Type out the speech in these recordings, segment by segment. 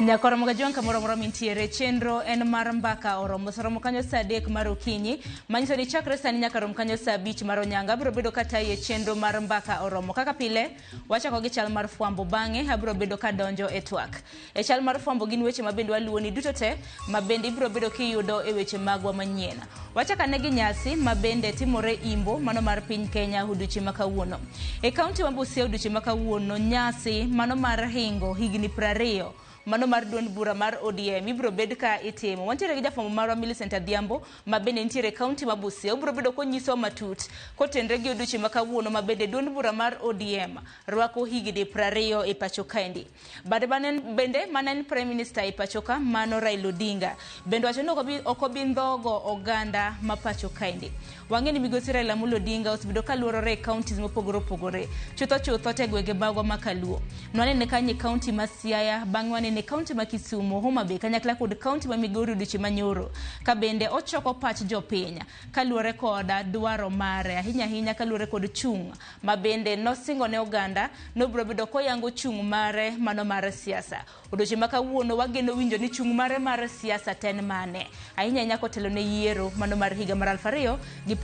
Nyakoro Mogajwang' kamoro amora mintiere, chenro en mar mbaka oromo. Soromo kanyo saa 3 mar okinyi, manyiso ni chakre sani nyaka rom kanyo saa 5 mar onyanga. Abiro bedo katayi e chenro mar mbaka oromo. Kaka pile, wachako gi chal mar fwambo, bang'e abiro bedo kadonjo e twak. E chal mar fwambo gin weche ma bende waluwoni duto te ma bende ibiro bedo kiyudo e weche magwa manyien. Wachak ane gi nyasi ma bende timore Imbo mano mar piny Kenya odiochieng' ma kawuono. E kaunti ma Busia odiochieng' ma kawuono nyasi mano mar hingo higni 20 mano mar duond bura mar ODM ibiro bed ka itimo. Wantiere gi jafwambo marwa Millicent Adhiambo ma bende nitiere e kaunti ma Busia. Obiro bedo konyisowa matut kotenre gi odiochieng' ma kawuono ma bende duond bura mar ODM rwako higni 20 e pacho kaendi. Bade bende mane en Prime Minister e pacho ka mano Raila Odinga bende wacho ni ok obi ndhogo oganda ma pacho kaendi. Wang'e ni migosi Raila Amolo Odinga osebedo ka luorore e counties mopogore opogore, chutho chutho te gwenge magwa ma Kaluo. Nwanene kanyo e county ma Siaya, bang'e wanene e county ma Kisumu, Homa Bay kanyakla kod county ma Migori odiochieng' ma nyoro ka bende ochoko pach jopiny kaluwore kod dwaro mare ahinya ahinya kaluwore kod chung' ma bende nosingo ne oganda nobiro bedo koyango chung' mare mano mar siasa. Odiochieng' ma kawuono wageno winjo ni chung' mare mar siasa ten mane, ahinya ahinya kotelo ne yiero mano mar higa mar 2027.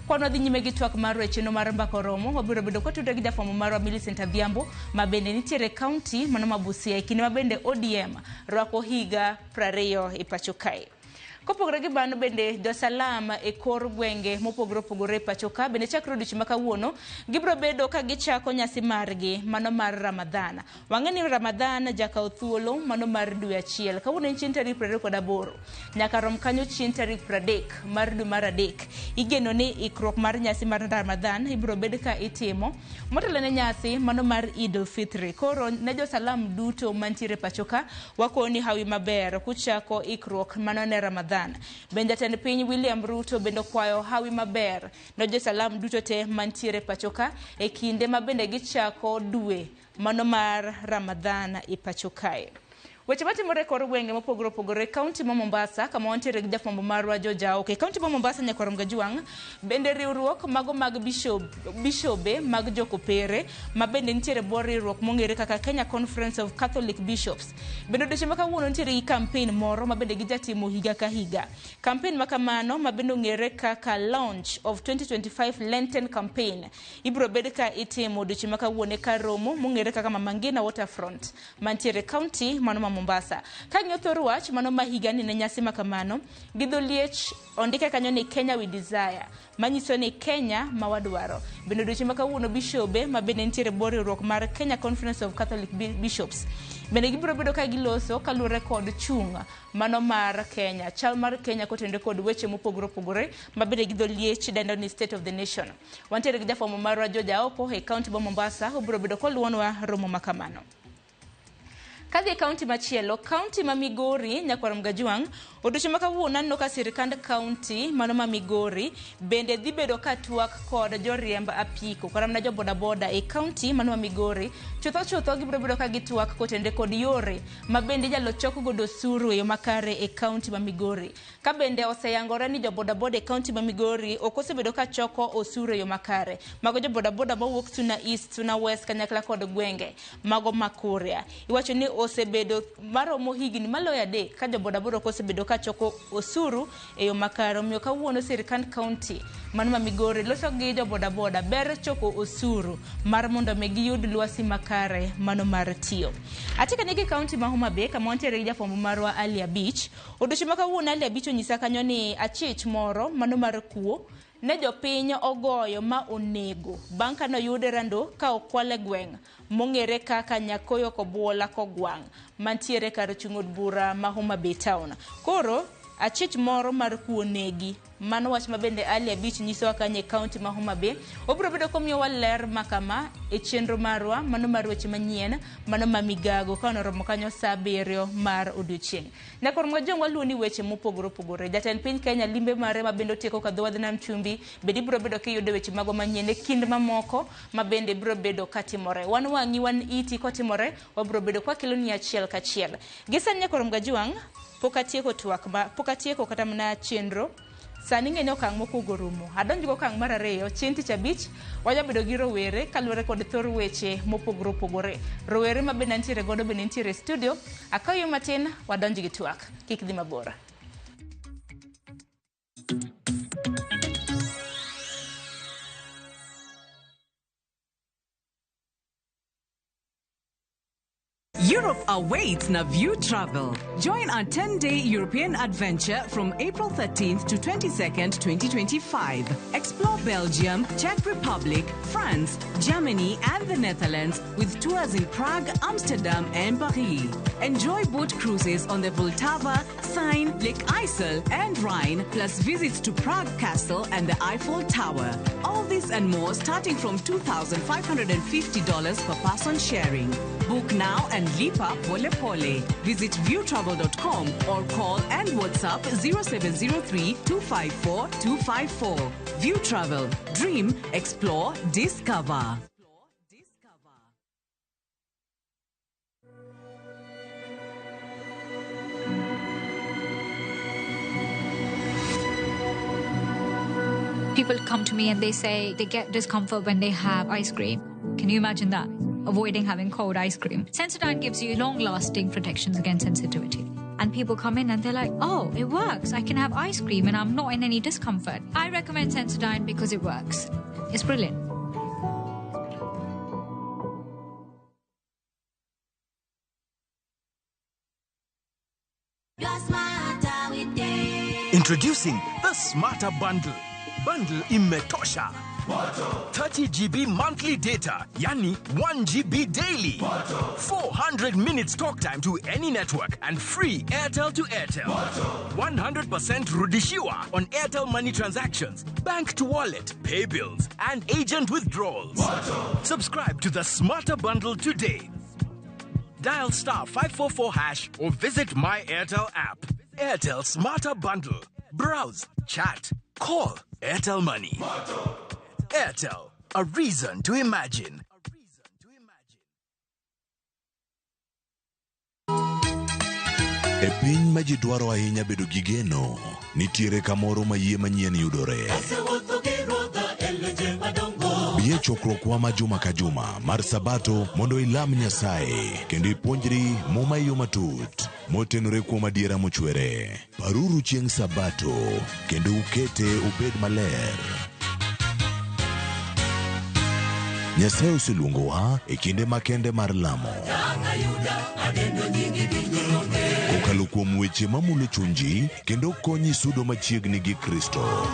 Kwan wadhi nyime gi twak mar chenro mar mbaka oromo, wabiro bedo kwatudre gi jafwambo marwa Millicent Adhiambo ma bende nitiere e kaunti mano ma Busia e kinde ma bende ODM rwako higa 20 e pacho kae. Kopogore gi mano bende josalam e kor gwenge mopogore opogore e pacho ka bende chakre odiochieng' ma kawuono gibiro bedo ka gichako nyasi margi mano mar Ramadhan. Wang'e ni Ramadhan jakawo thuolo mano mar dwe achiel. Kawuono en chieng' tarik 28 nyaka rom kanyo chieng' tarik 30 mar dwe mar adek. Igeno ni ikruok mar nyasi mar Ramadhan ibiro bed ka itimo motelo ne nyasi mano mar Eid al-Fitri. Koro ne josalam duto mantiere pacho ka wakoni hawi maber kuchako ikruok mano ne Ramadhan. Bende jatend piny William Ruto bende okwayo hawi maber ne josalam duto te mantiere pacho ka e kinde ma bende gichako dwe mano mar Ramadhan e pacho kae. Weche matimore e kor gwenge mopogore opogore, kaunti ma Mombasa kama wantiere gi jafwambo marwa George Aoke. E kaunti ma Mombasa nyakwar Mgajuang' bende riwruok mago mag bishobe mag jokopere ma bende nitiere bwo riwruok mong'ere kaka Kenya Conference of Catholic Bishops. Bende odiochieng' ma kawuono nitiere gi campaign moro ma bende gijatimo higa ka higa. Campaign ma kamano ma bende ong'ere kaka Launch of 2025 Lenten Campaign ibiro bed ka itimo odiochieng' ma kawuono e kar romo mong'ere kaka Mama Ngina Waterfront mantiere e kaunti mano ma Mombasa. Ka ng'iyo thor wach mano ma higani ne nyasi ma kamano, gi dho liech ondike kanyo ni Kenya we desire, manyiso ni Kenya ma wadwaro. Bende odiochieng' ma kawuono bishobe ma bende nitiere bwo riwruok mar Kenya Conference of Catholic Bishops bende gibiro bedo ka giloso kaluwore kod chung' mano mar Kenya, chal mar Kenya kotenore kod weche mopogore opogore ma bende gi dho liech dendo ni State of the Nation. Wantiere gi jafwambo marwa George Aoko e kaunti ma Mombasa, obiro bedo koluwonwa romo ma kamano. Kadhi e kaunti machielo, kaunti ma Migori, nyakwar Mgajuang', odiochieng' ma kawuono aneno ka sirikand kaunti mano ma Migori bende dhi bedo ka twak kod joriemb apiko kata mana jo bodaboda e kaunti mano ma Migori. Chutho chutho gibiro bedo ka gitwak kotenre kod yore ma bende inyalo chok godo osuru e yo makare e kaunti ma Migori. Ka bende oseyangore ni jo bodaboda e kaunti ma Migori ok osebedo ka choko osuru e yo makare. Mago jo bodaboda mawuok Suna East, Suna West kanyakla kod gwenge mago ma Kuria. Iwacho ni osebedo maromo higni maloyo 3 ka jo bodaboda ok osebedo ka choko osuru e yo makare. Omiyo kawuono sirikand kaunti mano ma Migori loso gi jo bodaboda ber choko osuru mar mondo mi giyud lwasi makare mano mar tiyo. Atika ni gi kaunti ma Homa Bay kama wantiere gi jafwambo marwa Ali Abich. Odiochieng' ma kawuono Ali Abich onyisa kanyo ni achich moro mano mar kuo ne jopiny ogoyo ma onego bang' kane oyude rando ka okwal e gweng' mong'ere kaka Nyakoyo Kobwola Kogwang' mantiere kar chung' od bura ma Homa Bay Town. Koro achich moro mar kuo negi. Mano wach ma bende Ali Abich nyisowa kanyo e kaunti ma Homa Bay. Obiro bedo komiyowa ler ma kama e chenro marwa mano mar weche manyien mano ma migago ka onoromo kanyo saa 7 mar odiochieng'. Nyakor Mwajong waluwo ni weche mopogore opogore. Jatend piny Kenya limbe mare ma bende otieko kadho wadh nam chumbi bende ibiro bedo kiyudo weche magwa manyien e kind mamoko ma bende biro bedo katimore. Wan wang'i wan iti kotimore wabiro bedo kwakeloni achiel kachiel. Gi sani Nyakor Mgajuang' pok atieko twak ma pok atieko kata mana chenro. Sani ng'e ni okang' mokwongo orumo. Adonjo go okang' mar ariyo, chieng' tich abich, wajabedo gi rowere kaluwore kod thor weche mopogore opogore. Rowere ma bende antiere godo bende nitiere e studio. Akaw matin, wadonj gi twak. Kik dhi mabor. Europe awaits Naview Travel. Join our 10-day European adventure from April 13th to 22nd, 2025. Explore Belgium, Czech Republic, France, Germany, and the Netherlands with tours in Prague, Amsterdam, and Paris. Enjoy boat cruises on the Vltava, Seine, Lake Isel, and Rhine, plus visits to Prague Castle and the Eiffel Tower. All this and more starting from $2,550 per person sharing. Book now and lipa pole pole. Visit viewtravel.com or call and WhatsApp 0703 254 254. View Travel. Dream, explore, discover. People come to me and they say they get discomfort when they have ice cream. Can you imagine that? Avoiding having cold ice cream. Sensodyne gives you long-lasting protections against sensitivity. And people come in and they're like, oh, it works. I can have ice cream and I'm not in any discomfort. I recommend Sensodyne because it works. It's brilliant. Introducing the Smarter Bundle. Bundle imetosha. 30 GB monthly data, yani 1 GB daily. 400 minutes talk time to any network and free Airtel to Airtel. 100% rudishiwa on Airtel money transactions, bank to wallet, pay bills, and agent withdrawals. Subscribe to the Smarter Bundle today. Dial star 544 hash or visit my Airtel app. Airtel Smarter Bundle. Browse, chat, call Airtel Money. Airtel, a reason to imagine. E piny ma ji dwaro ahinya bedo gi geno, nitiere kamoro ma yie manyien yudore. Bi e chokruokwa ma juma ka juma mar Sabato mondo ilam Nyasaye kendo ipuonjri Muma e yo matut motenore kuom adiera mochwere. Paruru chieng' Sabato kendo ukete obed maler. Nyasaye oseluongowa e kinde makende mar lamo. Kokalo kuom weche mamulo chunji kendo konyi sudo machiegni gi Kristo.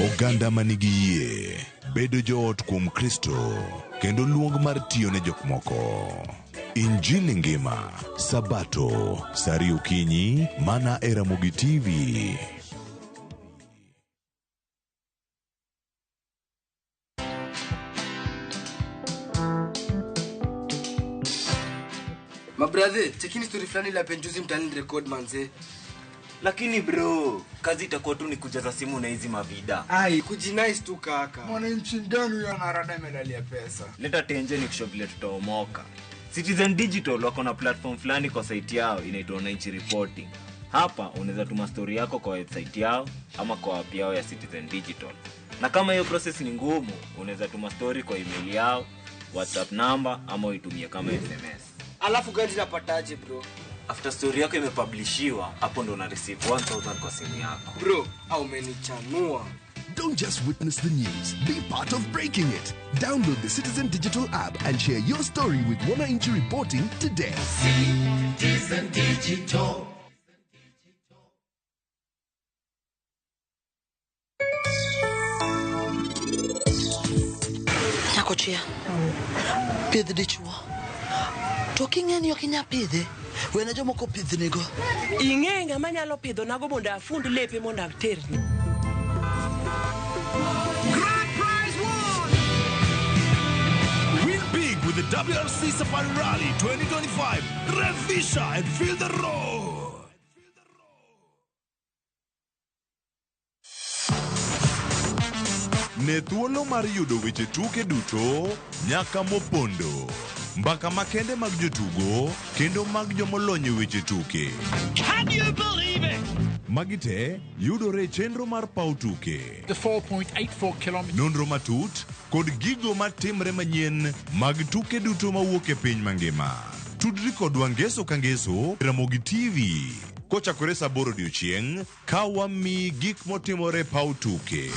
Oganda manigi yie, bedo joot kuom Kristo, kendo luong mar tiyo ne jok moko. Injili ngima, Sabato, saa ariyo okinyi, mana e Ramogi TV. Mabrathe, chekini story fulani la penjuzi mtaani record manze. Lakini bro, kazi itakuwa tu ni kujaza simu na hizi mavida. Ai, kujinice tu kaka. Mwananchi gani huyo anarada medali ya pesa? Leta tenje ni kushow vile tutaomoka. Citizen Digital wako na platform fulani kwa site yao inaitwa Wananchi Reporting. Hapa unaweza tuma story yako kwa website yao ama kwa app yao ya Citizen Digital. Na kama hiyo process ni ngumu, unaweza tuma story kwa email yao, WhatsApp number ama uitumie kama SMS. Alafu gani napataje bro? After story yako imepublishiwa, hapo ndo una receive 1000 kwa simu yako. Bro, au umenichanua. Don't just witness the news, be part of breaking it. Download the Citizen Digital app and share your story with Wananchi Reporting today. Citizen Digital. Nyakochia. Pidh dichuo. To king'e ni ok inyal pidhe, wene jomoko pidhnigo. Ing'e ng'ama nyalo pidho nago mondo afund lepe mondo aterni. Grand Prize won! Win big with the WRC Safari Rally 2025. Revisha and feel the road. Ne thuolo mar yudo weche tuke duto nyaka mopondo. Mbaka makende mag jotugo kendo mag jomolony e weche tuke. Can you believe it? Magi te yudore e chenro mar paw tuke. The 4.84 kilometers. Nonro matut kod gigo matimre manyien mag tuke duto mawuok e piny mangima. Tudri kodwa ngeso ka ngeso e Ramogi TV kochakore saa 8 odiochieng' ka wamiyi gik motimore e paw tuke.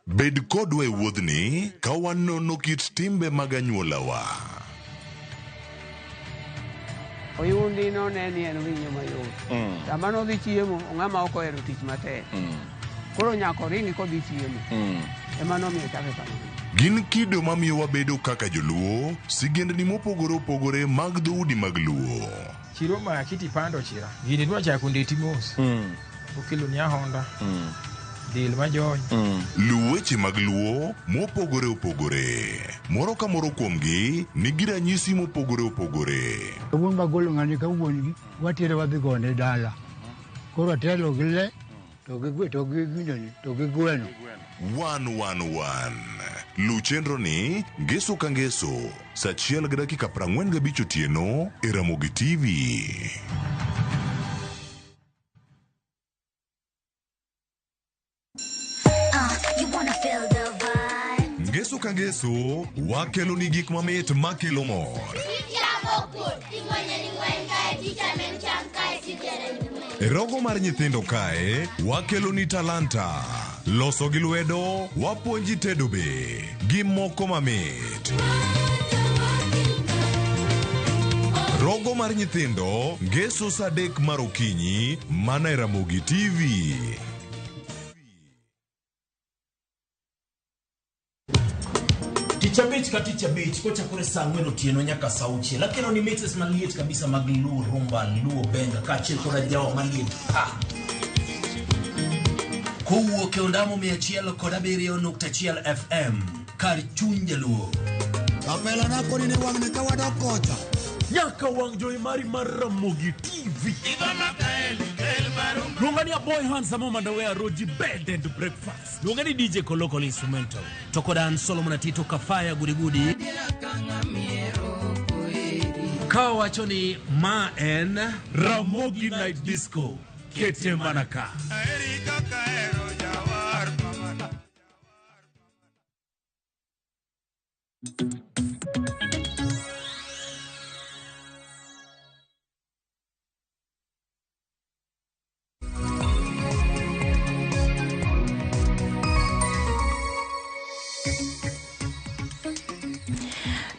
Bed kodwa e wuodhni ka wanono kit timbe mag anyuolawa. Oyundi none ni en winyo mayot. Sama nodhi chiemo, ong'ama ok ohero tich matek. Koro nyaka oringi kodhi chiemo. Ema nomiyo ochake kamano. Gin kido mamiyo wabedo kaka joluo, sigendni mopogore opogore mag dhoudi mag luo. Chiro maki tipando chira. Gini dwa chako ndeti mos. Okelo ni ahonda. Del majony. Luw weche mag luo mopogore opogore. Moro ka moro kuomgi nigi ranyisi mopogore opogore. Wuon bagolo ng'ani ka wuon gi watere wadhi gone dala. Koro atelo gi le to gi gwe to gi gindoni to gi gweno. 111. Luw chenro ni ngeso ka ngeso saa achiel gi dakika 45 otieno e Ramogi TV. You wanna feel the vibe. Ngeso ka ngeso wakelo ni gik mamit makelo mor. E rogo mar nyithindo kae wakelo ni talanta. Loso gi lwedo wapuonji tedo be gi moko mamit. Rogo mar nyithindo ngeso saa 3 mar okinyi mana e Ramogi TV. Tich abich ka tich abich kochakore saa 4 otieno nyaka saa 6 akelo ni mixes maliet kabisa mag Luo Rumba, Luo Benga kaachiel kod ajawa maliet pa. Kowuok e ondamo 107.1 FM kar chuny jaluo. Kapela na koni ni wang'ni ka wadok kocha. Nyaka wang' jowi mari mar Ramogi TV. Luonga ni Aboy Handsome Mandawe Roji Bed and Breakfast. Luonga ni DJ Kolokol Instrumental. To kod an Solomon Atito Kafaya Gudigudi. Ka wacho ni ma en Ramogi Night Disco. Kete mana ka.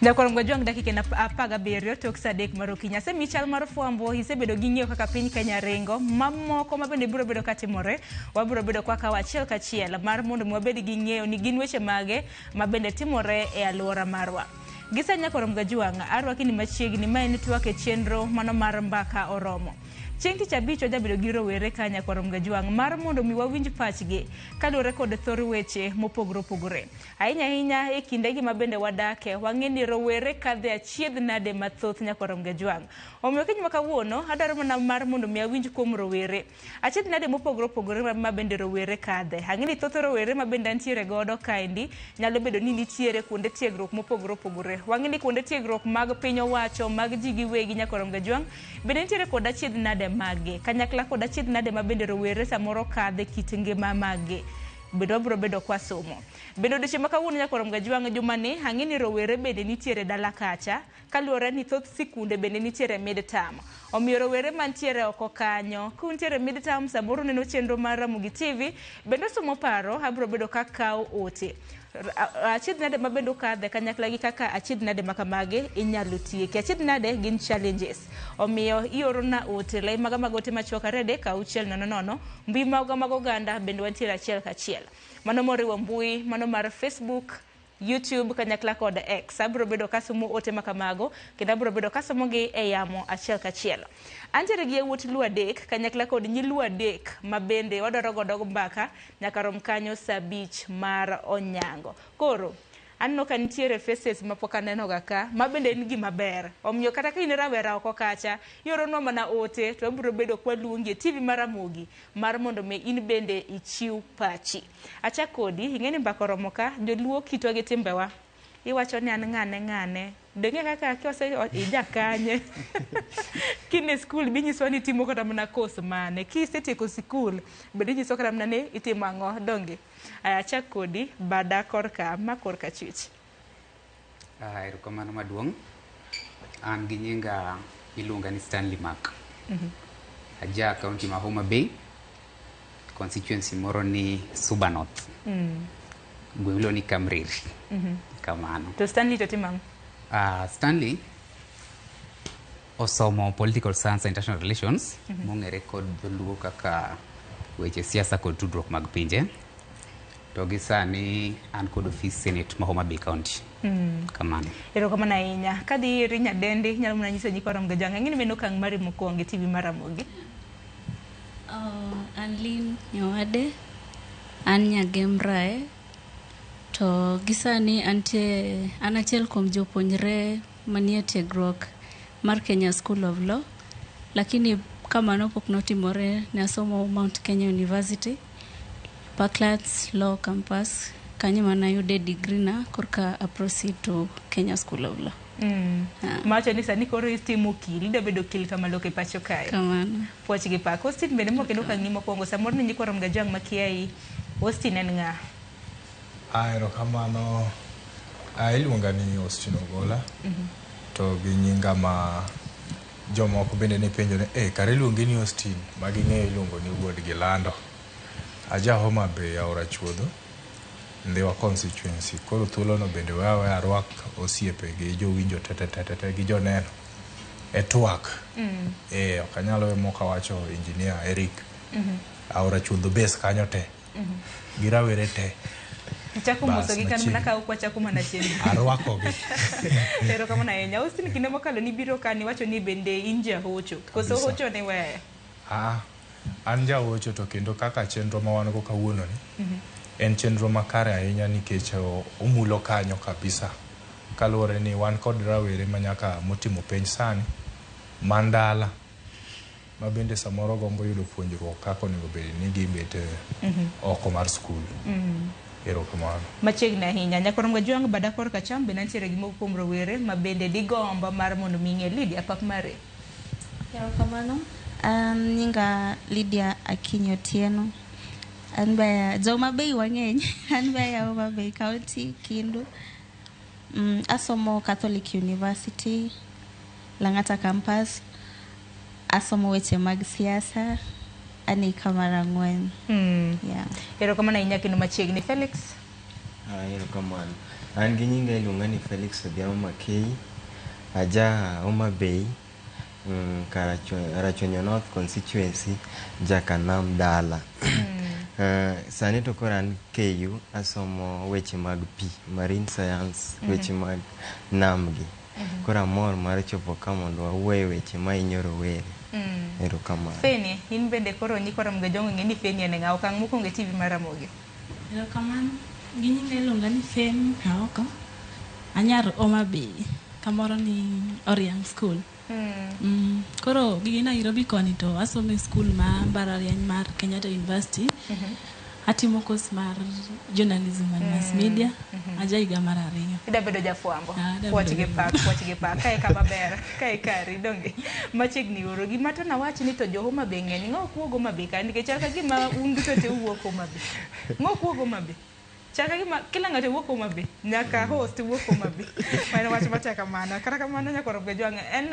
Nyakwar Mgajwang' dakika en 17 tok saa 3 mar okinyi. Asemiyi chal mar fwambo, isebedo gi ng'eyo kaka piny Kenya ringo. Mamoko ma bende biro bedo katimore, wabiro bedo kwakawo achiel kachiel mar mondo mi wabed gi ng'eyo ni gin weche mage ma bende timore e alwora marwa. Gi sani Nyakwar Mgajwang', arwaki ni machiegni ma en twak e chenro mano mar Mbaka Oromo. Chieng' tich abich wajabedo gi rowere ka Nyakwar Mgajwang' mar mondo mi wawinj pachgi kaluwore kod thor weche mopogore opogore. Ahinya ahinya e kindegi ma bende wadake, wang'e ni rowere kadhe achiedh nade mathoth Nyakwar Mgajwang'. Omiyo kiny ma kawuono, adwaro mana mar mondo mi awinj kuom rowere. Achiedh nade mopogore opogore ma bende rowere kadhe. Ang'e ni thoth rowere ma bende antiere godo kaendi nyalo bedo ni nitiere kuonde tiegruok mopogore opogore. Wang'e ni kuonde tiegruok mag piny owacho, mag ji giwegi Nyakwar Mgajwang' bende nitiere kod achiedh nade mage. Kanyakla kod achiedh nade ma bende rowere samoro kadhe kit ngima mage. Bende wabiro bedo kwa somo. Bende odiochieng' ma kawuono Nyakwar Mgajwang' jumani, ang'e ni rowere bende nitiere dala kacha, kaluwore ni thoth sikunde bende nitiere mid-term. Omiyo rowere mantiere oko kanyo, kuntiere mid-term samoro uneno chenro mar Ramogi TV, bende usomo paro, abiro bedo kakawo ote. Achiedh nade ma bende ukadhe kanyakla gi kaka achiedh nade ma kamagi inyalo tieki. Achiedh nade gin challenges. Omiyo iorona ote, lai maga mag ote machuok 2 3 6 0 0, mbui maga mag oganda bende wantiere achiel kachiel. Mano moriwo mbui, mano mar Facebook, YouTube kanyakla kod X. Abiro bedo kasomo ote ma kamago kendo abiro bedo kasomogi e yamo achiel kachiel. Antiere gi yawuot Luo 3 kanyakla kod nyi Luo 3 ma bende wadwaro godo mbaka nyaka rom kanyo saa 5 mar onyango. Koro Aneno ka nitiere faces mapok anenoga ka, ma bende en gima ber. Omiyo kata ka in rawera oko kacha, ioronwa mana ote to wabiro bedo kwaluongi e TV mar Ramogi mar mondo mi in bende ichiw pachi. Achak kodi, ing'e ni mbaka oromo ka, joluo kitwa gi timbewa. Iwacho ni an ng'ane ng'ane. Dong'e kaka kiwase ija kanye. Kin e skul binyiswa ni itimo kata mana course mane. Kisetieko sikul bende inyiso kata mana ni itimo ang'o donge. Aya achak kodi bada korka ma korka chwich. Erokamano maduong'. An gi nyinga iluonga ni Stanley Mark. Aja kaunti ma Homa Bay, constituency moro ni Suba North. Gweng' iluongo ni Kamreri. Kamano. To Stanley to timo ang'o? Stanley osomo political science and international relations mong'ere kod dholuo kaka weche siasa kod tudruok mag pinje. To gi sani an kod ofis senate ma Homa Bay County. Kamano. Erokamano ahinya. Kadhi iri nyadendi, inyalo mana nyiso nyikwa Ramogi Ojwang', ang'e ni mano okang' mari mokwongo e TV mar Ramogi. An Lynn Nyawade, an Nyagemrae, to gi sani antie an achiel kuom jopuonjre manie tiegruok mar Kenya School of Law, lakini kamano pok notimore ne asomo Mount Kenya University, Parklands Law Campus, kanyo mana ayude degree na korka a proceed to Kenya School of Law. Mawacho ni sani koro itimo okil, idwa bedo okil kamaloka e pacho kae. Kamano. Puoch gi pak. Austin bende mok en okang'ni mokwongo, samoro ni nyikwa Ramogi Ojwang' makiayi, Austin en ng'a? Erokamano. Iluonga ni Austin Ogola. To gi nyinga ma jomoko bende ne penjo ni kare iluongi ni Austin ma ging'eyo iluongo ni wuod Gilando. Aja Homa Bay Aora Chuodho, Ndhiwa constituency. Koro thuolo no bende we aweya arwak osiepe gi jowinjo te te te te gi joneno e twak. Ok anyal we mok awacho engineer Eric. Aora Chuodho base kanyo te. Gi rawere te. Ichako Bas, mosogi kan mana machiegni. ka ok wachako mana chenro. Arwakogi. Erokamano ahinya. Austin kinde mokalo nibiro ka niwacho ni bende in jahocho. Koso Kabisa. hocho ni weyo? An jahocho to kendo kaka chenro ma wan go kawuono ni en chenro makare ahinya nikech omulo kanyo kabisa. Kaluwore ni wan kod rawere manyaka motimo penj sani man dala ma bende samoro gombo yudo puonjruok kaka onego bed ni gibet oko mar skul. Erokamano. Machiegni ahinya. Nyakwar Ojwang' bada korka acham bende nitiere gi moko kuom rowere ma bende digombo mar mondo mi ing'e Lydia pap mare. Erokamano. An nyinga Lydia Akinyi Otieno. An be jo Homa Bay wang'eny. An be aya Homa Bay County, Kindu. Asomo Catholic University, Lang'ata Campus. Asomo weche mag siasa. An e higa mar 4. Yeah. Erokamano ahinya kendo machiegni. Felix. Erokamano. An gi nyinga iluonga ni Felix Odhiambo Makei. Aja Homa Bay, Karachuonyo North constituency, Jakanam dala. Sani to koro an KU asomo weche mag pi, marine science, weche mag nam gi. Koro amor mar chopo ka mondo wawuoye weche mahinyo rowere. Erokamano. Feni, in bende koro nyikwa Ramogi Ojwang' ong'e ni Feni en ng'a? Okang' mokwongo e TV mar Ramogi. Erokamano. Gi nyinga iluonga ni Feni Aoko. Anyar Homa Bay, kamoro ni Oriang School. Koro gi Nairobi koni to asomo e skul ma mbalariany mar Kenyatta University. Atimo course mar journalism and mass media. Aja higa mar 2. Ida bedo jafwambo. Adwa Puoch bedo gi pak, puoch gi pak. Kae kama ber, kae kari donge. Machiegni uru. Gima to nawach ni to jo Homa Bay ng'eny. Ng'a ok wuog Homa Bay ka nikech chal ka gima un duto te uwuok Homa Bay. Ng'a ok wuog Homa Bay? Chal ka gima kila ng'ato wuok Homa Bay. Nyaka host wuok Homa Bay. En wach matek kamano. Kata kamano nyakwar Ojwang' en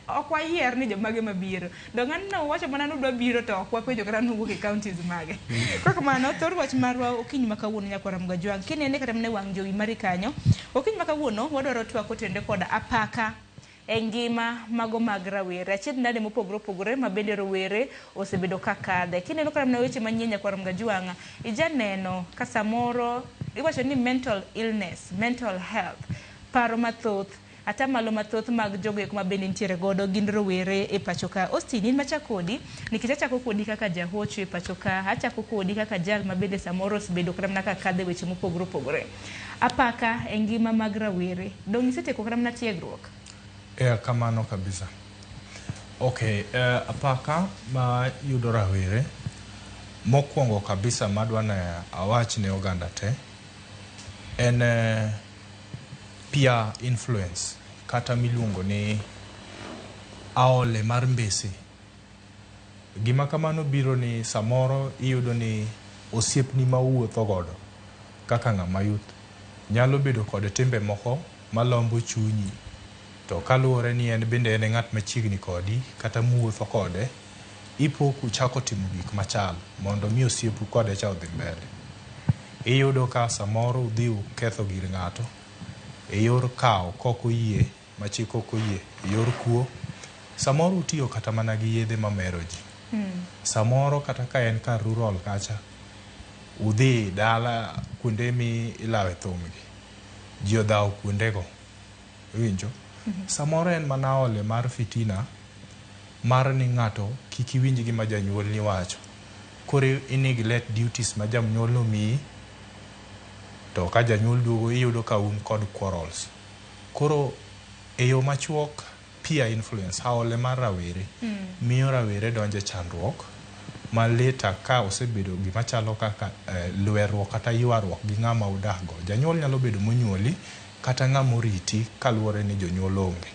ok wayier ni jomage mabiro. Dong' aneno uwacho mana ni udwa biro to ok wapenjo kata ni uwuok e counties mage. Koro kamano thor wach marwa okinyi ma kawuono nyakwar Ojwang'. Kinene kata mana e wang' jowi mari kanyo. Okinyi ma kawuono wadwaro twak kotenore kod apaka e ngima mago mag rawere. Achiedh nade mopogore opogore ma bende rowere osebedo ka kadhe. Kineno kata mana weche manyien nyakwar Ojwang', ijaneno ka samoro iwacho ni mental illness, mental health, paro mathoth. Atamalo mathoth mag jogo eko ma bende nitiere godo gin rowere e pacho ka. Austin, in machak kodi, nikech achako kodi kaka jahocho e pacho ka, achako kodi kaka jal ma bende samoro osebedo kata mana ka kadhe weche mopogore opogore. Apaka e ngima mag rawere, dong' isetieko kata mana tiegruok? E, kamano kabisa. Okay, apaka ma yudo rawere mokwongo kabisa madwa ne awach ne oganda te en peer influence kata miluongo ni aole mar mbese. Gima kamano biro ni samoro iyudo ni osiepni ma uwuotho godo kaka ng'ama youth nyalo bedo kod timbe moko malombo chunyi, to kaluwore ni en bende en e ng'at machiegni kodi kata muwuotho kode, ipo kuchako timo gik machal mondo mi osiepu kode cha odhi mbele. Iyudo ka samoro udhi uketho gir ng'ato e yor kawo kok oyie ma chik ok oyie, e yor kuo. Samoro utiyo kata mana gi yedhe mamero ji. Samoro kata ka en kar rural kacha, udhi dala kuonde mi ilawe thum gi, ji odhawo kuondego. Iwinjo? Samoro en mana ole mar fitina mar ni ng'ato kik iwinj gima janyuolni wacho. Koro i neglect duties ma janyuol omiyi, to ka janyuol duogo iyudo ka un kod quarrels. Koro e yo machuok, peer influence, aole mar rawere, miyo rawere donjo e chandruok ma later ka osebedo gima chalo kaka lwerruok kata ywaruok gi ng'ama udak go. Janyuol nyalo bedo monyuoli kata ng'ama oriti kaluwore ni jonyuol onge.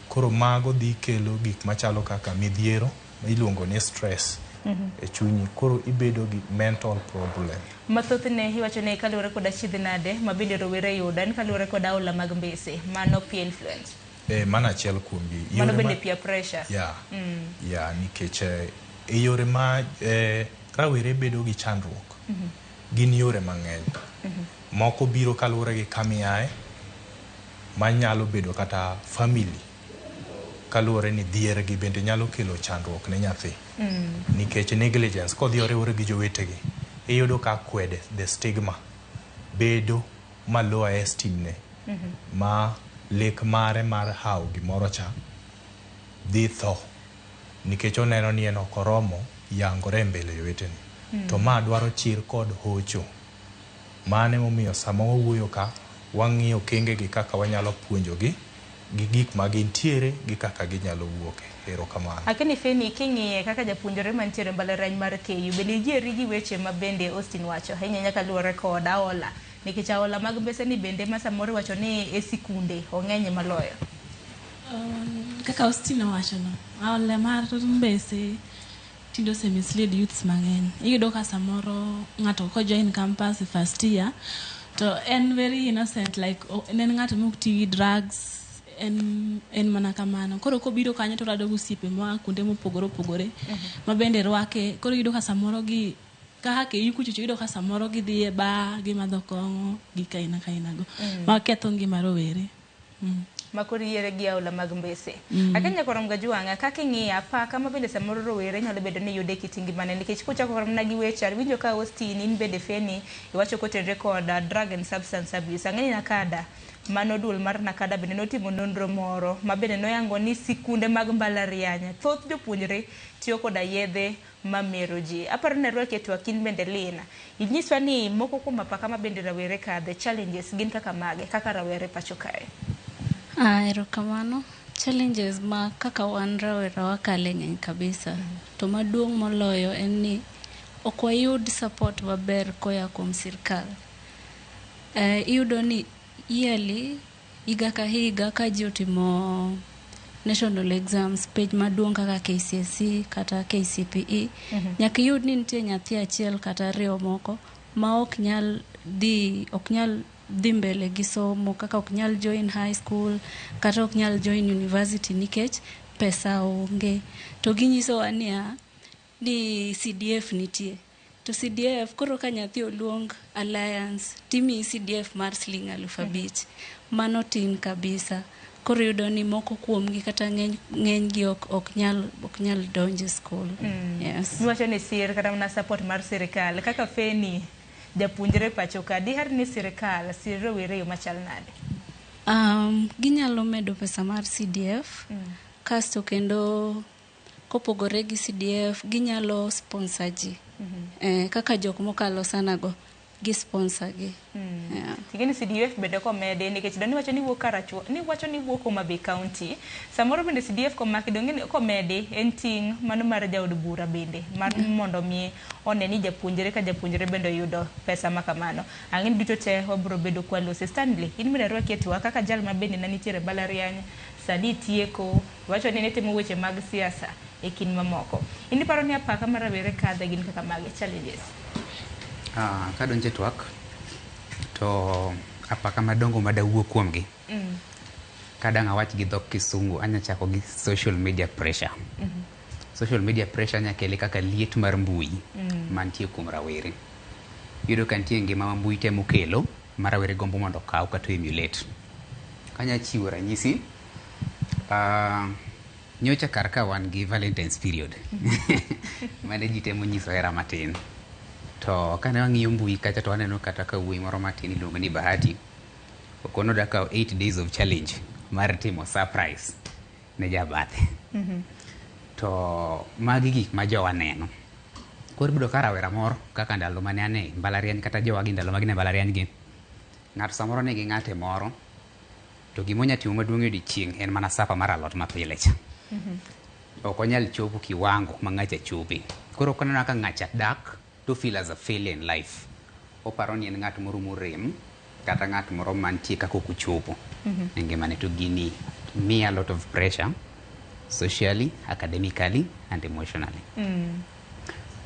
Koro mago dhi kelo gik machalo kaka midhiero iluongo ni stress e chunyi. Koro ibedo gi mental problem. Mathothne iwacho ni kaluwore kod achiedh nade ma bende rowere yudo en kaluwore kod aola mag mbese, mano peer influence. Mano achiel kuomgi. Mano bende peer pressure. Yeah. Yeah, nikech e yore ma rawere bedo gi chandruok gin yore mang'eny. Moko biro kaluwore gi kama iae, manyalo bedo kata family, kaluwore ni dhier gi bende nyalo kelo chandruok ne nyathi. Nikech negligence, kodhi oriwore gi jowetegi, iyudo ka kwede, the stigma, bedo ma lower esteem ne, ma lek mare mar hawo gimoro cha dhi tho nikech oneno ni en ok oromo yangore e mbele jowetene. To ma dwaro chir kod hocho. Mano emomiyo sama wawuoyo ka, wang'iyo okenge gi kaka wanyalo puonjogi gi gik ma gintiere gi kaka ginyalo wuoke. Erokamano. Akeni Feni, king'iye kaka japuonjre mantiere mbalariany mar KU, bende iyieri gi weche ma bende Austin wacho, ahinya nyaka luwore kod aola, nikech aola mag mbese ni bende ma samoro iwacho ni e sikunde ong'eny maloyo. Kaka Austin owacho no, aola mar mbese tinde ose mislead youths mang'eny. Iyudo ka samoro ng'ato ko join campus e first year to en very innocent, like en ng'ato mok ti gi drugs, en mana kamano. Koro kobiro kanyo to orado gi osiepe moa kuonde mopogore opogore ma bende rwake. Koro iyudo ka samoro gi kaka KU kuchocho, iyudo ka samoro gidhi e bar, gimadho kong'o, gik aina kaina go ma ketho ngima rowere. Ma koro iyiere gi aola mag mbese. Akenya korom ga juang'a kaka ing'iyo apaka ma bende samoro rowere nyalo bedo ni yude kit ngimane, nikech kochako mana gi weche awinjo ka Austin, in bende Feni iwacho kotenore kod drug and substance abuse. Ang'e ni NACADA, mano duol mar NACADA bende notimo nonro moro ma bende noyango ni sikunde mag mbalariany thoth jopuonjre tiyo koda yedhe mamero ji. Aparo ni arwaki e twak in bende Lina. Inyiswa ni moko kuom apaka ma bende rawere kadhe, challenges gin kaka mage kaka rawere pacho kae. Erokamano. Challenges ma kaka wan rawera wakale ng'eny kabisa. To maduong' moloyo en ni ok wayud support maber koya kuom sirkal. Iyudo ni yearly, higa ka higa, ka ji otimo national exams penj maduong' kaka KCSE kata KCPE, nyaka iyud ni nitie nyathi achiel kata ariyo moko ma ok nyal dhi mbele gi somo, kaka ok nyal join high school kata ok nyal join university nikech pesa onge. To ginyisowa niya ni CDF nitie. To CDF koro ka nyathi oluong Alliance timiyi CDF mar siling 5,000. Mano tin kabisa. Koro iyudo ni moko kuomgi kata ng'eny gi ok nyal donjo e skul. Yes. Iwacho ni sir kata mana support mar sirikal kaka Feni japuonjre pacho ka diher ni sirikal sir rowere e yo machal nade? Ginyalo medo pesa mar CDF. Kasto kendo kopogore gi CDF ginyalo sponsor ji. Kaka jok mokalo sana go gi sponsor gi. Yeah. Ting'eni CDF bende komedi nikech dani wacho ni wuok Karachuo ni wacho ni wuok Homa Bay County. Samoro bende CDF komaki dong ng'eni komedi en ting' mano mar jaod bura bende mar mondo mi one ni japuonjre ka japuonjre bende oyudo pesa ma kamano. Ang'e ni duto te wabiro bedo kwalose. Stanley, in bende arwaki e twak kaka jal ma bende ne nitiere e mbalariany sani itieko iwacho ni nitimo weche mag siasa e kind mamoko. In iparo ni apaka ma rawere kadhe gin kaka mage challenges? Kadonjo e twak to apaka madongo madawuo kuomgi kadang' awach gi dhok kisungu anya chako gi social media pressure. Social media pressure anya kele kaka liet mar mbui mantie kuom rawere. Iyudo ka nitie ngima ma mbui temo kelo ma rawere gombo mondo okaw kata emulate. Anya chiwo ranyisi, nyocha kar ka wan gi Valentine's period mane ji temo nyiso hera matin. To kane wang'iyo mbui kacha to waneno kata ka wuoyi moro matin iluongo ni Bahati okono oda kawo 8 days of challenge mar timo surprise ne jabathe. To magi gik ma jowa neno. Koro ibiro ka rawera moro kaka ndalo mane an e mbalariany kata jowa gi ndalo ma gin e mbalariany gi. Ng'ato samoro nigi ng'ate moro to gima onya timo maduong' e odiochieng' en mana sapa mar alot mapile cha. Ok onyal chopo kiwango ma ng'acha chope. Koro koneno kaka ng'acha dak to feel as a failure in life. Oparo ni en ng'at moro morem kata ng'at moro mantie kaka ok ochopo e ngimane to gini miya a lot of pressure socially, academically and emotionally.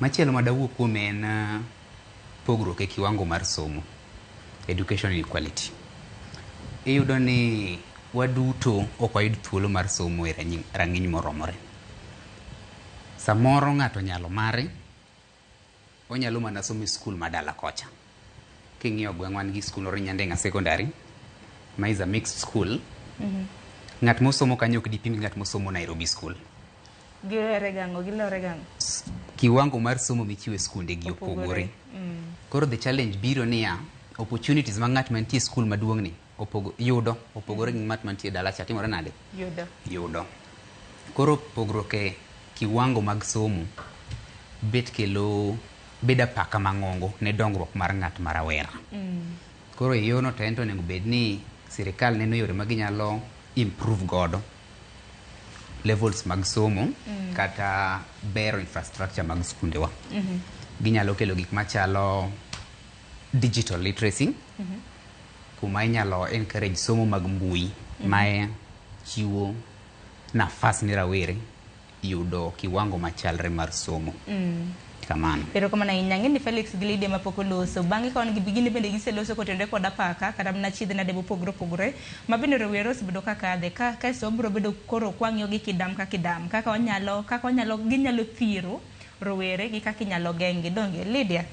Machielo madawuo kuome en pogruok e kiwango mar somo, education inequality. Iyudo ni waduto ok wayud thuolo mar somo e rang'iny moromore. Samoro ng'ato nyalo mare, onyalo mana somo e skul ma dala kocha. King'iyo gweng' wan gi skul moro Nyandenga Secondary, ma is a mixed school. Ng'at mosomo kanyo ok dipim gi ng'at mosomo Nairobi School. Giwere gang'o, gilore gang'o? Kiwango mar somo michiwo e skunde gi opogore. Koro the challenge biro niya, opportunities ma ng'at mantie e skul maduong' ni yudo opogore gi ng'at mantie dala cha timore nade? Yudo. Yudo. Koro pogruok e kiwango mag somo bet kelo bedo apaka mang'ongo ne dongruok mar ng'at ma rawera. Koro e yono to en to onego bed ni sirikal neno yore ma ginyalo improve godo levels mag somo kata bero infrastructure mag skundewa. Ginyalo kelo gik machalo digital literacy kuma inyalo encourage somo mag mbui ma chiwo nafas ne rawere yudo kiwango machalre mar somo. Kamano. Erokamano ahinya. Ang'e ni Felix gi Lydia mapok oloso. Bang'e ka wan gi gin bende giseloso kotenore kod apaka kata mana chiedh nade mopogore opogore ma bende rowere osebedo ka kadhe. Ka kasto wabiro bedo koro kwang'iyo gi kidam ka kidam kaka wanyalo kaka wanyalo ginyalo thiro rowere gi kaka inyalo geng'gi. Donge Lydia?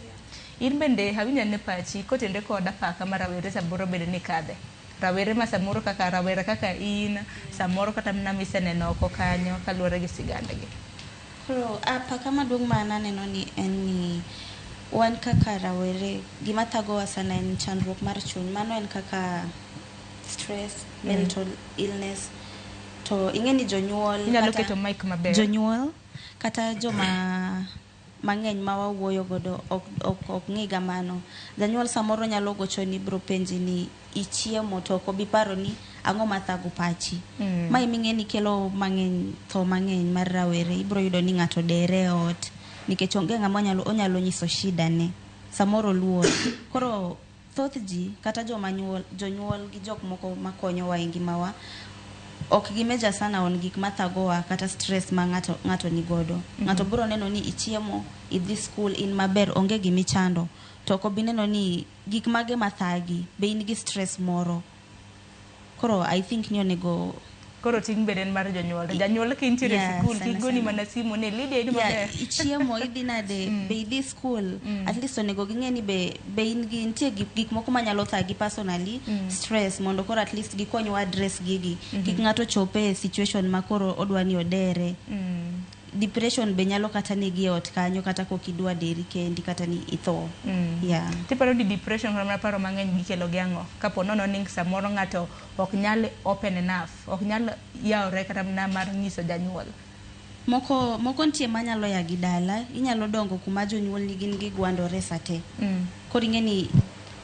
In bende awinjo ane pachi kotenore kod apaka ma rawere samoro bedo ni kadhe. Rawere ma samoro kaka rawera kaka in, samoro kata mana miseneno oko kanyo kaluwore gi sigandgi. Koro apaka maduong' ma an aneno ni en ni wan kaka rawere gima thagowa sana en chandruok mar chuny. Mano en kaka stress, mental illness. To ing'e ni jonyuol Inyalo keto mic maber. Jonyuol kata joma mang'eny ma wawuoyo godo ok ng'i ga mano. Janyuol samoro nyalo gochoni bro penji ni ichiemo to ok obi paro ni ang'o mathago pachi. Ma eming'e ni kelo mang'eny tho mang'eny mar rawere. Ibro yudo ni ng'ato dere e ot nikech onge ng'ama onyalo nyiso shida ne. Samoro oluor. Koro thoth ji kata joma nyuol, jonyuol gi jok moko makonyowa e ngimawa ok gimeja sana on gik mathagowa kata stress ma ng'ato ni godo. Ng'ato biro neno ni ichiemo, idhi school, in maber, onge gimichando. To ok obi neno ni gik mage mathagi, be in gi stress moro. Koro I think ni onego Koro ting' bende en mar jonyuol. Janyuol ka intiere e Yeah, sikul, sana kik goni sana. mana simu ni Lydia in Yeah, maber. ichiemo, idhi nade, be idhi school. At least onego ging'e ni be in gi nitie gik moko manyalo thagi personally, stress mondo koro at least gikonywa address gigi. Kik ng'ato chope e situation ma koro odwa ni odere. Depression be nyalo kata negi e ot kanyo kata kok idwa deri kendi kata ni itho. Yeah. Tiparo ni depression kata mana paro mang'eny gikelo gi ang'o? Kapo nono ni samoro ng'ato ok nyal open enough, ok nyal yawore kata mana mar nyiso janyuol. Moko moko nitie manyalo ya gi dala, inyalo dongo kuma jonyuolni gin gigwandore sate. Koro ing'e ni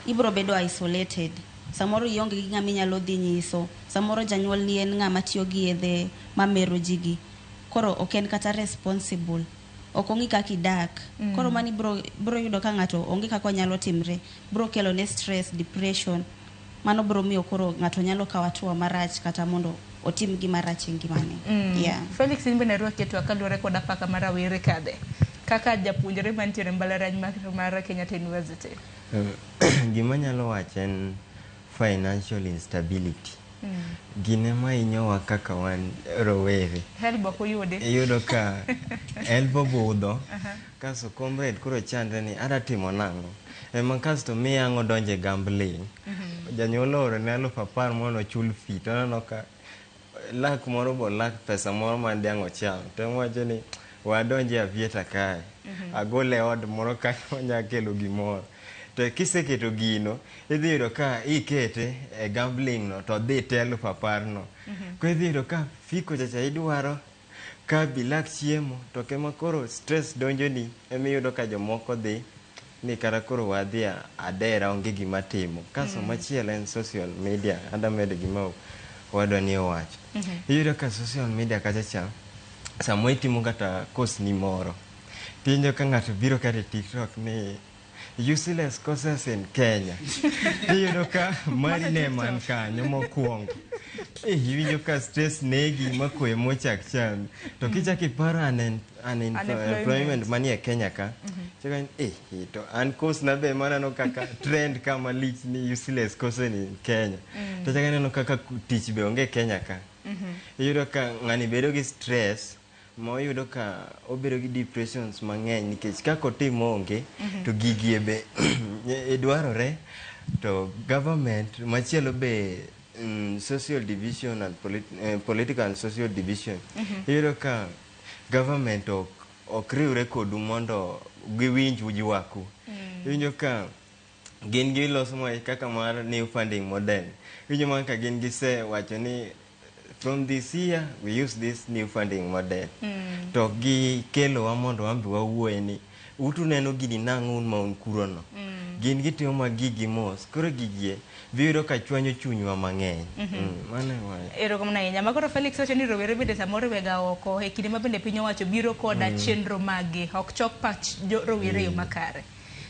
ibro bedo isolated. Samoro ionge gi ng'ama inyalo dhi nyiso. Samoro janyuolni en ng'ama tiyo gi yedhe mamero ji gi. Koro ok en kata responsible. Ok ong'i kaka idak. Koro mano ibro yudo ka ng'ato onge kaka onyalo timre. Bro kelo ne stress, depression. Mano bro miyo koro ng'ato nyalo kawo hatua marach kata mondo otim gima rach e ngimane. Yeah. Felix, in bende rwaki e twak kaluwore kod apaka mar rawere kadhe kaka japuonjre mantiere e mbalariany mar Kenyatta University. Gima anyalo wacho en financial instability. Gine ma hinyowa kaka wan rowere. HELB ok uyudi. Iyudo ka HELB obudho, kasto comrade koro chandre ni ada timo nang'o. Ema kasto miye ang' odonjo e gambling. Janyuol oorone 10,000 mondo ochul fee to oneno ka lak moro bo lak pesa moro ma diang' ocham. To owacho ni wadonj e aviator kae. Agole e ot moro kanyo manya kelo gimoro. To kiseketo gino, idhi yudo ka ikete e gambling no to dhi te 10,000 no. Koro idhi yudo ka fee kocha cha idwaro ka bilak chiemo to kema koro stress donjoni emiyudo ka jomoko dhi ni kara koro wadhi adera onge gima timo. Kasto machielo en social media, adwa medo gima owadwa ni owacho. Iyudo ka social media kacha cha, sama itimo kata course ni moro, tiwinjo ka ng'ato biro kata e TikTok ni useless courses in Kenya. Tiyudo ka mari ne man kanyo mokwongo. Iwinjo ka stress negi ma kwe mochak chami. To kichako iparo unemployment manie Kenya ka, chako to an course na be maneno kaka trend ka malich ni useless courses in Kenya. To chako aneno kaka tich be onge Kenya ka. Iyudo ka ng'ani bedo gi stress ma oyudo ka obedo gi depressions mang'eny nikech kaka otim onge to gigi be dwarore to government machielo be social division and political and social division. Iyudo ka government ok riwre kodu mondo giwinj ywaku. Iwinjo ka gin giloso kaka mar new funding model. Iwinjo mana ka gin gisewacho ni from this year we use this new funding model. To gikelowa mondo wan be wawuoye ni utu neno gini nang'o un ma un kuro no. Gin gitimo ma gigi mos. Koro gigi biro yudo ka chwanyo chunywa mang'eny. Mano e wach. Erokamano ahinya. Ma koro Felix wacho ni rowere bende samoro iwega oko e kinde ma bende piny owacho biro koda chenro mage ok chok pach rowere e yo makare.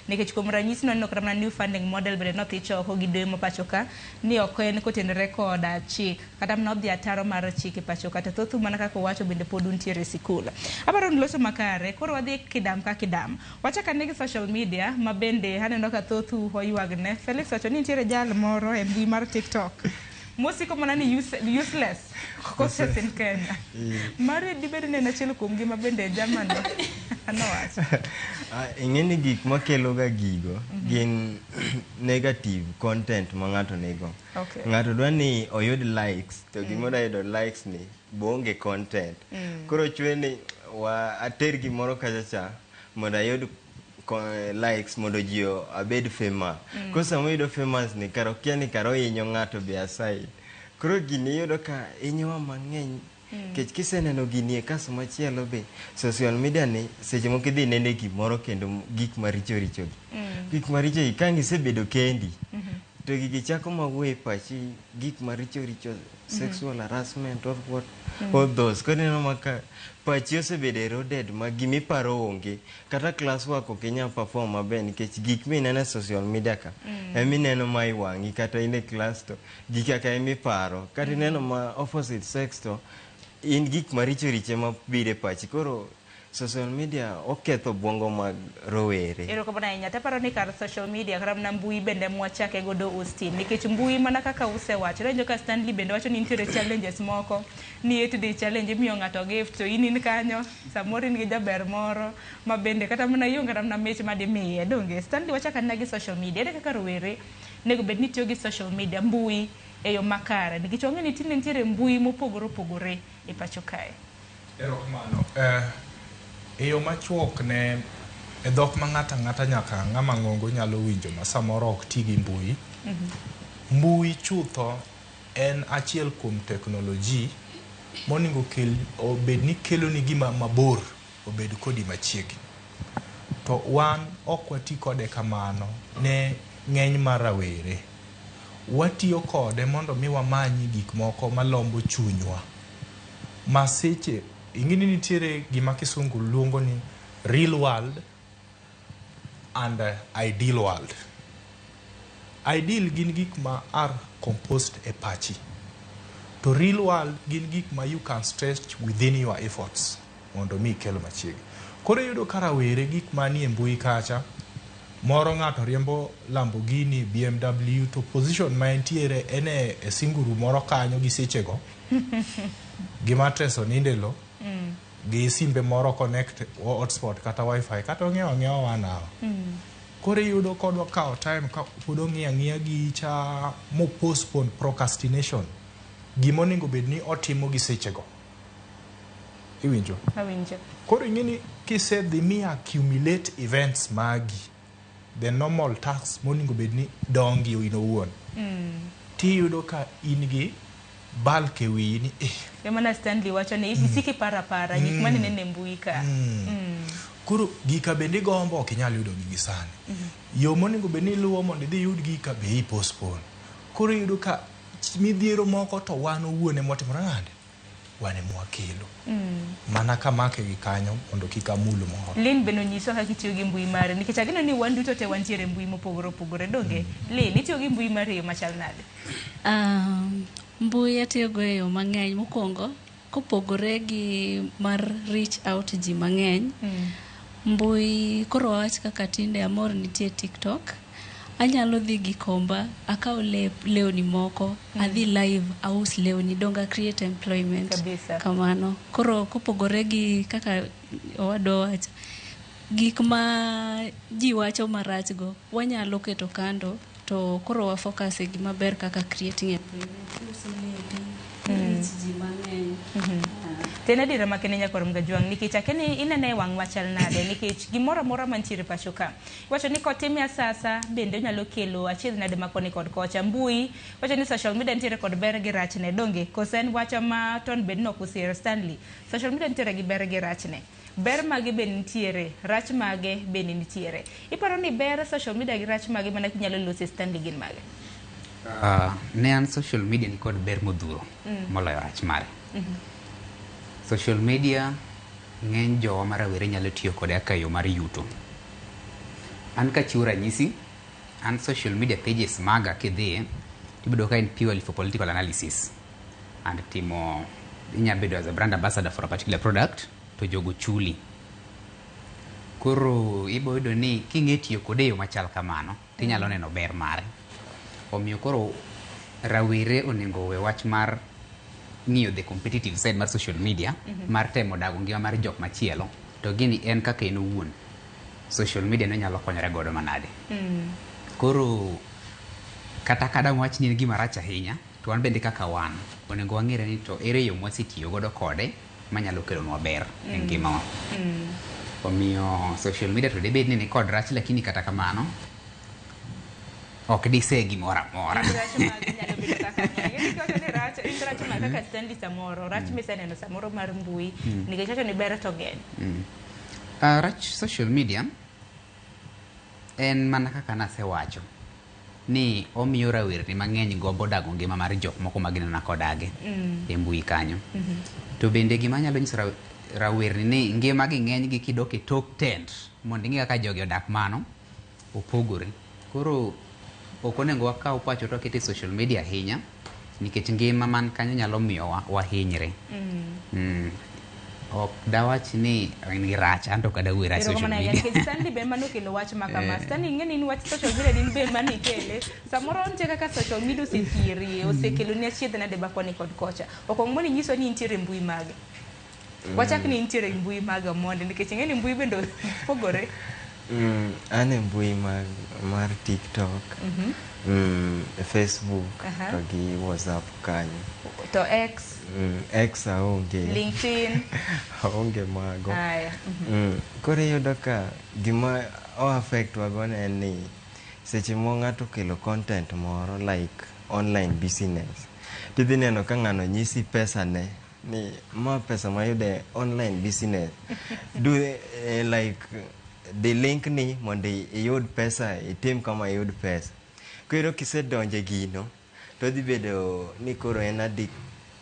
Nikech kuom ranyisi nwaneno kata mana new funding model bende nodhi choko gi doyo ma pacho ka ni ok en kotenore koda chik kata mana odhi ataro mar chik e pacho ka to thothu mana kaka owacho bende pod untiere e sikul. Aparo ni loso makare koro wadhi kidam ka kidam. Wachak ane gi social media ma bende aneno ka thothu oywagne. Felix wacho ni nitiere jal moro e mbui mar TikTok mosiko mana ni useless courses in Kenya. Mari dibed ni en achiel kuom gi ma bende jamano nowacho. Ing'e ni gik makelo ga gigo gin negative content ma ng'ato nigo. Ng'ato dwa ni oyud likes to gima odwa yudo likes ni boonge content. Koro chwe ni wa ater gimoro kacha cha mondo ayud likes mondo ji abed famous. Koro sama oyudo famous ni kara okia ni kara ohinyo ng'ato be aside. Koro gini iyudo ka hinyowa mang'eny. Nikech kiseneno gini e kaso machielo be social media ni seche moko idhi nene gimoro kendo gik maricho richo gi. Gik maricho gi ka isebedo kendi to gigi chako mawuoyo e pachi gik maricho richo sexual harassment or what all those. Koro ineno ma ka pachi osebedo eroded ma gimiparo onge kata class work ok inyal perform maber nikech gik mineno e social media ka emineno ma i wang'i kata in e class to gik kaka emiparo kata ineno ma opposite sex to in gik maricho richo ema biro e pachi. Koro social media oketho obwongo mag rowere. Erokamano ahinya. Taparo ni kar social media kata mana mbui bende mwachake godo Austin. Nikech mbui mana kaka usewacho. Awinjo ka Stanley bende wacho ni nitiere challenges moko. Ni eti dhi challenge imiyo ng'ato gift to in kanyo samoro in gi jaber moro ma bende kata mana ionge kata mana mich madimiye. Donge Stanley wachak anena gi social media. Ere kaka rowere nego bed ni tiyo gi social media mbui e yo makare? Nikech wang'eyo ni tinde nitiere mbui mopogore opogore e pacho kae. Erokamano. E yo machuok ne e dhok ma ng'ato ang'ata nyaka ng'ama ng'ongo nyalo winjo ma samoro ok ti gi mbui. Mbui chutho en achiel kuom teknoloji monego kel obed ni keloni gima mabor obed kodi machiegni. To wan ok wati kode kamano ne ng'eny mar rawere. Watiyo kode mondo mi wamany gik moko malombo chunywa. Ma seche ing'e ni nitiere gima kisungu luongo ni real world and ideal world. Ideal gin gik ma are composed e pachi. To real world gin gik ma you can stretch within your efforts mondo mi ikel machiegni. Koro iyudo ka rawere gik manie mbui kacha, moro ng'ato riembo Lamborghini, BMW to position ma entiere en e singuru moro kanyo gi sechego gi mattress oninde lo gi simbe moro connect hotspot kata wifi kata ong'iewo ang'iewa one hour. Koro iyudo kodwa kawo time ka pod ong'iyo ang'iya gicha mo postpone procrastination gima onego bed ni otimo gi sechego. Iwinjo? Awinjo. Koro ing'e ni kisedhi mi accumulate events magi, the normal tasks monego bed ni dongi in owuon, tiyudo ka in gi bulk e wiyi ni eh, Emana Stanley wacho ni isik iparo apara gik manene e mbui ka. Koro gika bende igombo ok inyal yudo gigi sani. Yo monego bed ni iluwo mondo idhi iyud gika be i postpone. Koro iyudo ka midhiero moko to wan owuon ema watimore nade? Wan ema wakelo. Mana kamake gi kanyo mondo kik amul moro. Lin bende onyiswa kaka itiyo gi mbui mare nikech ageno ni wan duto te wantiere e mbui mopogore opogore donge? Lin, itiyo gi mbui mari e yo machal nade? Mbui atiyogo e yo mang'eny. Mokwongo, kopogore gi mar reach out ji mang'eny, mbui koro wawach kaka tinde amor nitie TikTok. Anyalo dhi Gikomba, akaw lewni moko, adhi live, aus lewni, donge a create employment. Kabisa. Kamano. Koro kopogore gi kaka owadwa wacho, gik ma ji wacho marach go, wanyalo keto kando to koro wa focus e gima ber kaka creating employment. Iuso lepi, reach ji mang'eny. To en adiera makende nyakwar Mgajwang' nikech akia ni inene e wang' machal nade nikech gimoro amora mantiere pacho ka iwacho ni kotime asasa bende onyalo kelo achiedh nade ma koni kod kocha. Mbui wacho ni social media nitiere kod ber gi rachne donge koso en wach ma ton bed ni ok usiero Stanley. Social media nitiere gi ber gi rachne. Ber mage be nitiere, rach mage bende nitiere. Iparo ni ber social media gi rach mage mana kinyalo lose Stanley gin mage? Ne an social media nikod ber modhuro moloyo rach mare. Social media ng'eny jowa ma rawere nyalo tiyo kode kaka yo mar yuto. An kachiwo ranyisi, an social media pages maga kidhiye, tibiro ka en purely for political analysis and timo inya bedo as a brand ambassador for a particular product to jogo chuli. Koro ibo yudo ni king'e tiyo kode e yo machal kamano, tinyalo neno ber mare. Omiyo koro rawere onego owe wach mar ng'iyo the competitive side mar social media mar temo dago ngima mar jok machielo to gini en kaka en owuon social media no nyalo konyore godo manade. Koro kata ka dang' wach ni en gima rach ahinya to wan bende kaka wan onego wang'ere ni to ere yo mwasetiyo godo kode manyalo kelonwa ber e ngimawa. Omiyo social media to dibed ni nikod rach lakini kata kamano ok dise gimoro amora. Rach mage nyalo bedo kaka mage? Nikech ni rach, in rach ma kaka Stanley samoro, rach miseneno samoro mar mbui, nikech wacho ni ber to ng'eny. Rach social media en mana kaka nasewacho ni omiyo rawerni mang'eny gombo dago ngima mar jok moko ma gineno kodage e mbui kanyo. To bende gima anyalo nyiso rawerni ni ngima gi ng'eny gi kidok e tok tent mondo ing'e kaka jogi odak mano opogore. Koro ok onego wakaw pachwa to waket e social media ahinya nikech ngima man kanyo nyalo miyo wahinyre. Ok dawach ni en gi rach, anto ok adawuo e rach social Erokamano ahinya media. nikech Stanley be mano okelo wach ma kama. Stanley ing'e ni in wach social media in be mane ikele. Samoro nitie kaka social media osethieri, osekelo ni achiedh nade ma koni kod kocha. Okuong mondo inyiso ni intiere e mbui mage. Wachak ni intiere e mbui mag Omondi nikech ing'e ni mbui bende opogore. An e mbui mar TikTok, Facebook to gi WhatsApp kanyo. To X? X aonge. LinkedIn? Aonge mago. Aya. Koro iyudo ka gima o affect wago en ni seche mo ng'ato okelo content moro like online business, tidhi neno ka ng'ano nyisi pesa ne ni ma pesa mayudo e online business do like the link ni mondo iyud pesa, itim kama iyud pesa. Koro kisedonjo e gino to dhi bedo ni koro en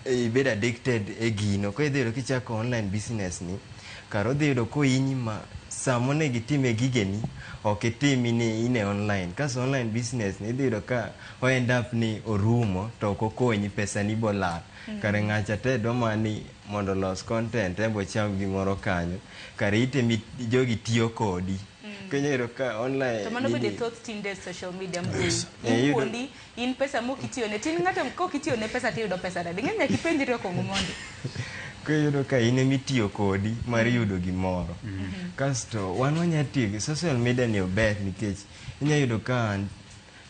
ibedo addicted e gino. Koro idhi yudo kichako online business ni kar odhi yudo kohinyi ma sama onego itime gigeni ok itim, in e online. Kaso online business ni idhi yudo ka o end up ni orumo to ok okonyi, pesa ni bolal. Kare ng'acha te dwa mana ni mondo olos content en bo cham gimoro kanyo, kare ite jogi tiyo kodi. Koro inya yudo ka online To mano bende nini thoth tinde social media, mbui Iyudo iwuondi in pesa mok itiyone tin ng'ato kok itiyone pesa tiyudo pesa nade? Ing'e nyaka ipenjri okuongo mondi. Koro iyudo ka in emitiyo kodi mar yudo gimoro. Kasto wan wanya tiyo gi social media ni ober nikech inya yudo ka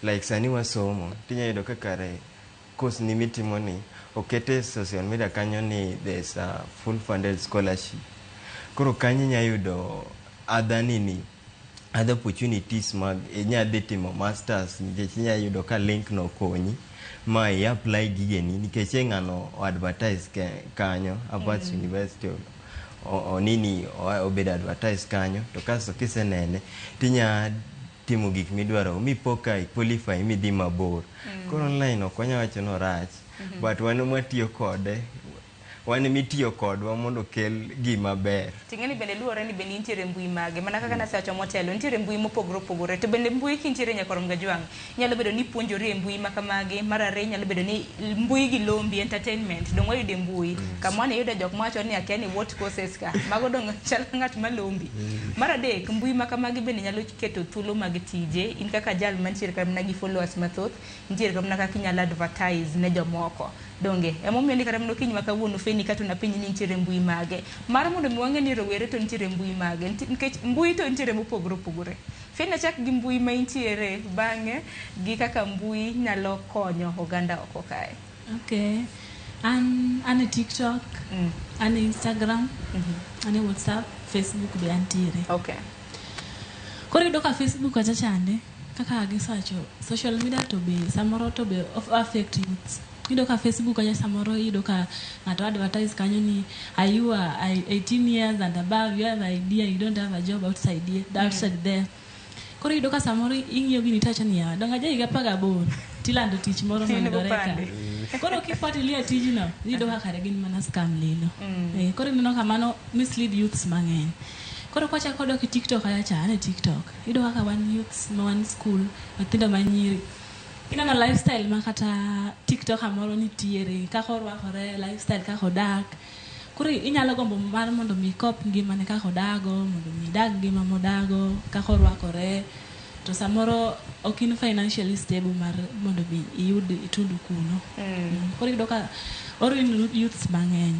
like sani wasomo, tinya yudo ka kare course ni mitimo ni okete social media kanyo ni there's a full funded scholarship. Koro kanyo inya yudo other nini, other opportunities mag inya dhi timo masters nikech inya yudo ka link no konyi ma i apply gigeni nikech e ng'ano o advertise kanyo Abbas University o nini obedo advertise kanyo, to kasto kisenene tinya timo gik midwaro mipo ka i qualify midhi mabor. Koro online ok wanya wacho ni orach, but wan mwatiyo kode, wan emitiyo kodwa mondo okel gima ber. Ting'eni bende luwore ni bende intiere mbui mage. Mana kaka nasewacho motelo, nitiere mbui mopogore opogore. To bende mbui kintiere nyakorom Gajwang', nyalo bedo ni ipuonjori e mbui ma kamagi. Mar ariyo nyalo bedo ni mbui gi lombi, entertainment, dong' wayudo e mbui. Kama wane yudo jok mawacho ni akia ni what courses ka. Mago dong' chal ng'at malombi. Mar adek, mbui ma kamagi bende nyalo keto thuolo mag tije. In kaka jal mantiere kata mana gi followers mathoth, nitiere kata mana kaka inyalo advertise ne jomoko. Donge, emomiyo ni kata mana okinyi ma kawuono Feni kata napenji ni nitiere mbui mage. Mar mondo mi wang'e ni rowere to nitiere mbui mage. Nikech mbui to nitiere mopogore opogore. Feni achak gi mbui ma intiere bang'e gi kaka mbui nyalo konyo oganda oko kae. Okay. An e TikTok, an e Instagram, an e WhatsApp, Facebook be antiere. Koro iyudo ka Facebook kacha chande, kaka gisewacho, social media to be samoro to be affect youths. Iyudo ka Facebook kacha samoro iyudo ka ng'ato advertise kanyo ni are you 18 years and above, you have idea, you don't have a job outside here, outside there. Koro iyudo ka samoro ing'iyo gini tiwacho ni yawa, donge aja higa 18 tilando tich moro Tin mayudore ka. gopande. Koro kifuatilia tijno, iyudo ka kare gin mana scam lilo. Koro ineno ka mano mislead youths mang'eny. Koro kwachako dok e TikTok kacha cha, an e TikTok. Iyudo kaka wan youths ma wan school, nyithindo manyiri. Ineno lifestyle ma kata TikToker moro nitiere, kaka orwakore, lifestyle kaka odak. Koro inyalo gombo mar mondo mi ikop ngimane kaka odago, mondo mi idag ngima modago, kaka orwakore. To samoro ok in financially stable mar mondo mi iyud itundu kuno. Koro iyudo ka oruin youths mang'eny.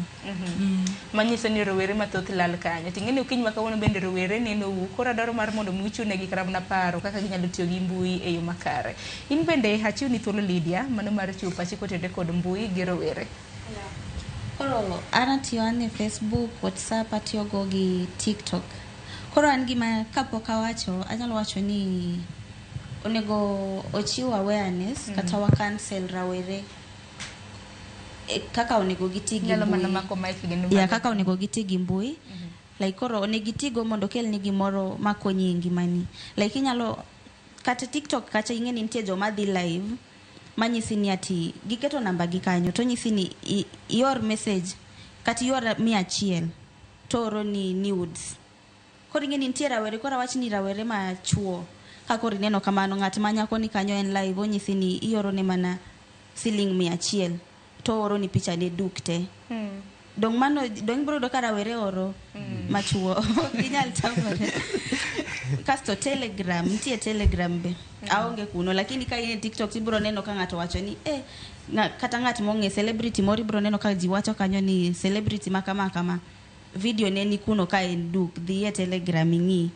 Manyiso ni rowere mathoth lal kanyo. Ting'e ni okinyi ma kawuono bende rowere nenou. Koro adwaro mar mondo mi uchunegi kata mana paro kaka ginyalo tiyo gi mbui e yo makare. In bende achiwni thuolo Lydia, mano mar chiwo pachi kotenore kod mbui gi rowere. Koro an atiyo an e Facebook, WhatsApp atiyogo gi TikTok. Koro an gima kapok awacho, anyalo wacho ni onego ochiw awareness kata wa cancel rawere kaka onego giti gi Inyalo mana mbui. mako mic kendo Ya, mano. kaka onego giti gi mbui. Like koro onego itigo mondo okelni gimoro makonyi e ngimani. Like inyalo kata TikTok kacha ing'e ni nitie joma dhi live manyisi ni ati giketo namba gi kanyo to nyisi ni ior message kata ior 100 to oro ni nudes. Koro ing'e ni nitie rawere, koro awach ni rawere ma chuo ka koro ineno kamano ng'at ma nyako ni kanyo en live onyisi ni ioro ne mana siling 100 to oro ni picha ne duk te. Dong mano dong ibiro yudo ka rawere oro machuo ginyal tamore. Kasto Telegram, nitie Telegram be aonge kuno, lakini ka in e TikTok ibiro neno ka ng'ato wacho ni kata ng'at mong'e celebrity moro ibiro neno ka ji wacho kanyo ni celebrity ma kama kama video ne ni kuno ka en duk, dhi e Telegram ing'i.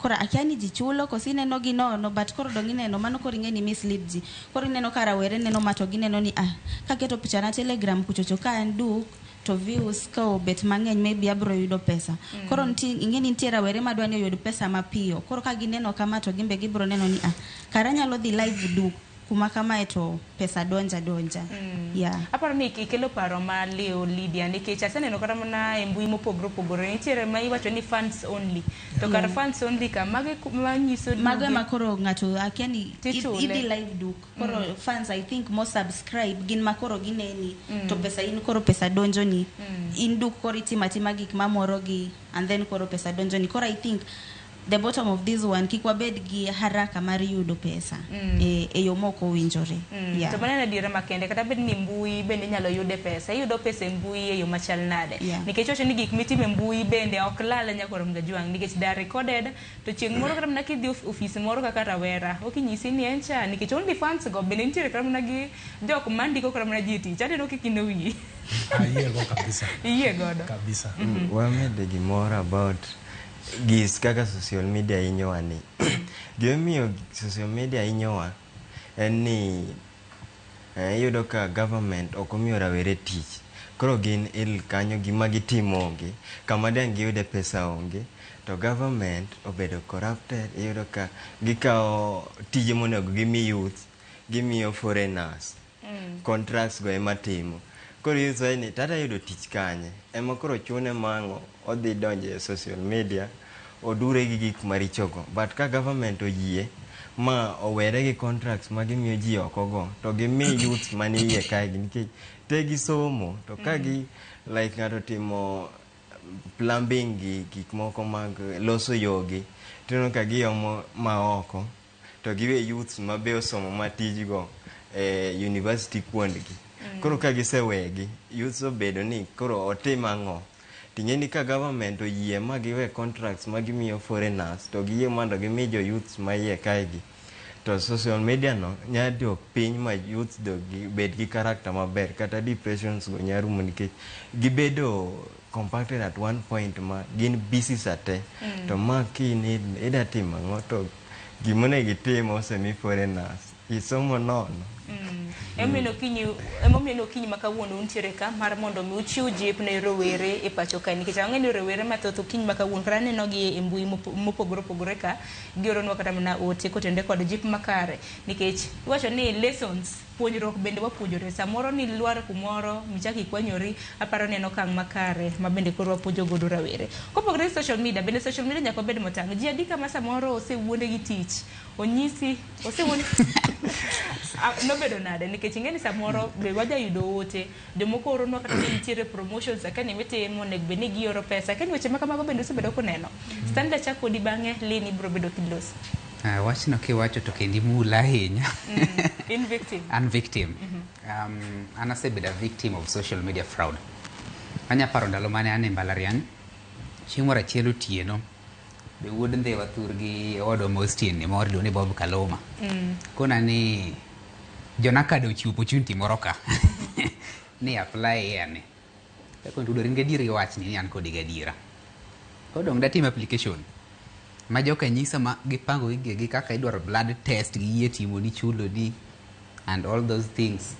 Koro akia ni ji chulo koso ineno gi nono, but koro dong ineno mano koro ing'e ni mislead ji. Koro ineno ka rawere neno ma to gineno ni ah, kaketo picha na Telegram kuchocho ka an duk to views ka obet mang'eny maybe abro yudo pesa. Koro nitie ing'e ni nitie rawere madwa ni oyud pesa mapiyo. Koro ka gineno kama to gimbe gibro neno ni ah, kara anyalo dhi live duk kuma kamae to pesa donja donja. Yeah. Aparo ni ikelo paro maliw Lydia nikech aseneno kata mana e mbui mopogore opogore nitiere ma iwacho ni fans only to kar fans only ka mago manyiso Mago ema koro ng'ato akia ni Tichule. idhi live duk. Koro fans I think mo subscribe gin ma koro gineni to pesa in koro pesa donjo ni. In duk koro itimo atima gik mamoro gi and then koro pesa donjo ni. Koro I think the bottom of this one kik wabed gi haraka mar yudo pesa e yo mok owinjore. Yeah. To mano en adiera makende kata bed ni mbui bende inyalo yude pesa iyudo pesa e mbui e yo machal nade nikech wacho ni gik mitimo e mbui bende ok lal nyakoro Mgajwang' nikech they are recorded to chieng' moro kata mana kidhi ofis moro kaka rawera ok inyisi ni en cha nikech only fans go bende nitiere kata mana gi jok mandiko kata mana ji e tich aneno kikino wiyi Ayiego kabisa. Iyie godo kabisa. Wamede gimoro about gis kaka social media hinyowa ni. Gimomiyo social media hinyowa en ni iyudo ka government ok omiyo rawere tich. Koro gin il kanyo gima gitimo onge, kama dang' giyude pesa onge, to government obedo corrupted. Iyudo ka gikawo tije monego gimi youth, gimiyo foreigners. Contracts go ema timo. Koro youth wacho ni tata yudo tich kanye? Ema koro chune mang'o odhi donjo e social media, odure gi gik marichogo. But ka government oyie ma owere gi contracts ma gimiyo ji oko go, to gimi youth manie iye kae gi nikech te gisomo to ka gi like ng'ato timo plumbing gi gik moko mag loso yogi, tineno ka giomo ma oko to giwe youths ma be osomo matijgo e university kuondgi. Koro ka gisewegi, youths obedo ni koro otim ang'o? Ting'e ni ka government oyie ma giwe contracts ma gimiyo foreigners to giyie mondo gimi jo youths ma iye kae gi, to social media no nya dok piny ma youths dog bed gi character maber kata depressions go nya rumo nikech gibedo compacted at one point ma gin busy sa te. To ma kin ida timo ang'o to gimonego itim osemi foreigners isomo nono. Emomiyo okinyi ma kawuono untiere ka mar mondo mi uchiw jip ne rowere e pacho kae nikech ang'e ni rowere mathoth okinyi ma kawuono kata aneno gi e mbui mopogore opogore ka gioronwa kata mana ote kotenore kod jip makare nikech iwacho ni lessons puonjruok bende wapuonjore samoro ni lwar kumoro michak ikwanyori aparo ni en okang' makare ma bende koro wapuonjo godo rawere kopogore gi social media bende social media nyaka wabed motang' ji adi kama samoro osewuonde gi tich onyisi osewuonde nobedo nade nikech ing'e ni samoro be wajayudo ote jomoko oronwa kata ni nitiere promotions akia ni mitimo onego bed ni gioro pesa akia ni weche ma kamago bende osebedo kuneno. Stanley achak kodi bang'e Lynn ibiro bedo kilosi. Wachno kiwacho to kendi mula ahinya. In victim. An victim. An asebedo a victim of social media fraud. Anya paro ndalo mane an e mbalariany, chieng' moro achiel otieno, be wuod Ndhiwa thurgi owadwa ma Austin ni moro iluongo ni Bob Kaluma. Kona ni Jonakado ochiwo opportunity moro ka. Ni apply here ni. Kako ndudo rin gadiera gi wachni ni an kodi gadiera. Koro dong' datim application. Ma joka nyisa ma gipango gigegi kaka idwaro blood test giyie timo ni chulo ni and all those things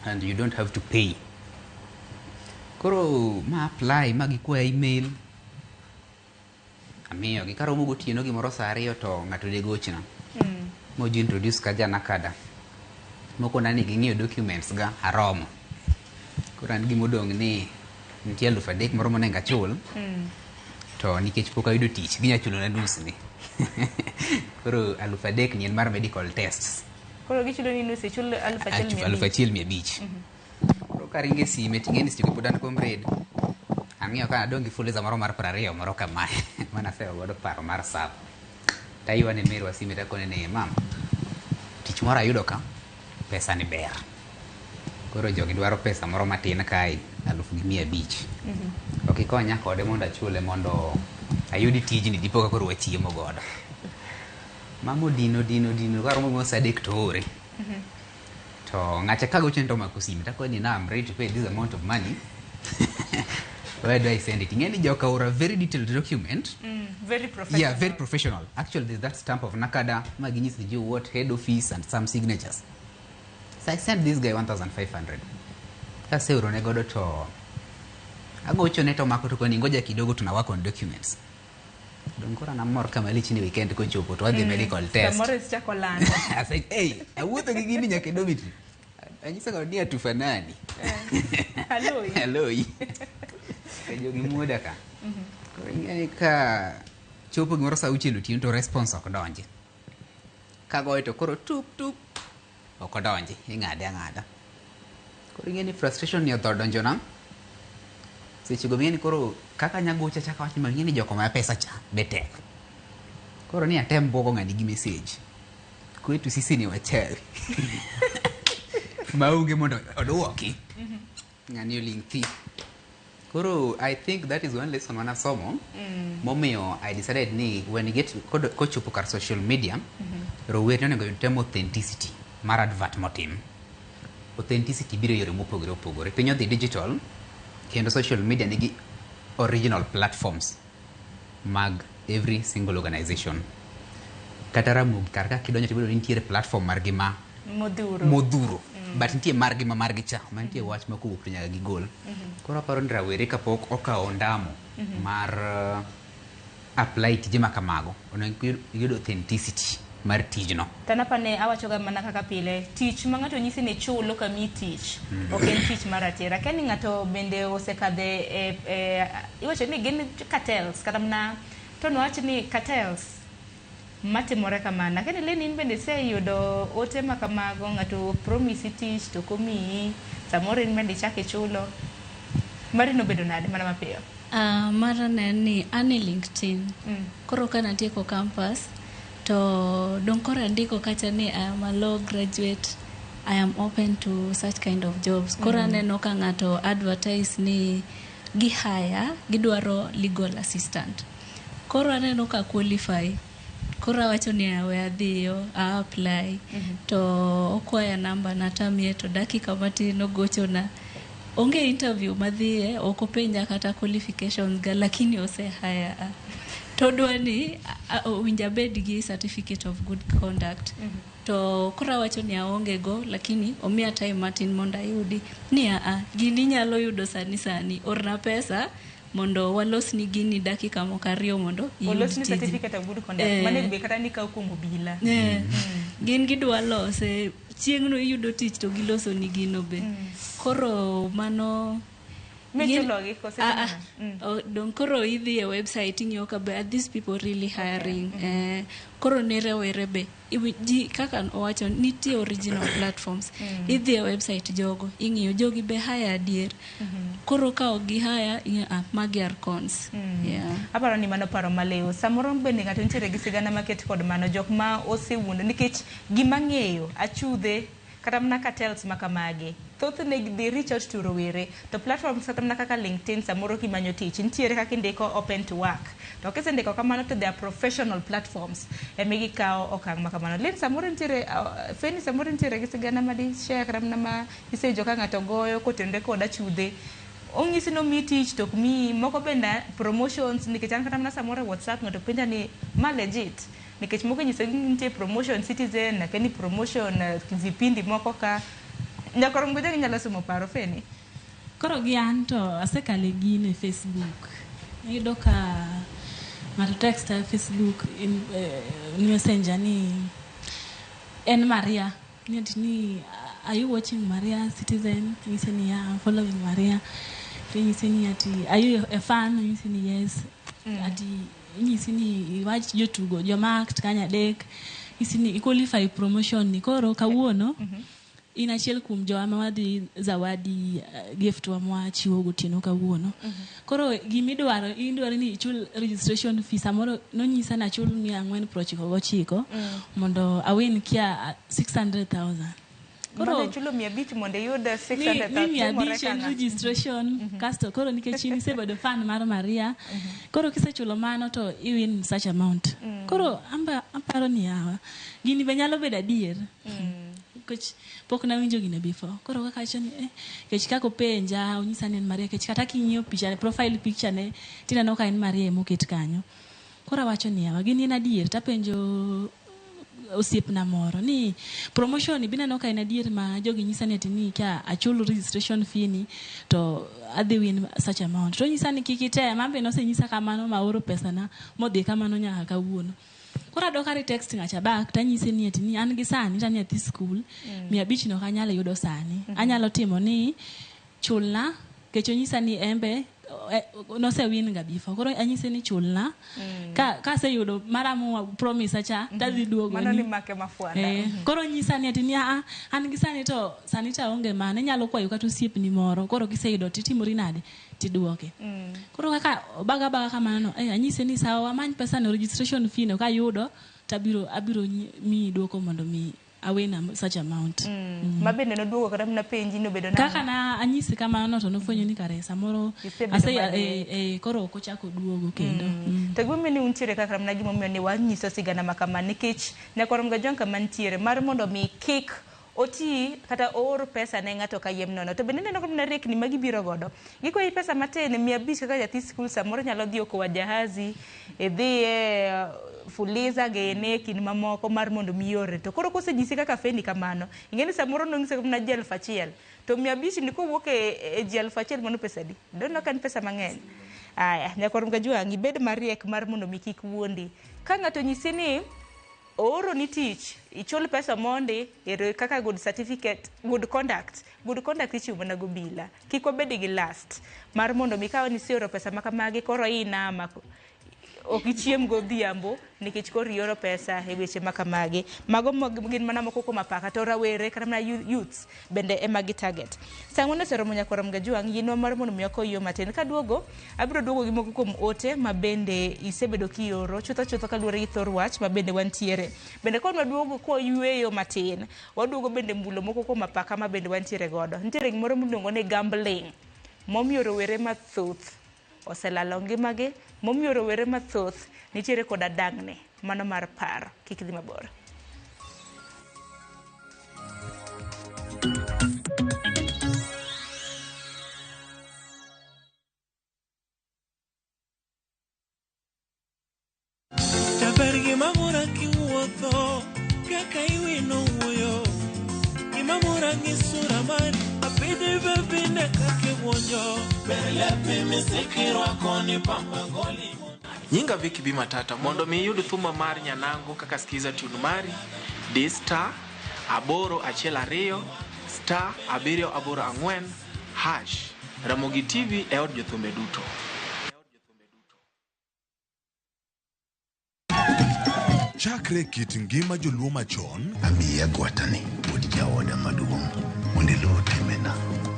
and you don't have to pay. Koro ma apply ma gikwaya email amiyogi karomo gotieno gimoro saa 2 to ng'ato ne gochna moji introduce ka janakada mokona ni ging'iyo documents ga aromo. Koro an gimodong' ni nitie 3,000 moro monego achul to nikech pok ayudo tich ginya chulona nus ni. Koro 3,000 ni en mar medical tests. Koro gichulo ni nus ichul 1,500. 1,500. Koro karingo e sime ting'e ni seche go pod an comrade. Ang'iyo ka adong' gi fuliza moro mar 20 moro kamae manasewa godo paro mar sap. Taywane merwa sime takone ni mam, tich moro ayudo ka, pesa ni ber. Koro jogi dwaro pesa moro matin kae, 1,500. Ok ikonya kode mondo achule mondo ayud tijni dipo ka koro wachiemo godo. Mama odino dino dino karomo gimoro saa 3 to oore. To ng'acha kagochone to omako sime takone ni now I'm ready to pay this amount of money. Where do I send it? Ing'e ni joka ora very detailed document. Very professional. Yeah, very professional. Actually, there's that stamp of NACADA, maginyis ni what head office and some signatures. So I sent this guy 1,500. Kaseorone godo to agochone to mako to koni ngoja kidogo tuna work on documents. Dong koro namor kama lich ni weekend kochopo to wadhi medical test. Samoro isichako lando. I said, hey, awuotho gi gini nyaka e dormitory. Anyisa ga ni hatufanani. Hello. Hello. Jogi muoda ka. Koro ing'e ni ka chopo gimoro saa auchiel otieno to response ok donji. Kagoye to koro tup tup ok odonji, ing'ade ang'ada. Koro ing'e ni frustration ni otho donjona. Seche go ing'e ni koro kaka anya gocha chaka wach ni ing'e ni jok omaya pesa cha be tek. Koro ni atem buogo ng'ani gi message. Kwetu sisi ni wachawi. Maonge mondo oduoki. Ng'ani oling' thi. Koro I think that is one lesson manasomo. Momiyo I decided ni when you get kochopo kar social media, rowere onego oyud tem authenticity mar advert motim. Authenticity biro e yore mopogore opogore. Piny odhi digital kendo social media nigi original platforms mag every single organization. Kata Ramogi kar ka kidonjo tiyudo ni nitiere platform margi ma Modhuro. Modhuro. But nitie margi ma margi cha, ma nitie wach ma kowuok to nyaka gigol. Koro aparo ni rawere kapok okawo ondamo mar apply tije ma kamago, onego giyud authenticity mar tijno. Tanapa ne awachoga mana kaka pile, tich ma ng'ato nyisi ni chulo kamiyi tich, ok en tich mar ratiro. Akia ni ng'ato bende osekadhe e iwacho ni gin cartels, kata mana to nwach ni cartels matimore kamano. Akia ni Leni in bende iseyudo ote ma kamago, ng'ato promise tich to ok omiyi, samoro in bende ichako ichulo. Mari nobedo nade mana mapiyo? Mara ne en ni an e LinkedIn. Koro ka natieko campus to dong koro andiko kacha ni I am a law graduate, I am open to such kind of jobs. Koro aneno ka ng'ato advertise ni gi hire, gidwaro legal assistant. Koro aneno ka qualify. Koro awacho ni we adhiyo, a apply. To okwaya namba na tamiye to dakika matin ogochona. Onge interview madhiye, ok openja kata qualifications ga, lakini ose hire. To odwa ni owinjo abed gi certificate of good conduct. To koro awacho ni aonge go, lakini omiya time matin mondo ayudi. Ni gini inyalo yudo sani sani, orna pesa mondo walosni gini dakika moko ariyo mondo iyud Olosni tijni. certificate of good conduct. Mano be kata nikawo kuom obila. Gin gidwa lose, chieng'no iyudo tich to gilosoni gino be. Koro mano Michulogi kose Dong koro idhi e website ing'iyo ka be are these people really hiring. Koro ne rowere be ji kaka owacho nitie original platforms. Idhi e website jogo ing'iyo jogi be hire adier. Koro ka ok gi hire ing'eyo magi are cons. Yeah. Aparo ni mano paro maliw. Samoro bende ng'ato nitiere gi sigana maket kod mano jok ma osewuondo nikech gima ng'eyo achudhe kata mana cartels ma kamagi thothne they reach out to rowere to platforms kata mana kaka LinkedIn samoro kimanyo tich nitiere kaka indiko open to work to kisendiko kamano to they are professional platforms ema gikawo okang' ma kamano. Lin samoro nitiere Feni samoro nitiere gi sigana ma di share kata mana ma isewinjo ka ng'ato goyo kotenore kod achudhe onyisi ni omiyi tich to ok miyi moko bende promotions nikech an kata mana samoro e WhatsApp ng'ato penja ni ma legit nikech moko inyiso ni nitie promotion Citizen akia ni promotion vipindi moko ka nyakoro ngoja inyalo somo paro Feni. Koro gi an to asekale gino e Facebook. Iyudo ka ng'ato text e Facebook in messenger ni en Maria. Ni ati ni are you watching Maria Citizen? Inyise ni yeah, I'm following Maria. To inyise ni ati are you a fan? Inyise ni yes. Ati inyisi ni iwach jotugo joma act kanyo adek. Inyisi ni i qualify promotion ni koro kawuono in achiel kuom jowa ma wadhi zawadi gift wa mwachiwo gotieno kawuono. Koro gimidwaro idwaro ni ichul registration fee samoro nonyisa ni achul 499 mondo awin kia 600,000. Koro ichulo 500 mondo iyud Ni 600,000 mia timore abich en kang'a? registration kasto koro nikech in isebedo fan mar Maria koro kisechulo mano to iwin such amount. Koro amba aparo ni yawa gini be nyalo bedo adier. Nikech pok nawinjo gino before. Koro kaka awacho ni kech kaka openja onyisa ni en Maria kech kata king'iyo picha profile picture ne tineno ka en Maria emoket kanyo. Koro awacho ni yawa gini en adier tapenjo osiepna moro ni promotion ni bineno ka en adier ma jogi nyisa ni ati ni ka achul registration fee ni to adhi win such amount. To onyisa ni kik item, an be nosenyisa kamano maoro pesa na modhi kamano nyaka kawuono. Koro adok ari text ng'acha back tanyise ni ati ni an gi sani to an nyathi skul 500 no ok anyal yudo sani. Anyalo timo ni chulna kech onyisa ni embe nosewin ga before. Koro anyise ni chulna kaseyudo mara mo promise cha tadhi duogo Mano ni. ni make mafuanda. Koro nyisa ni ati ni a an gi sani to sani to aonge mano inyalo kwayo kata osiepni moro koro kiseyudo titimori nade tiduoke. Koro kaka obaga baga kamano anyise ni sawa wamany pesa no registration fee no kayudo tabiro abiro miyi duoko mondo mi awin such amount. Ma bende noduogo kata mana penji nobedo nang'o? Kaka na anyisi kamano to nofwenyo ni kare samoro Isebedo ase mariek. Koro ok ochako duogo kendo. To gimomiyo ni untiere kaka mana gimomiyo ni wanyiso sigana ma kama nikech nyakwar Mgajwang' kama nitiere mar mondo mi kik oti kata oor pesa ne ng'ato kayiem nono. To bende ineno mana riekni ma gibiro godo. Gikwayi pesa matin 500 kaka nyathi skul samoro nyalo dhi okowa jahazi, idhiye Fuliza gene kind mamoko mar mondo mi iore. To koro kosenyisi kaka feni kamano, ing'e ni samoro nonyisi mana ji 1000. To 500 ni kowuok e ji 1000 mano pesa adi? Doneno ka en pesa mang'eny. Aya, nyakwar Mgajwang', ibed mariek mar mondo mi kik wuondi. Ka ng'ato onyisi ni ooro ni tich, ichul pesa mondi, ero kaka good certificate, good conduct. Good conduct ichiwo mana gobila. Kik wabed gi last mar mondo mi ka nisioro pesa ma kamagi koro inama ok ichiem godhiambo nikech koro ioro pesa e weche ma kamagi. Mago gin mana moko kuom apaka to rawere kata mana youths bende ema gi target. Saa ang'wen oseromo nyakwar Mgajwang', yienwa mar mondo mi wakow yo matin. Kaduogo, abiro duogo gi moko kuom ote ma bende isebedo kioro chutho chutho kaluwore gi thor wach ma bende wantiere. Bende ka waduogo kwayueyo matin, waduogo bende mulo moko kuom apaka ma bende wantiere godo. Nitiere gimoro miluongo ni gambling, momiyo rowere mathoth oselalo ngimagi, momiyo rowere mathoth nitiere koda dang'ni mano mar paro. Kik idhi mabor. Jaber gima mora kiwuotho kaka iwino wuoyo gima mora gi sura mari apidhi bebine kaka iwuonjo ber lepi misikirwako ni pamba goli. Nyinga Vicky B Matata mondo mi iyud thuma mar Nyanango kaka skiza tune mari di star 812 star 784 hash. Ramogi TV e od jothumbe duto. Chakre kit ngima joluo machon amiya gwatani wuod jaoda maduong' mondo iluw timbena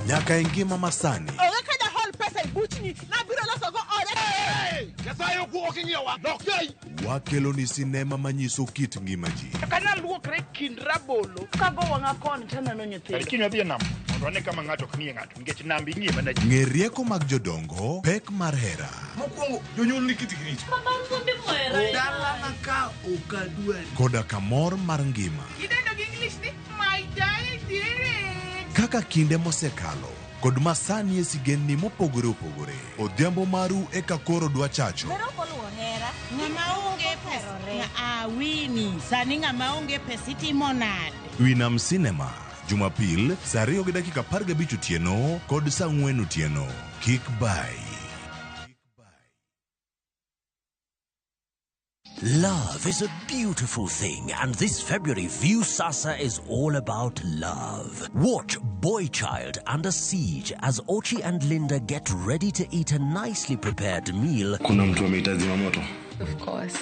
nyaka e ngima masani. Onge ka jahol pesa e buchni nabiro losogo ode. Nyasaye ok ing'iyowa lokei. Wakelo ni sinema manyiso kit ngima ji. Ok anyal luokre kind rabolo kago wang'a koni taneno nyithindo. Kar kiny wadhi e nam mondo wane kama ng'ato ok ng'iye ng'ato nikech nam ing'iye mana ji. Ng'e rieko mag jodongo, pek mar hera. Mokwongo jonyuol ni kitgi richo. Dalana ka ok adwari. Koda kamor mar ngima. Idendo gi English ni my diary. Kaka kinde mosekalo kod masani e sigendni mopogore opogore. Odhiambo maru eka koro dwa chacho. Bero koluwo hera. Ng'ama onge pesa. Awini, sani ng'ama onge pesa itimo nade? Winam Cinema, Jumapil, saa 2:15 otieno kod saa 4 otieno. Kik bai. Love is a beautiful thing, and this February, Viusasa is all about love. Watch Boy Child Under Siege as Ochi and Linda get ready to eat a nicely prepared meal. Kuna mtu amehitaji moto. Of course,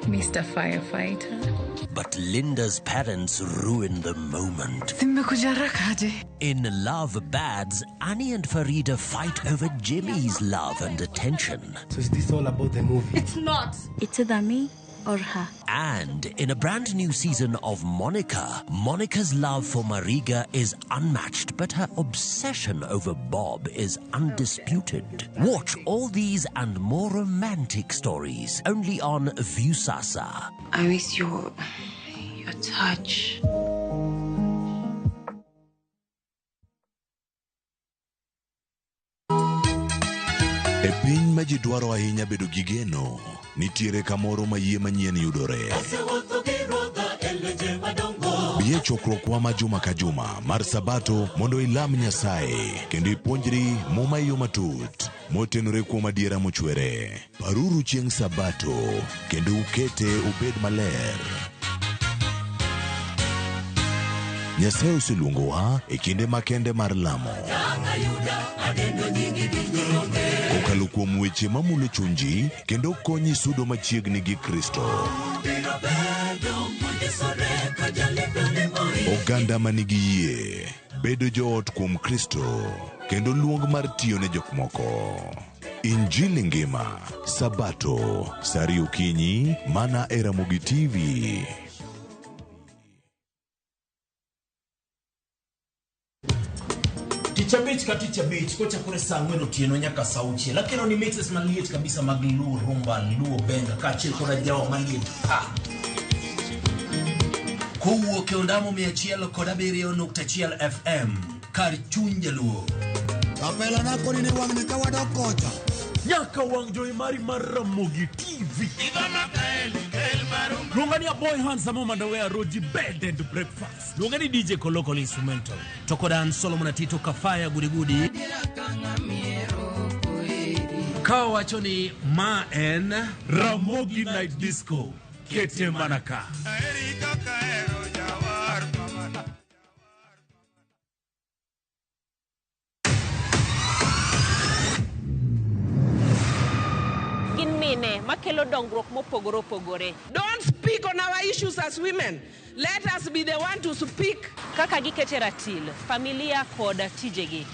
Mr. Firefighter. But Linda's parents ruin the moment. Nimekuja haraka aje? In Love Bads, Annie and Farida fight over Jimmy's love and attention. So is this all about the movie? It's not. It's either me or her. And in a brand new season of Monica, Monica's love for Mariga is unmatched, but her obsession over Bob is undisputed. Watch all these and more romantic stories only on Viusasa. I miss your touch. E piny ma ji dwaro ahinya bedo gi geno, nitiere kamoro ma yie manyien yudore. Bi e chokruokwa ma juma ka juma mar Sabato mondo ilam Nyasaye kendo ipuonjri Muma e yo matut motenore kuom adiera mochwere. Paruru chieng' Sabato kendo ukete obed maler. Nyasaye oseluongowa e kinde makende mar lamo. Kokalo kuom weche mamulo chunji kendo konyi sudo machiegni gi Kristo. Oganda ma nigi yie bedo joot kuom Kristo kendo luong mar tiyo ne jok moko. Injili ngima, Sabato, saa ariyo okinyi, mana e Ramogi TV. Tich abich ka tich abich kochakore saa ang'wen otieno nyaka saa auchiel akelo ni mixes maliet kabisa mag Luo Rumba, Luo Benga kaachiel kod ajawa maliet pa. Kowuok e ondamo 107.1 FM kar chuny jaluo. Kapela na koni ni wang'ni ka wadok kocha. Nyaka wang' jowi mari mar Ramogi TV. Luonga ni Aboy Handsome Mandawe Roji Bed and Breakfast. Luonga ni DJ Koloko Instrumental. To kod an Solomon Atito Kafaya Gudigudi. Ka wacho ni ma en Ramogi Night Disco. Kete mana ka. Gin mine makelo dongruok mopogore opogore. Don't speak on our issues as women. Let us be the one to speak. Kaka gikete ratil, familia kod tijegi.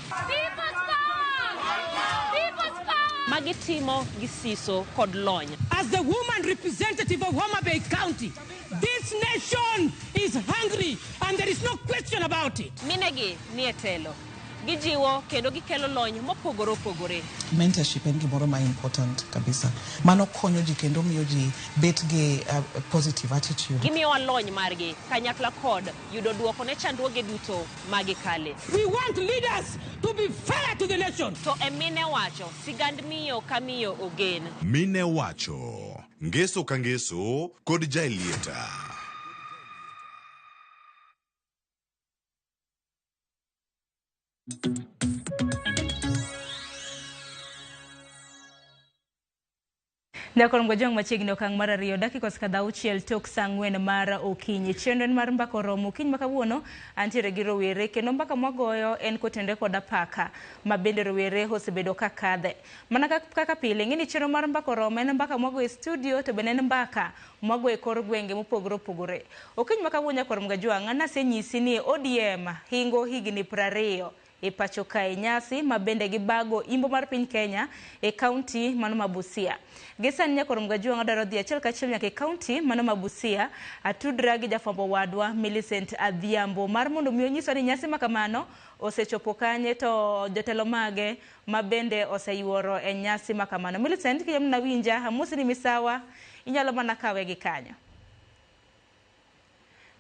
Magitimo gi siso kod lony. As the woman representative of Homa Bay County, this nation is hungry and there is no question about it. Minegi nie telo. Gijiwo kendo gikelo lony mopogore opogore. Mentorship en gimoro ma important kabisa. Mano konyo ji kendo miyo ji bet gi positive attitude. Gimiyowa lony margi kanyakla kod yudo duoko ne chandruoge duto magikale. We want leaders to be fair to the nation. To e mine wacho, sigand miyo ka miyo ogen. Mine wacho, ngeso ka ngeso kod Jaelieta. Nyakorom Gojong machiegni okang' mar ariyo dakika osekadho auchiel tok saa ang'wen mar okinyi. Chenro en mar mbaka oromo okinyi ma kawuono antiere gi rowere kendo mbaka mwagoyo en kotenore kod apaka ma bende rowere osebedo ka kadhe. Mana kaka pile ing'e ni chenro mar mbaka oromo en mbaka mwagoyo e studio to bende en mbaka mwagoyo e kor gwenge mopogore opogore. Okinyi ma kawuono Nyakorom Gajwang' nasenyisi ni ODM hingo higni 20 e pacho kae nyasi ma bende gibago imbo mar piny Kenya e kaunti mano ma Busia. Gi sani Nyakorom Gajwang' adwaro dhi achiel kachiel nyaka e kaunti mano ma Busia atudra gi jafwambo wadwa Millicent Adhiambo mar mondo mi onyiswa ni nyasi ma kamano osechopo kanye to jotelo mage ma bende oseyuoro e nyasi ma kamano. Millicent kijamna winja amosi ni misawa inyalo mana kawe gi kanyo.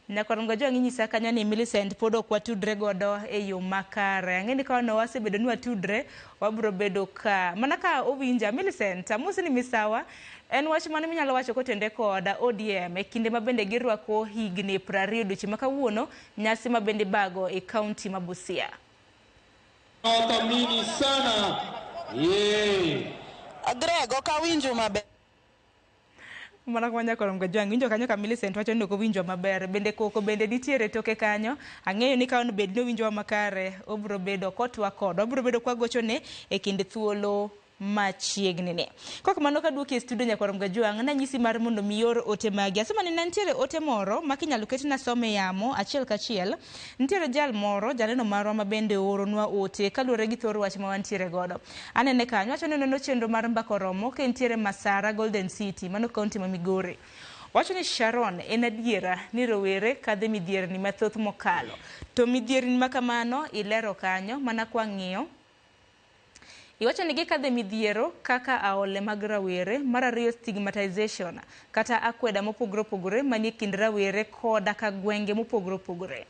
Nyakorom Gajwang' inyisa kanyo ni Millicent pod ok watudre godo e yo makare. Ang'e ni ka wasebedo ni watudre, wabiro bedo ka. Mana ka owinja Millicent, amosi ni misawa, en wach mane minyalo wacho kotenore kod ODM e kinde ma bende girwako higni 20 odiochieng' ma kawuono, nyasi ma bende ibago e kaunti ma Busia. Nawathamini sana. Yeah. Greg, ok awinjo maber. Mana kwa Nyakorom Gajwang' winjo kanyo ka Millicent wacho ni ok owinjo maber. Bende koko bende nitiere toke kanyo. Ang'eyo ni ka on bed ni owinjowa makare, obiro bedo kotwa kodwa. Obiro bedo kwagochone e kind thuolo machiegni ni. Kok mano kaduoki e studio Nyakorom Gajwang' nanyisi mar mondo mi ior ote magi. Asema ni nitiere ote moro ma kinyalo ketna some yamo achiel kachiel. Nitiere jal moro, janeno marwa ma bende ooronwa ote kaluwore gi thor wach ma wantiere godo. Anene kanyo, wacho ni oneno chenro mar mbaka oromo ka entiere Masara Golden City, mano kaunti ma Migori. Wacho ni Sharon en adiera ni rowere kadhe midhierni mathoth mokalo. To midhierni ma kamano ilero kanyo mana kwa ng'iyo. Iwacho ni gikadhe midhiero kaka aole mag rawere, mar ariyo stigmatization kata akweda mopogore opogore manie kind rawere koda ka gwenge mopogore opogore.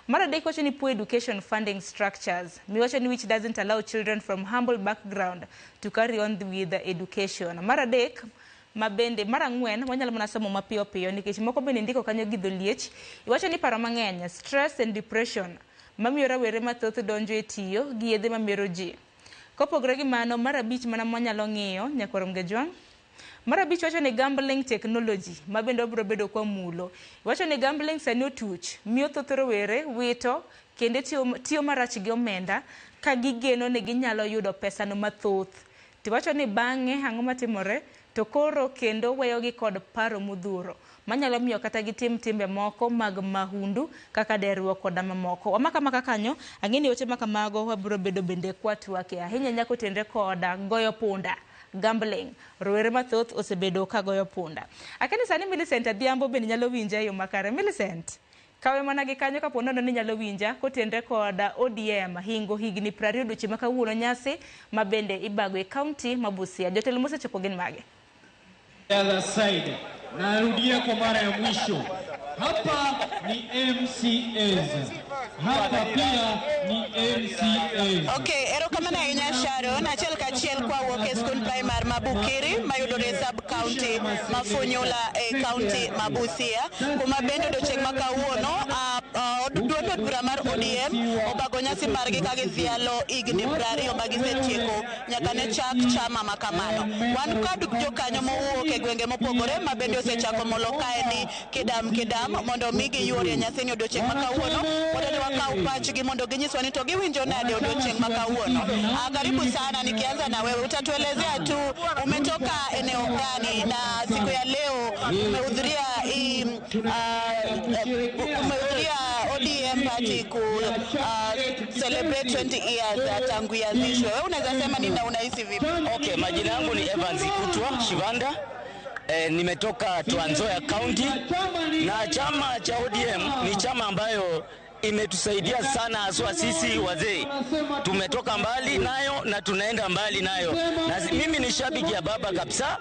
Mar adek wacho ni poor education funding structures. Miwacho ni which doesn't allow children from humble background to carry on with the education. Mar adek mabende mar ang'wen wanyalo mana somo mapiyo piyo nikech moko bende ndiko kanyo gi dholiech. Iwacho ni paro mang'eny, stress and depression mamiyo rawere mathoth donjo e tiyo gi yedhe mamero ji. Kopogore gi mano, mar abich mana mwanyalo ng'iyo nyakwar Mgejwang'. Mar abich wacho ni gambling technology ma bende wabiro bedo kwa mulo. Wacho ni gambling sani otuch, miyo thoth rowere wito kendo tiyo marach gi omenda ka gigeno ni ginyalo yudo pesano mathoth. Tiwacho ni bang'e ang'o matimore to koro kendo weyogi kod paro modhuro manyalo miyo kata gitim timbe moko mag mahundu kaka derruok koda mamoko. Wamaka maka kanyo, ang'e ni weche makamago wabiro bedo bende kwatwake ahinya nyaka otenre koda goyo punda. Gambling. Rowere mathoth osebedo ka goyo punda. Akeni sani Millicent Adhiambo bende nyalo winja e yo makare. Millicent, kawe mana gi kanyo kapo nono ni nyalo winja kotenre koda ODM hingo higni 20 odiochieng' ma kawuono nyasi ma bende ibago e kaunti ma Busia. Jotelo mosechopo gin mage? The other side. Narudia kwa mara ya mwisho. Hapa ni MCAs. Hapa pia ni MCAs. Okay, erokamano ahinya Sharon. Achiel kachiel kwa wuok e skul primar ma Bukiri mayudore e sub county ma Funyula e county ma Busia, kuma bende odiochieng' ma kawuono duond od bura mar ODM obago nyasi margi ka gidhialo higni 20 ma gisetieko nyaka ne chak chama ma kamano. Wan kod jokanyo mowuok e gwenge mopogore ma bende osechako molo kaendi kidam kidam mondo mi giyuorie nyasini odiochieng' ma kawuono mondo ne wakaw pachgi mondo ginyiswa ni to giwinjo nade odiochieng' ma kawuono. Karibu sana, nikianza na wewe utatuelezea tu umetoka eneo gani na siku ya leo umehudhuria hii umehudhuria ODM party ku celebrate 20 years tangu ianzishwe. Wewe unaweza sema nini na unahisi vipi? Okay, majina yangu ni Evans Kutwa Shivanda. Nimetoka Trans Nzoia County na chama cha ODM ni chama ambayo imetusaidia sana haswa sisi wazee. Tumetoka mbali nayo na tunaenda mbali nayo. Na mimi ni shabiki ya baba kabisa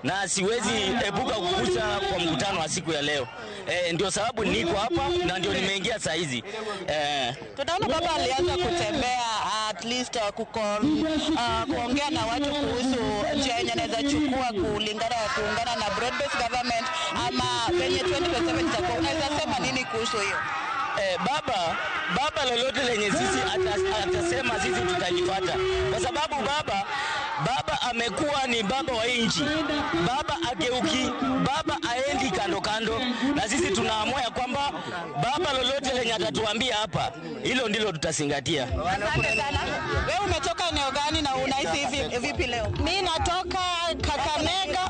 na siwezi epuka kukusa kwa mkutano wa siku ya leo. Ndio sababu niko hapa na ndio nimeingia saa hizi. Tunaona baba alianza kutembea at least kuongea na watu kuhusu njia yenye anaweza chukua kulingana kuungana na broad based government ama penye 2027 itakuwa. Unaweza sema nini kuhusu hiyo? Baba lolote lenye sisi atasema sisi tutalifuata. Kwa sababu baba amekuwa ni baba wa nchi. Baba ageuki, baba aendi kando kando, na sisi tunaamua kwamba baba lolote lenye atatuambia hapa, hilo ndilo tutazingatia. Asante sana. Wewe umetoka eneo gani na unahisi vipi leo? Mimi natoka Kakamega.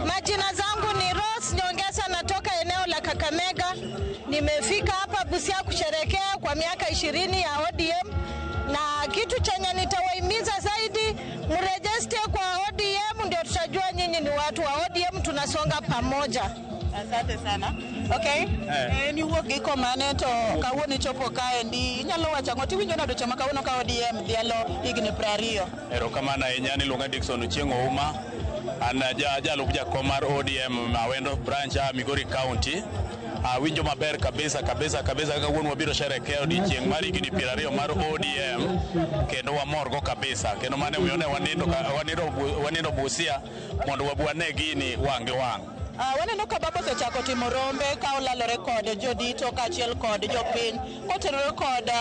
Majina zangu ni Rose Nyongesa, natoka eneo la Kakamega. Nimefika hapa Busia kusherehekea kwa miaka 20 ya ODM, na kitu chenye nitawahimiza zaidi, mrejeste kwa ODM ndio tutajua nyinyi ni watu wa ODM, tunasonga pamoja. Asante sana. Okay. Ni wuok gi komane to kawuono ichopo kaendi inyalo wacho ang'o tiwinjo nade odiochieng' ma kawuono ka ODM dhialo higni 20? Erokamano ahinya, niluonga Dickson Ochieng' Ouma. An jalup jakom mar ODM Awendo branch a Migori County. Awinjo maber kabisa kabisa kabisa kaka wuon wabiro sherekea odiochieng' mar higni 20 mar ODM kendo wamorgo kabisa kendo mane omiyo ne wanindo Busia mondo wabwane gini wang' gi wang'. Waneno ka baba osechako timo rombe ka olalore kod jodito kaachiel kod jopiny kotenore kod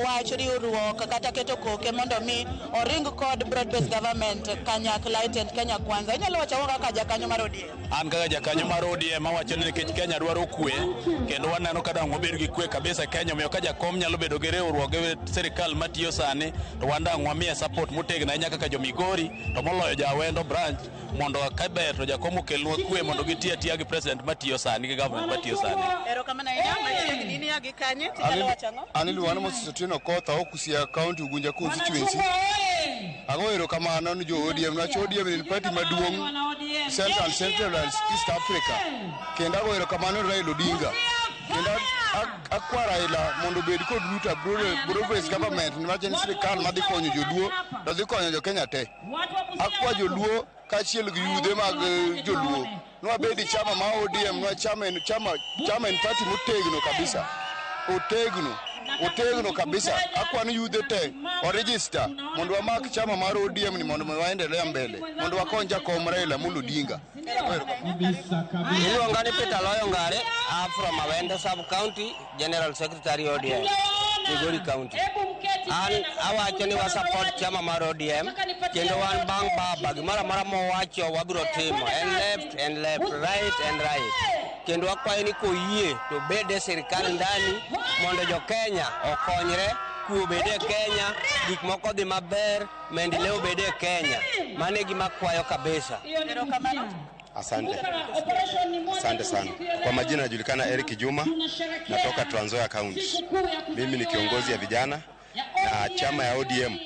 wach riwruok kata keto koke mondo mi oring kod broad based government kanyakla e tend Kenya Kwanza. Inyalo wacho ang'o kaka jakanyo mar ODM? An kaka jakanyo mar ODM awacho ni nikech Kenya dwaro kwe kendo waneno ka dang' wabed gi kwe kabisa Kenya, omiyo ka jakom nyalo bedo gi riwruok gi sirikal matiyo sani to wan dang' wamiye support motegno ahinya kaka jo Migori to moloyo jo Awendo branch mondo kaber to jakom okelnwa kwe mondo giti atiya gi president matiyo sani gi government matiyo sani. Erokamano ahinya. Machiegni ni gi kanye tinyalo wacho ang'o? An iluonga ni Moses Otieno Okoth, awuok Busia County, Ugunja constituency. Ago erokamano ni jo ODM, niwach ODM en party maduong' Central and East Africa. Kendo ago erokamano ni Raila Odinga. Kendo akwa Raila mondo obed kod Ruto broad based government niwach en sirikal madhi konyo joluo to dhi konyo jo Kenya te. Akwa joluo kaachiel gi yudhe mag joluo nwabedi chama ma ODM, nwa chama en party motegno kabisa, otegno. Otegno kabisa. Akwano yudhe te oregister mondo wamak chama mar ODM ni mondo waendelea mbele. Mondo wakony jakom Raila Amolo Odinga. Iluonga ni Peter Loyo Ngare, I'm from Awendo Sub-County, General Secretary ODM, Migori County. An awacho ni wa support chama mar ODM, kendo wan bang' baba, gimoro amora mowacho wabiro timo, en left and left, right and right. Kendo wakwayo ni koyie to bed e sirikal ndani mondo jo Kenya okonyre, kwe obed e Kenya, gik moko odhi maber, maendeleo obed e Kenya. Mano e gima akwayo kabisa. Asante. Asante sana. Kwa majina najulikana Eric Juma, natoka Trans Nzoia County. Mimi ni kiongozi ya vijana na chama ya ODM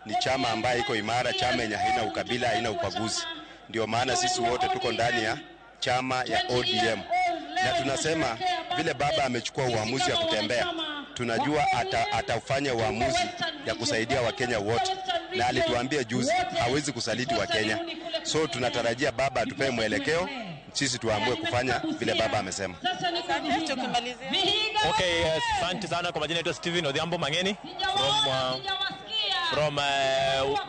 ni chama ambaye iko imara, chama yenye haina ukabila, haina ubaguzi. Ndio maana sisi wote tuko ndani ya chama ya ODM. Na tunasema vile baba amechukua uamuzi ya kutembea, tunajua atafanya uamuzi ya kusaidia Wakenya wote. Na alituambia juzi hawezi kusaliti Wakenya. So tunatarajia baba atupee mwelekeo, sisi tuamue kufanya vile baba amesema. Okay, asante sana kwa majina naitwa Steven Odhiambo Mangeni from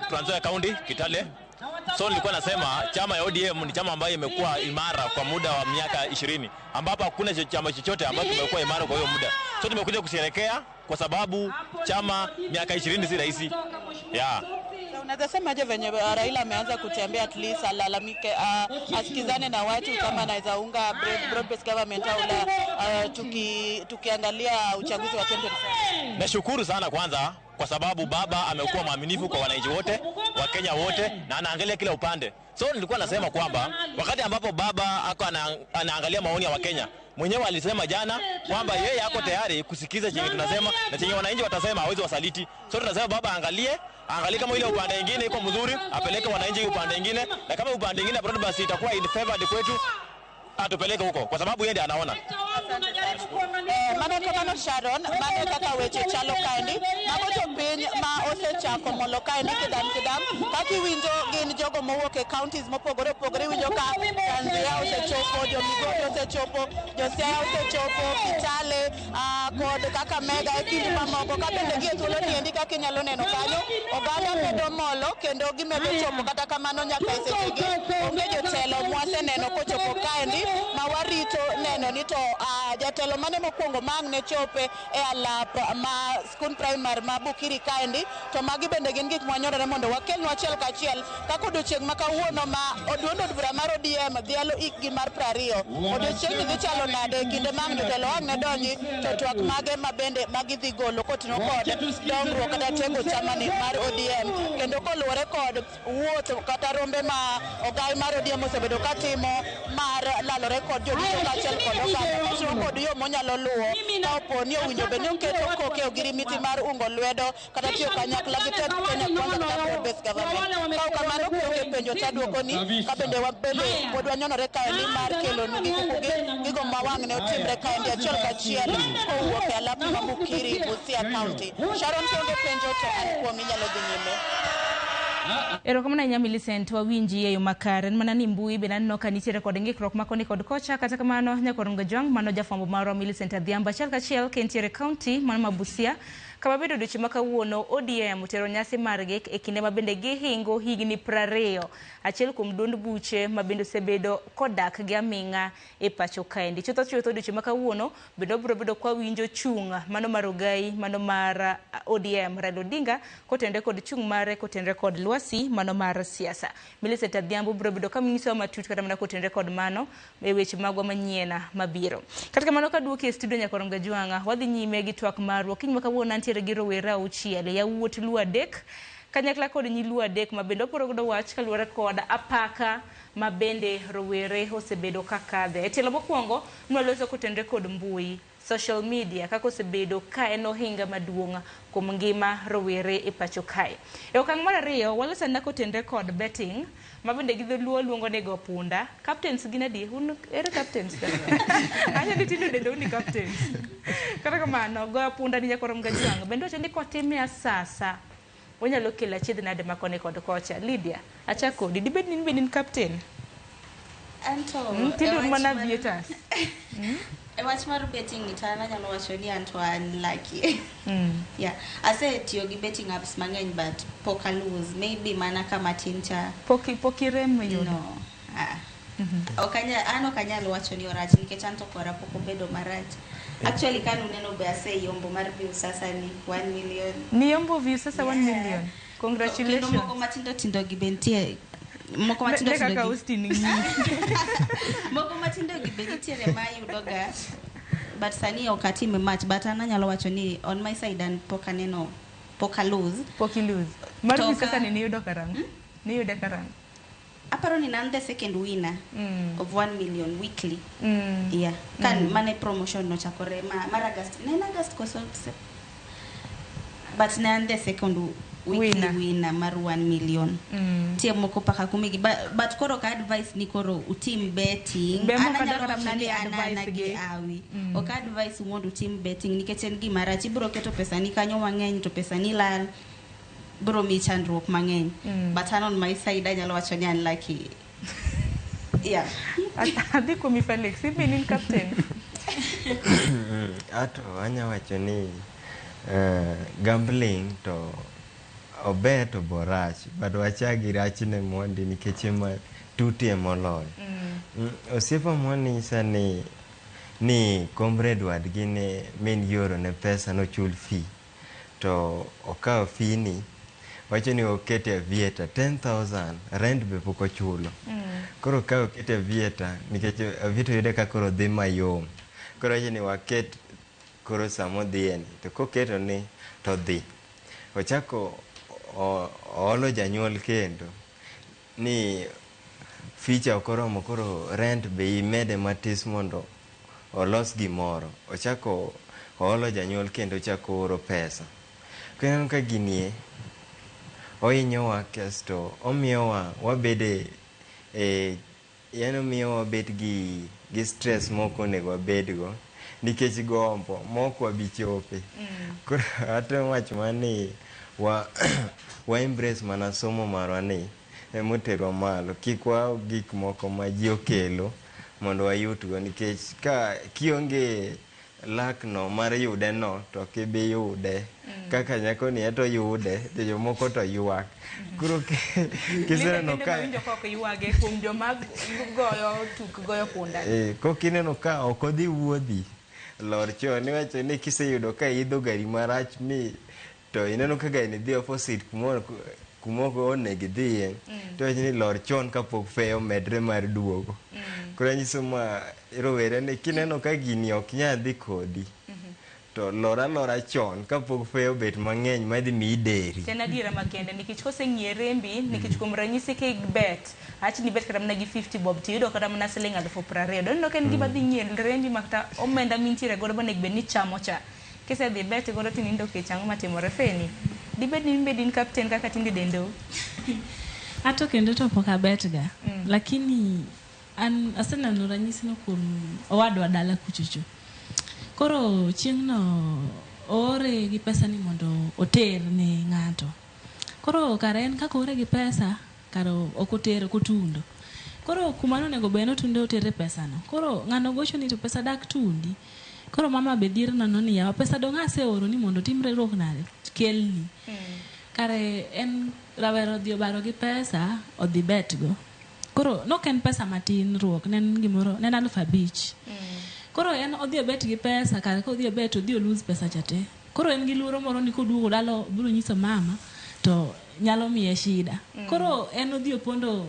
Trans Nzoia County, Kitale. So nilikuwa nasema chama ya ODM ni chama ambayo imekuwa imara kwa muda wa miaka 20, ambapo hakuna chama chochote ambacho kimekuwa imara kwa hiyo muda. So tumekuja kusherehekea kwa sababu chama miaka 20 si rahisi. Yeah. Unaweza sema aje venye Raila ameanza kutembea, at least alalamike, asikizane na watu kama anaweza unga broad based government au la, tukiangalia uchaguzi wa 2027? Nashukuru sana kwanza kwa sababu baba amekuwa mwaminifu kwa wananchi wote, Wakenya wote, na anaangalia kila upande. So nilikuwa nasema kwamba wakati ambapo baba ako anaangalia maoni ya Wakenya, mwenyewe alisema jana kwamba yeye ako tayari kusikiza chenye tunasema na chenye wananchi watasema, hawezi wasaliti. So tunasema baba angalie kama ile upande mwingine iko mzuri, apeleke wananchi upande mwingine, na kama upande mwingine broadcast itakuwa in favor kwetu, atupeleke huko kwa sababu yeye ndiye anaona. Mano kamano Sharon, mano kaka weche chalo kaendi, mago jopiny ma osechako molo kaendi kidam kidam, kaka iwinjo gin jogo mowuok e counties mopogore opogore, iwinjo ka Trans Nzoia osechopo, jo Migori osechopo, jo Siaya osechopo, Kitale kod Kakamega e kind mamoko. Ka bende gi e thuolo ni endi kaka inyalo neno kanyo, oganda medo molo kendo gimedo chopo, kata kamano nyaka e sechegi onge jotelo mwaseneno kochopo kaendi ma warito neno ni to jatelo mane mokwongo mang' ne chope e alap ma skund primary ma Bukiri kaendi. To magi bende gin gik mwanyorore mondo wakelnu achiel kachiel kaka odiochieng' ma kawuono ma duond od bura mar ODM dhialo ikgi mar 20. Odiochieng'ni dhi chalo nade e kinde mang' jotelo ang' ne donji, to twak mage ma bende magidhi golo koting'o kod dongruok kata tego chamani mar ODM, kendo koluwore kod wuoth kata rombe ma ogai mar ODM osebedo katimo mar lalore kod jorito kaachiel kod oganda, koting'o kod yo monyalo luwo ka opo ni owinjo bed ni oketo koke ogirimiti mar ungo lwedo kata tiyo kanyakla gi tend Kenya Kwanza kata broad based government. Ka kamano kionge penjo taduokoni, ka bende pod wanyonore kaendi mar kelonu gigo ma wang' ne otimre kaendi achiel kachiel kowuok e alap ma Bukiri, Busia County. Sharon, kionge penjo to an kuom inyalo dhi nyime. Erokamano ahinya Millicent, wawinji e yo makare. En mana ni mbui bende aneno ka nitiere kod ng'ikruok ma koni kod kocha. Kata kamano Nyakorongo Jwang', mano jafwambo marwa Millicent Adhiambo achiel kachiel ka entiere county mano ma Busia, kama bende odiochieng' ma kawuono ODM otero nyasi margi e kinde ma bende gihingo higni 20, achiel kuom duond buche ma bende osebedo kodak gi aming'a e pacho kaendi. Chutho chutho odiochieng' ma kawuono bende wabiro bedo kwa winjo chung' mano mar ogai mano mar ODM Raila Odinga kotenre kod chung' mare kotenre kod lwasi mano mar siasa. Millicent Adhiambo biro bedo ka nyisowa matut kata mana kotenre kod mano e weche magwa manyien mabiro. Kata kamano kaduoki e studio Nyakorongo Jwang'a, wadhi nyime gi twak marwa. Kiny ma kawuono antiere gi rowere 6, yawuot Luo 3 kanyakla kod nyi Luo 3 ma bende oporo godo wach kaluwore kod apaka ma bende rowere osebedo kakadhe. E tielo mokwongo nwaloso kotenre kod mbui, social media kaka osebedo ka en ohinga maduong' kuom ngima rowere e pacho kae. E okang' mar ariyo waloso na kotenre kod betting ma bende gi dholuo luongo ni go punda. Captains gin adi? Un ere captains? Anya ni tinde dendo ni captains. Kata kamano go punda ni Nyakorongo Jwang' bende wacho ni kotime asasa onyalo kelo achiedh nade ma koni kod kocha. Lydia, achak kodi, dibed ni in bende in captain? Anto Tinde un e wach mana mar- Aviators. E wach mar betting ni to an anyalo wacho ni anto an lucky. Yeah. Asetiyo gi betting apps mang'eny but pok a lose. Maybe mana kama tin cha. Pok pok irem yudo. No. Ah. Ok anyal, an ok anyal wacho ni orach nikech an to kora pok obedo marach. Actually ka nuneno be aseyombo mar Viusasa ni 1 million. Niyombo Viusasa 1 Yeah. million. Kendo Congratulations. moko matindo tindo gi be nitie moko matindo Ne tindo kaka gi Austin ng'iyi. moko matindo gi be nitiere ma ayudoga but sani ok atime much but an anyalo wacho ni on my side an pok aneno pok a lose. Pok i lose. Mar To Viusasa ka- ni niyudo karang'o? Niyude karang'o? Aparo ni nan the second winner of 1 million weekly. Yeah. Kan mane promotion nochakore ma, mar August. Ne en August koso but ne an the second weekly Winner. winner, mar 1 million. Tie moko paka kumigi but, but koro ka advice ni koro utim betting. Be An moko anyalo kata wacho mana ni ni an ana advice gi gi. awi. Ok advice mondo utim betting nikech en gima rach. Ibiro keto pesa ni kanyo mang'eny to pesa ni lal. Biro miyi chandruok mang'eny. But an on my side anyalo wacho ni an lucky. Yeah. Adhi kuomi Felix, ibe in captain. Ato anya wacho ni gambling to ober to borach but wachak gi rachne mondi nikech ema tutie moloyo. Osiepa moro nyisa ni comrade wadgi ne min gi oorone pesa nochul fee to okawo fee ni wacho ni okete aviator 10,000 rent be pok ochulo. Koro ka okete aviator nikech aviator yude ka koro dhi mayom. Koro wacho ni waket koro samodhiye ni to koketo ni to dhi. Ochako oolo janyuol kendo ni fee cha ok oromo koro rent be imede matis mondo olos gimoro. Ochako oolo janyuol kendo ochako ooro pesa. Koro ineno ka ginie ohinyowa kasto omiyowa wabede e yani omiyo wabet gi stress mok onego wabedgo nikech gombo mok wabi chope. Koro atemo wacho mana ni wa embrace mana somo marwa ni emoterwa malo. Kik waw gik moko ma ji okelo mondo wayutgo nikech ka kionge luck no mar yude no to ok ibi yude. Kaka nyako ni eto yude to jomoko to ywak. Koro kiseneno Linda ka kende mawinjo ka ok ywage kuom joma goyo tuk goyo punda. Kokineno ka ok odhi wuodhi lor chon iwacho ni kiseyudo ka iidho gari marach mi to ineno ka gari ni dhi opposite kuma ok onego idhiye to iwacho ni lor chon kapok fare omedre mar duogo. Koro anyiso ma rowere ni kineno ka gini ok nyal dhi kodi to lor alora chon kapok fare obet mang'eny madhi miyi deri. En adiera makende nikech koseng'iye rembi nikech kuom ranyisi ka ibet awach ni ibet kata mana gi 50 bob tiyudo kata mana siling 20,000 doneno ka en gima dhi ng'iye rembi ma kata omenda mintiere godo monego bed ni ichamo cha kisedhi bet godo tinindo kech ang'o matimore Feni dibed ni in bende in captain kaka tinde dendou Ato kendo to pok abetga. Lakini an aseneno ranyisi no kuom owadwa dala kuchocho. Koro chieng'no oore gi pesa ni mondo oter ne ng'ato. Koro kare en kaka oore gi pesa, kare ok otero, ok otundo. Koro kuma nonego bed ni otundo otere pesano. Koro ng'ano gocho ni to pesa dak tundi. Koro mama be dhier nono ni yawa pesa dong' aseoro ni mondo timre ruok nade, kelni. Kare en rawera odhi obaro gi pesa, odhi bet go. Koro nok en pesa matin ruok, ne en gimoro, ne en 5,000. Koro en odhi obet gi pesa, kare kodhi obet odhi olose pesa cha te. Koro en gi luoro moro ni koduogo dala obiro nyiso mama to nyalo miye shida. Koro en odhi opondo,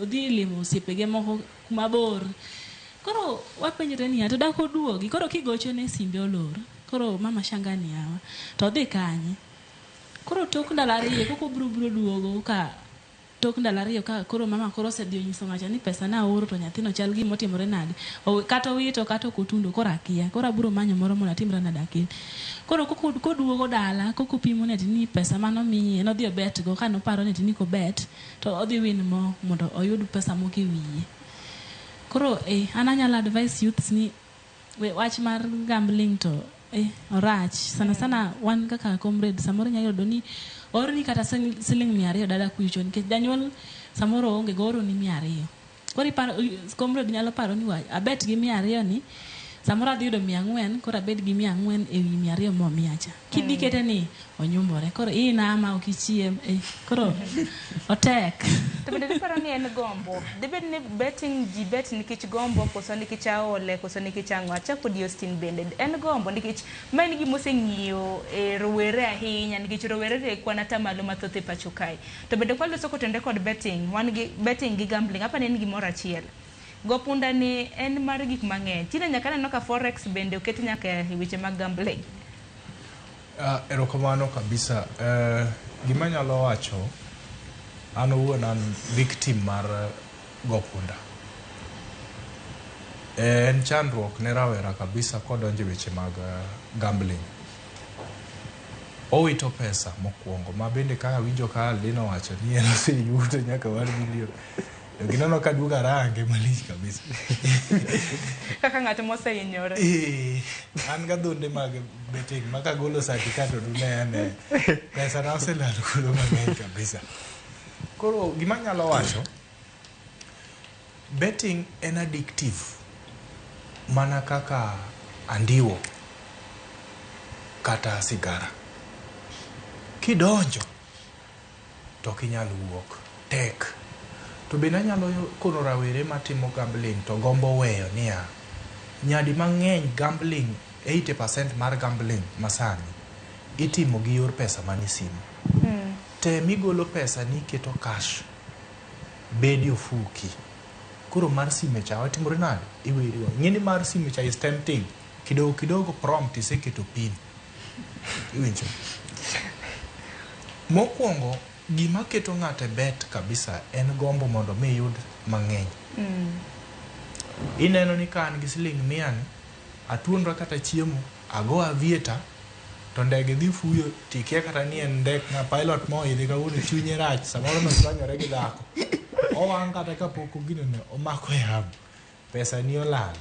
odhi limo osiepege moko kuma bor. Koro wapenjre niya, to dak oduogi? Koro kigochone simbe olor. Koro mama shanga ni yawa, to odhi kanye? Koro tok ndalo ariyo koka obiro biro duogo ka tok ndalo ariyo ka koro mama koro osedhi onyiso ng'acha ni pesa na aoro to nyathino chal gima otimore nade. Kata owito kata ok otundo koro akia. Koro abiro manyo moro mondo atimra nade akel. Koro koduogo dala koko pimo ne ni pesa manomiye nodhi obet go kanoparo ni kobet to odhi win mo mondo oyud pesa moko e wiye. Koro an anyalo advise youths ni wach mar gambling to orach. Sana sana wan kaka comrade samoro inyalo yudo ni orni kata siling 200 dada kucho nikech janyuol samoro oonge go oroni 200. Koro iparo comrade nyalo paro ni abet gi 200 ni samoro adhi yudo 400, koro abed gi 400 ewi 200 momiya cha. Kidhi kete ni onyumbore, koro inama ok ichiem, koro otek. To bende diparo ni en gombo? Dibed ni betting ji bet nikech gombo, koso nikech aole, koso nikech ang'o? Achako di Austin bende. En gombo nikech ma en gima oseng'iyo e rowere ahinya, nikech rowere to e kwan atamalo mathoth e pacho kae. To bende kwaloso kotenore kod betting, wan gi betting gi gambling, apani en gimoro achiel. Go punda ni en mar gik mang'eny. Tinde nyaka aneno ka forex bende oket nyaka e weche mag gambling. Erokamano kabisa. Gima anyalo wacho, an owuon an victim mar go punda. En chandruok ne rawera kabisa kodonjo e weche mag gambling. Owito pesa mokwongo, ma bende kaka awinjo ka Aldina owacho ni en oseyuto nyaka 1 million. To gineno ka duogo arange malich kabisa. Kaka ng'at mosehinyore. An gadhonde mag betting ma kagolo sati ka to dune ane. Pesa na oselal kuro mang'eny kabisa. Koro gima anyalo wacho, betting en addictive mana kaka andiwo kata sigara. Kidonjo to ok inyal wuok, tek. To bende anyalo kono rawere matimo gambling to gombo weyo niya, nyadi mang'eny gambling 80% mar gambling masani itimo gi yor pesa manie simu. Tem igolo pesa ni iketo cash, bedi ofuki. Koro mar sime cha otimore nade? Iweri go. Ing'e ni mar sime cha is tempting. Kidogo kidogo prompt iseketo pin. Iwinjo? Mokwongo, gima keto ng'ato e bet kabisa en gombo mondo mi iyud mang'eny. Ineno ni ka an gi siling 100 ni, atuonra kata chiemo, ago aviator, to ndege dhi fuyo tikia kata ni en ndek ng'a pilot moidhe kawuono chunye rach, samoro nochwanyore gi dhako. Owang' kata kapok ginene omako yamo, pesa ni olal.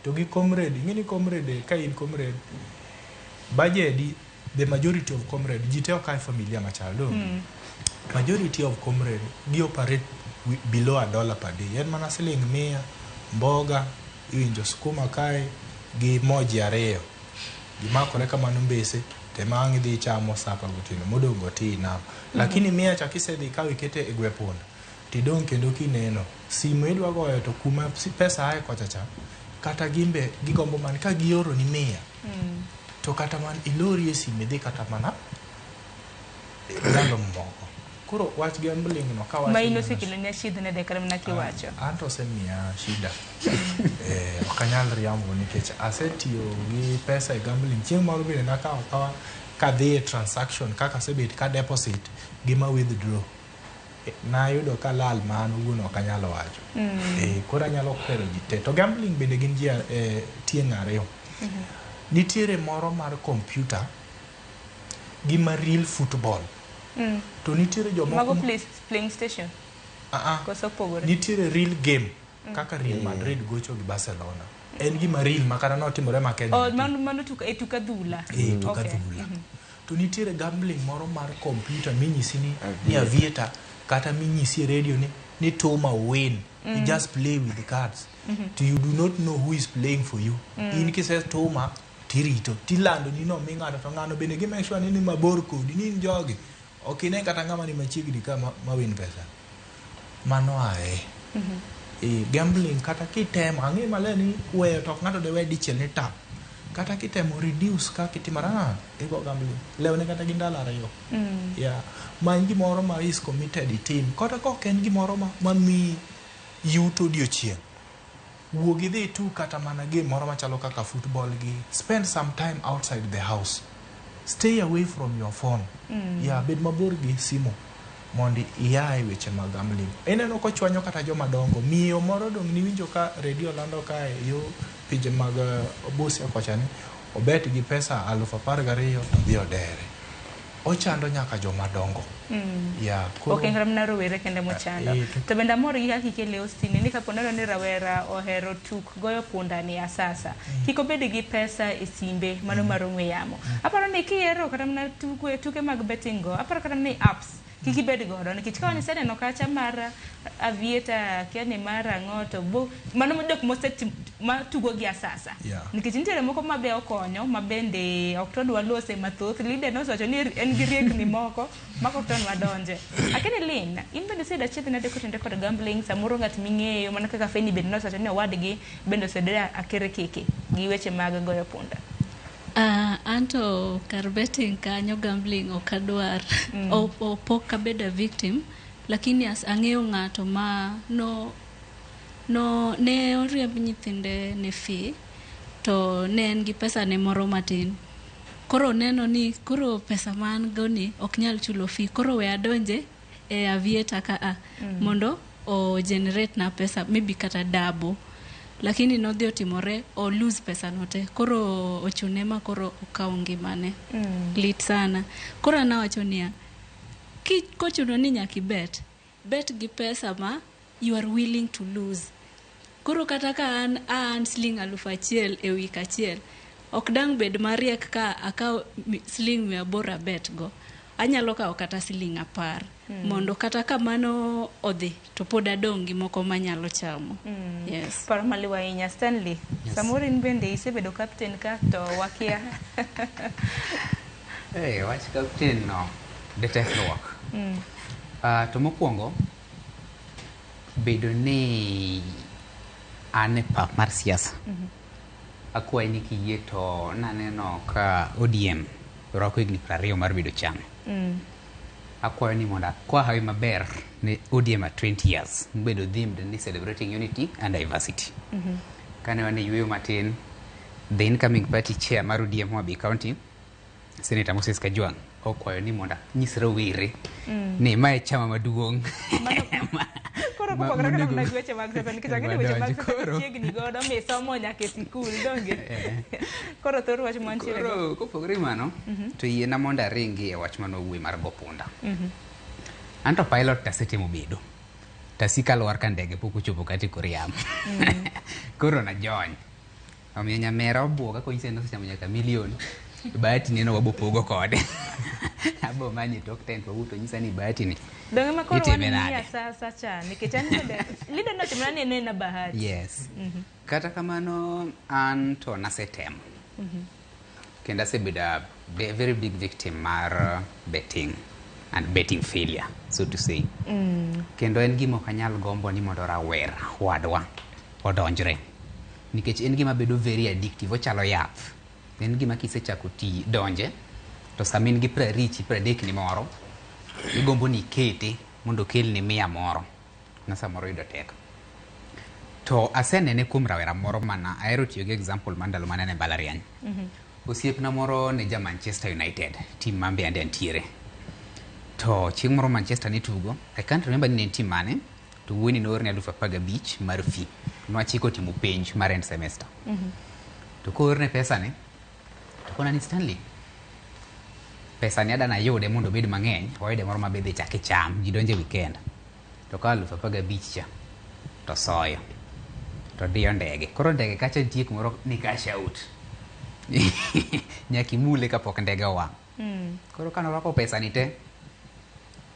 To gi comrade, ing'e ni comrade, ka in comrade, budget the majority of comrade, ji te ok ae familia machal, do? Majority of comrade, gi operate below $1 per day. En mana siling 100, mboga, iwinjo sukuma kae, gi moji 2. Gimakore kamano mbese, te ma ang' idhi chamo sapa gotieno, modong' go ti inam. Lakini 100 cha kisedhi ikawo ikete e gwe punda, tidong' kendo kineno. Simu idwa goyo to kuma pesa ae kocha cha, kata gimbe gigombo man ka gioro ni 100. To kata man ilori e simu idhi kata mana ndalo moko. Koro wach gambling no ka Ma in osekelo ni achiedh nade kata mana kiwacho. An to osemiya shida. Ok anyal riambo nikech asetiyo gi pesa e gambling. Chieng' moro bende nakawo akawa kadhi e transaction kaka asebet ka deposit gi ma withdraw. Nayudo ka lal ma an owuon ok anyal wacho. Koro anyalo kwero ji te. To gambling bende gin ji tieng' ariyo. Nitiere moro mar computer gi ma real football. To nitiere jomoko Mago PlayStation. Koso opogore. Nitiere real game kaka Real Madrid gocho gi Barcelona. En gima real ma kata notimore ma Kenya. Oh, mano tuk e tuk adhula. Tuk adhula. To nitiere gambling moro mar computer minyisi ni aviator kata minyisi e radio ni Toma win. You just play with the cards. To you do not know who is playing for you. In kise Toma tirito tilando ni no mi ng'ato to ng'ano bende gi make sure ni ni mabor kodi ni in jogi. Ok ine kata ng'ama ni machiegni ka ma win pesa. Mano ae. Gambling kata kitemo ang'e maler ni weyo to ok ng'ato dewe dichiel ni tap. Kata kitemo reduce kaka itimo igo gambling. Lewne kata gi ndalo 2. Yeah. Many gimoro ma is committed itim. Kata ka ok en gimoro ma miyi yuto odiochieng'. Wuog idhi itug kata mana game moro machalo kaka football gi. Spend some time outside the house. Stay away from your phone. Yeah, bed mabor gi simu mondo ia e weche mag gambling. Ineno kochwanyo kata joma dongo. Miyo moro dong' niwinjo ka redio lando kae yo pinje mag Busia kocha ni obet gi pesa 12,000 to dhi odere. Ochando nyaka joma dongo. Yeah, koro Ok en kata mana rowere kende mochando. To bende amor gi kaka ikele Austin ni kapo neno ni rawera ohero tuk goyo punda ni asasa. Kik obed gi pesa e simbe mano mar ong'we yamo. Aparo ni kiyiero kata mana tuke mag betting go, aparo kata ni apps Kik ibed godo nikech ka iseneno kacha mar avieta kia ni mar ang'o to bo mano jok mosetim matugo gi asasa. Nikech nitiere moko ma be okonyo ma bende ok to dwa lose mathoth. Leader nosewacho ni en gi riekni moko ma ok to wadonje. Akeni Lin, in bende iseyudo achiedh nade kotenore kod gambling, samoro ng'at ming'eyo mana kaka Feni bende nosewacho ni owadgi bende oseyudore akere keke gi weche mag goyo punda. Anto kar betting kanyo gambling ok adwar. Pok abedo a victim, lakini ang'eyo ng'ato ma no ne oriemb nyithinde ne fee to ne en gi pesa ne moro matin. Koro neno ni koro pesa ma an go ni ok nyal chulo fee, koro we adonje e aviator ka a mondo o generate na pesa maybe kata double. Lakini nodhi otimore o lose pesa no te, koro ochune ma koro okawo ngimane. Lit sana. Koro an awacho niya, kochuno ni nyaka ibet, bet gi pesa ma you are willing to lose. Koro kata ka an siling 1000 e wik achiel, ok dang' bed mariek ka akawo siling 800 abet go. Anyalo kawo kata siling 10 mondo kata ka mano odhi to pod adong' gi moko manyalo chamo. Yes. Paro maliw ahinya. Stanley, Yes. Samoro in bende isebedo captain ka to wakia. Wach captain no de tekruok. To mokwongo bedo ni an e pap mar siasa. Akwayi ni kiyie to naneno ka ODM rwako higni 20 mar bedo chama. Akwayo ni mondo akwa hawi maber ne ODM at 20 years mobedo themed ni celebrating unity and diversity. Kane wan e yueyo matin, the incoming party chair mar ODM Homa Bay County, Senator Moses Kajwang' okwayo ni mondo anyis rowere ni mae chama maduong'. Koro kopogore kata mana gi weche mag siasa nikech ang'e ni weche mag siasa Koro. chiegni godo misomo nyaka e sikul donge. Koro thor wach mantiere go. Koro kopogore gi mano, to yiena mondo aringi e wach mane wawuoye mar go punda. Anto pilot tasetemo bedo. Tasika lwar ka ndege pok ochopo kata e kor yamo. Koro najony. Omiyo nyamera obuoga konyisa ni osechamo nyaka milion. Bahati neno wabopogo kode. Abo manye tok tent wawuok to nyisa ni bahati ni. Donge ma koro Itime wan nade? miya sasa cha nikech an bende leader notimona ni en ena bahati. Yes. Kata kamano an to nasetemo. Kendo asebedo a very big victim mar betting and betting failure, so to say. Kendo en gima ok anyal gombo ni mondo rawera wadwa odonjre. Nikech en gima bedo very addictive, ochalo yath. En gima kisechako ti donje, to sama in gi 50, 30 ni moro, igombo ni ikete mondo okelni 100 moro, na samoro yudo tek. To asenene kuom rawera moro mana, ahero tiyo gi example mar ndalo mane an e mbalariany. Osiepna moro ne ja Manchester United, team ma be ande antiere. To chieng' moro Manchester ne tugo, I can't remember ni ne en team mane, to wuoyini noorne 15,000 mar fee. Nwachiko timo penj mar end semester. To koorne pesa ni, to kona ni Stanley, pesa ni adwa nayude mondo obed mang'eny, wayude moro mabe dhi chak icham, ji donje weekend. To kawo 15,000 cha, to soyo. To diyo ndege. Koro ndege kacha nitie kumoro ni cash out. Nyaka imule kapok ndege owang'. Koro kanorwako pesa ni te,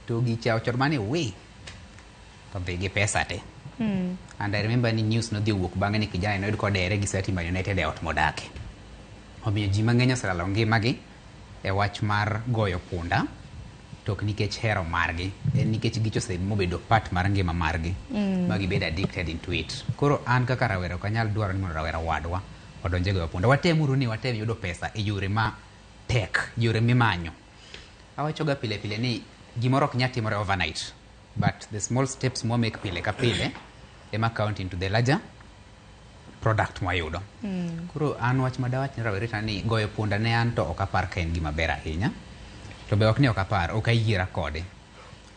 to gicha ochor mane we, to dhi gi pesa te. And I remember ni news nodhi owuok bang'e ni kijana noyud kodere gi sati Man United e ot modake. Omiyo ji mang'eny oselalo ngimagi e wach mar goyo punda, to ok nikech hero margi, en nikech gicho osemobedo part mar ngima margi, ma gibedo addicted into it. Koro an kaka rawera ok anyal dwaro ni mondo rawera wadwa odonje goyo punda. Watemuru ni watem yudo pesa e yore ma tek, yore mimanyo. Awachoga pile pile ni gimoro ok nyal timore overnight, but the small steps mwamake pile ka pile ema count into the larger product mwayudo. Koro an wach madawach ne rawere ta ni goyo punda ne an to ok apar ka en gima ber ahinya. To be ok ni ok apar, ok ayiera kode.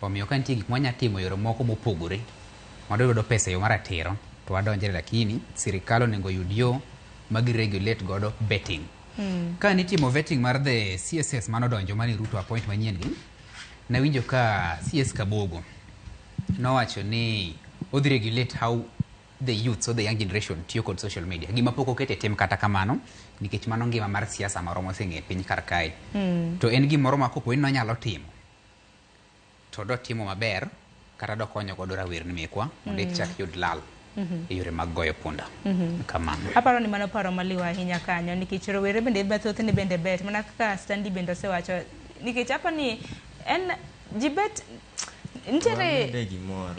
Omiyo ka nitie gik mwanya timo e yore moko mopogore, mondo yudo pesa e yo maratiro, to wadonjre lakini sirikal onego oyud yo ma gi regulate godo betting. Ka nitimo vetting mar the CSS manodonjo mane Ruto appoint manyien gi, nawinjo ka CS Kabogo nowacho ni odhi regulate how the youths or the young generation tiyo kod social media. Gima pok okete tim kata kamano, nikech mano ngima mar siasa moro moseng'e piny kar kae. To en gimoro ma kopo ni nonyalo timo, to dotimo maber kata dokonyo godo rawerni mekwa mondo mm. chak yud lal e yore mag goyo punda. Kamano. Aparo ni mano paro maliw ahinya kanyo nikech rowere bende mathothne bende bet mana kaka Stanley bende osewacho nikech apa ni en ji bet nitiere Wamede gimoro.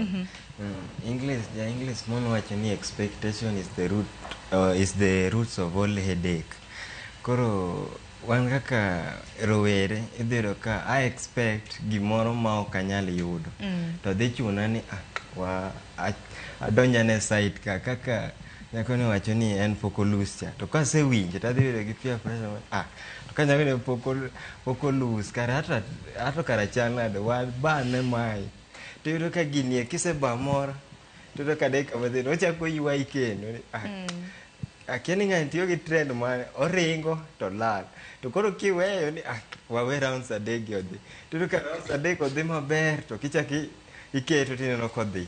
English, ja English mono wacho ni expectation is the root is the roots of all headache. Koro wan kaka rowere idhi yudo ka I expect gimoro ma ok anyal yudo. To dhi chuna ni ah, wa adonj ane site ka kaka nyako ni wacho ni en pok olus cha. To kasewinjo to adhi bedo gi peer pressure ma ah to ka nyako ni pok olus kara hata ato kara chal nade wabane mae. To iyudo ka gini e kiseba moro to iyudo ka dakika mathin ochako oywayi kendo ni ah akia ni ng'ani tiyo gi trend mane oringo to lal to koro kiweyo ni ah wawe rounds adek gi odhi to iyudo ka rounds adek odhi maber to kichak iketo tineno kodhi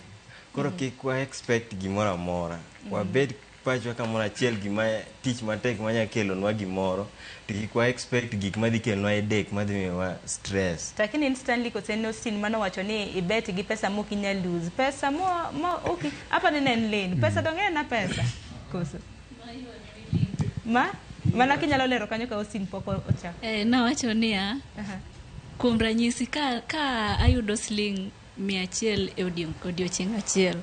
koro kik wa expect gimoro amora wabed pachwa kamoro achiel gima tich matek manya kelonwa gimoro to kik wa expect gik madhi kelonwa headache madhi miyowa stress. Lakini in Stanley kose en Austin manowacho ni ibet gi pesa mok inyal lose. Pesa mo mo ok apa ni ne en lane. Pesa donge en a pesa. Koso. Ma mana kinyalo lero kanyo ka Austin pok ochako. Nawacho niya, kuom ranyisi ka ayudo siling 100 e odiochieng' achiel,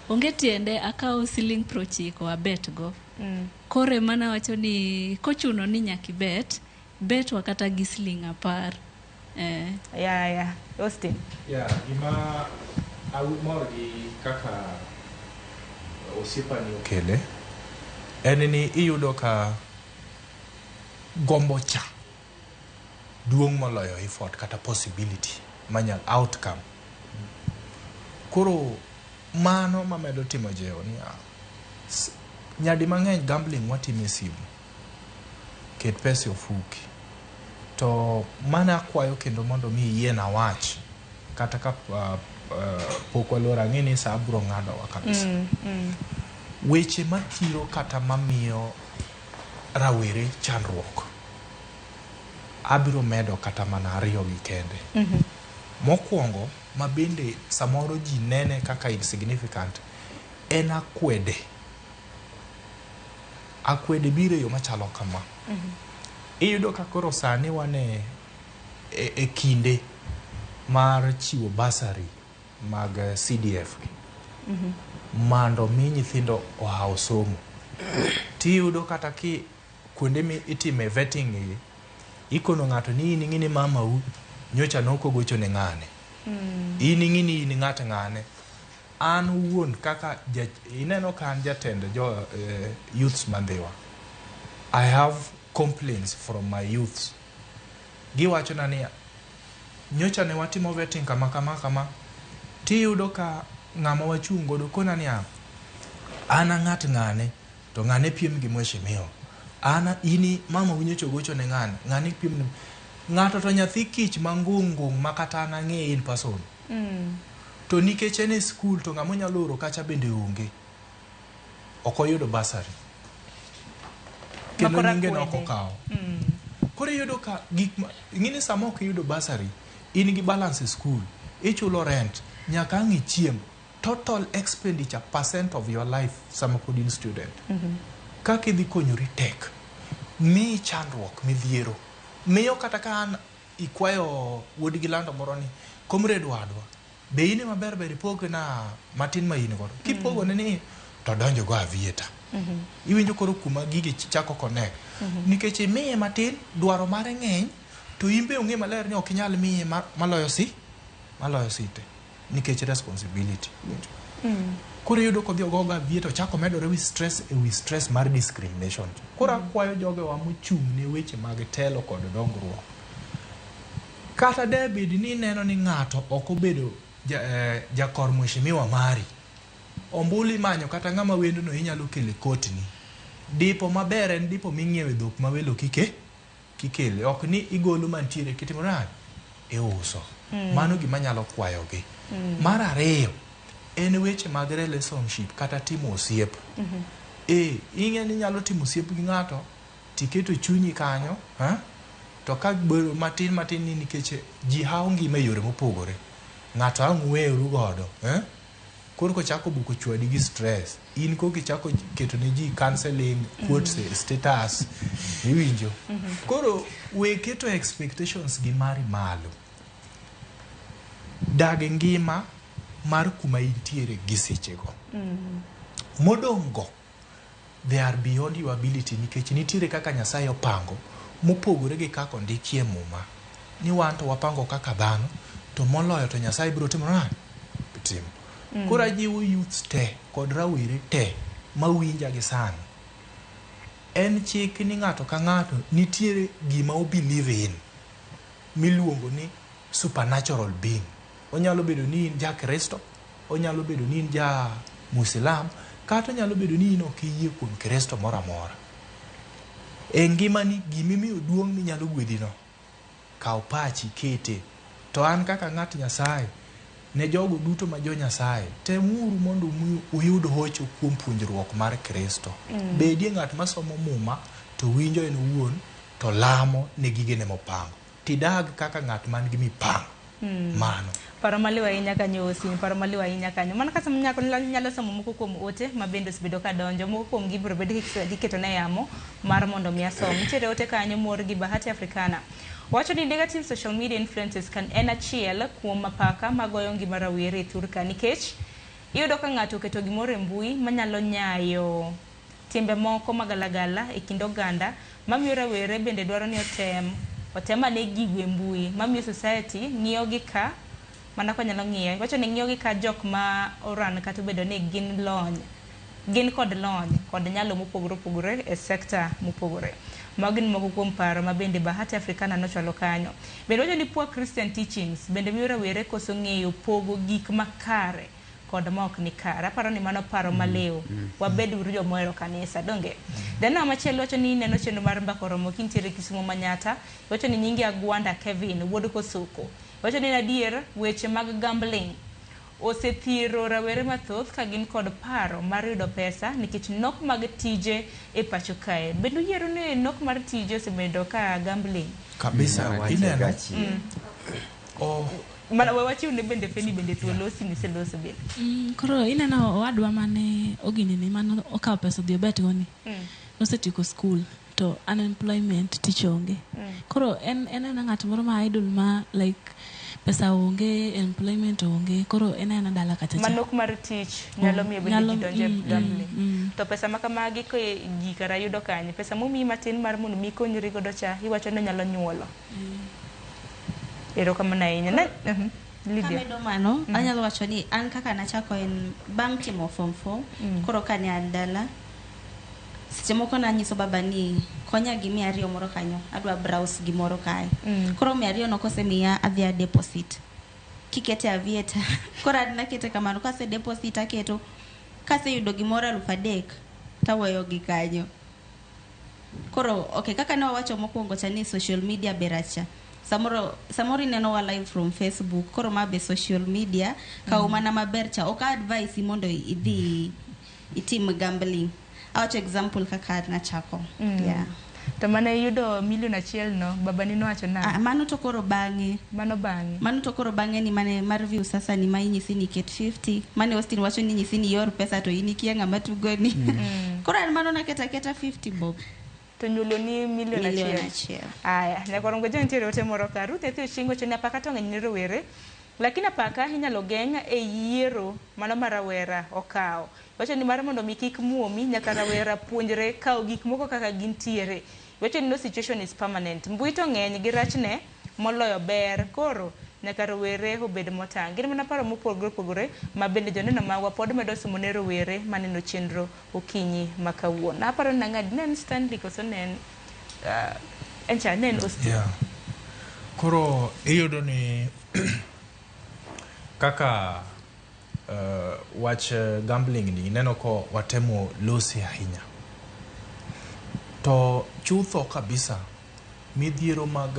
onge tiende akaw siling 90 abet go. Koro ema nawacho ni kochuno ni nyaka ibet, betwa kata gi siling 10. Ya. Austin. Yeah, gima amor gi kaka osiepani okele en ni iyudo ka gombo cha duong' moloyo effort kata possibility manyal outcome. Koro mano mamedo timo jewo ni nyadi mang'eny gambling watimo e simu. Ket pesa e ofuki. To mana akwayo kendo mondo mi iyien awach kata ka pok waloro ang'e ni sa biro ng'adowa kabisa. Weche mathiro kata mamiyo rawere chandruok abiro medo kata mana ariyo gi kende. Mokwongo ma bende samoro ji nene kaka insignificant en akwede. Akwede biro e yo machalo kama. Iyudo ka koro sani wan e kinde mar chiwo bursary mag CDF gi. Mondo mi nyithindo ohaw somo. Tiyudo kata ki kuonde mi itime vetting gi, ikono ng'ato ni in ing'e ni mamau nyocha nok ogocho ne ng'ane. In ing'e ni in ng'at ng'ane. An wuon kaka ineno ka an jatend jo youths Mandhiwa. I have complaints from my youths. Giwachona ni nyocha ne watimo vetting kama kama kama. Tiyudo ka ng'ama wachung' godo kona niya an a ng'at ng'ane to ng'ane piem gi mheshimiwa. An ini mama nyocha ogocho ne ng'ane, ng'ane piem ne ng'ato to nyathi kich mangung' ngung' ma kata an ang'eye in person. To nikech en e skul to ng'ama onyalo oro kacha bende onge. Ok oyudo bursary. Kendo nyinge ne ok okawo. Koro iyudo ka gik ma ing'e ni sama ok iyudo bursary, in gi balance e skul, ichulo rent, nyaka ang' ichiem. Total expenditure percent of your life sama pod in student. Kaka idhi konyori tek. Miyi chandruok, midhiero. Miyo kata ka an ikwayo wuod gi lando moro ni, comrade wadwa, be in maber ber ipog na matin ma in godo. Kipogo ne ni to donjo go avieta. Iwinjo koro kuma gigi chako connect. Nikech imiye matin, dwaro mare ng'eny, to in be ong'e maler ni ok inyal miye maloyo si, maloyo site. Nikech responsibility. Koro iyudo kodhi ogogo avieta, ochako medore wi stress e wi stress mar discrimination. Koro akwayo jogewa mochung' ne weche mag telo kod dongruok. Kata de bed ni ineno ni ng'ato ok obedo jakor mheshimiwa mari, ombulu imanyo kata ng'ama wendo no inyalo kelo e kotni. Dipo maber en dipo ming'iewe dhok ma welo kikele. Ok ni igolo mantiere kitimo nade? Iuso. Mano gima anyalo kwayogi. Mar ariyo, en weche mag relationship kata timo osiep. Ing'e ni inyalo timo osiep gi ng'ato tiketo chunyi kanyo, to ka bedo matin matin ni nikech ji hawo ngima e yore mopogore. Ng'ato ang' weru godo, eh? Koro kochako buko chwadi gi stress, in koka ichako keto ne ji counseling, quotes, status, iwinjo. Koro we keto expectations gi mari malo. Dag ngima mar kuma intiere gi sechego. Modong' go, they are beyond your ability nikech nitiere kaka Nyasaye opango mopogore gi kaka ondikie Muma. Ni wan to wapango kaka dhano, to moloyo to Nyasaye biro timo nade? Timo. Koro ajiwo youths te kod rawere te mawinja gi sani. En chik ni ng'ato ka ng'ato nitiere gima o believe in miluongo ni supernatural being. Onyalo bedo ni in ja Kristo, onyalo bedo ni in ja Muislam, kata onyalo bedo ni in ok iyie kuom Kristo moro amora. E ngimani gimimiyo duong' minyalo gwedhi no, kaw pachi kete. To an kaka ng'at Nyasaye, ne jogo duto ma jo Nyasaye, temuru mondo uyud hocho kuom puonjruok mar Kristo. Bedie ng'at masomo Muma to winjo en owuon to lamo ne gigene mopango. Tidag kaka ng'at man gi mipango. Mano. Paro maliw ahinya kanyo Osin, paro maliw ahinya kanyo. Mana kaka nyalo somo moko kuom ote ma bende osebedo ka donjo, moko kuom gi biro bedo iketo ne yamo mar mondo mi asom. Nitiere ote kanyo moor gi Bahati Africana. Wacho ni negative social media influences kan en achiel kuom mapaka magoyo ngima rawere e thurka nikech iyudo ka ng'ato oketo gimoro e mbui manyalo nyayo timbe moko magalagala e kind oganda mamiyo rawere bende dwaro ni otem ane gigo e mbui mamiyo society ng'iyo gi ka mana konyalo ng'iyo wacho ni ng'iyo gi ka jok ma oran kata obedo ni gin lony gin kod lony kod nyalo mopogore opogore e sekta mopogore. Mago gin moko kuom paro ma bende Bahati Africana nochwalo kanyo. Bende wacho ni poor Christian teachings bende miyo rawere koso ng'eyo pogo gik makare kod ma ok ni kare. Aparo ni mano paro maliw. Wabed uru joma ohero kanisa, donge? Janeno machielo wacho ni ineno chenro mar mbaka oromo kintiere Kisumo Manyata. Wacho ni nyingi Agwanda Kevin, wuod Kosoko. Wacho ni en adier weche mag gambling osethiro rawere mathoth ka gin kod paro mar yudo pesa nikech nok mag tije e pacho kae. Bende uyiero ni nok mar tije osebedo ka gambling? Kabisa. Ineno? Oh. Mana we wachiw ne bende Feni bende thuolo Osini seloso bende. Koro ineno owadwa mane oginini mane okawo pesa odhi obet go ni. Nosetieko school to unemployment, tich onge. Koro en ena ng'at moro ma idle, ma like pesa onge, employment onge, koro en ena dala kacha cha. Manok mar tich nyalo miyo bende ji donjo e gambling. To pesa ma kamagi ko ji kara yudo kanye? Pesa momiyi matin mar mondo mi ikonyri godo cha, iwacho ni nyalo nyuolo. Erokamano ahinya. Lydia. Kamedo mano, anyalo wacho ni an kaka nachako en bang' timo form 4, koro kane an dala, seche moko nanyiso baba ni konya gi 200 moro kanyo, adwa browse gimoro kae. Koro 200 no kosemiya adhi a deposit. Kikete avieta. Koro an nakete kamano, kase deposit aketo, kaseyudo gimoro 3,000 taweyo gi kanyo. Koro okay, kaka ne wawacho mokwongo cha ni social media be rach cha. Samoro ineno wa live from Facebook, koro ma be social media, kaw mana maber cha. Ok advice mondo idhi itim gambling. Awacho example kaka nachako. Yeah. To mane iyudo 1 million no, babani nowacho nang'o? Ah, mano to koro bang'e. Mano bang'e. Mano to koro bang'e ni mane mar view sasa ni ma inyisi ni ket 50. Mane Austin wacho ni nyisi ni ior pesa to in ikia ng'ama tugoni. Koro an mano naketa aketa 50 bob. To nyuolo ni milion Milion achiel. achiel. Aya, nyakorongo jo nitiere ote moro ka. Ruth Nyathi Ochieng wacho ni apaka to ng'eny ne rowere. Lakini apaka inyalo geng' e yiero mano ma rawera okawo. Wacho ni mar mondo mi kik muomi nyaka rawera puonjre kawo gik moko kaka gintiere. Wacho ni no situation is permanent. Mbui to ng'eny gi rachne moloyo ber. Koro nyaka rowere obed motang'. Gin mana paro mopogore opogore ma bende joneno magwa pod medo somo ne rowere maneno chenro okinyi ma kawuono. Aparo ni nang'adi ne en Stanley koso ne en en cha ne en Austin. Yeah. Koro iyudo ni kaka wach gambling ni ineno ko watemo lose ahinya. To chutho kabisa midhiero mag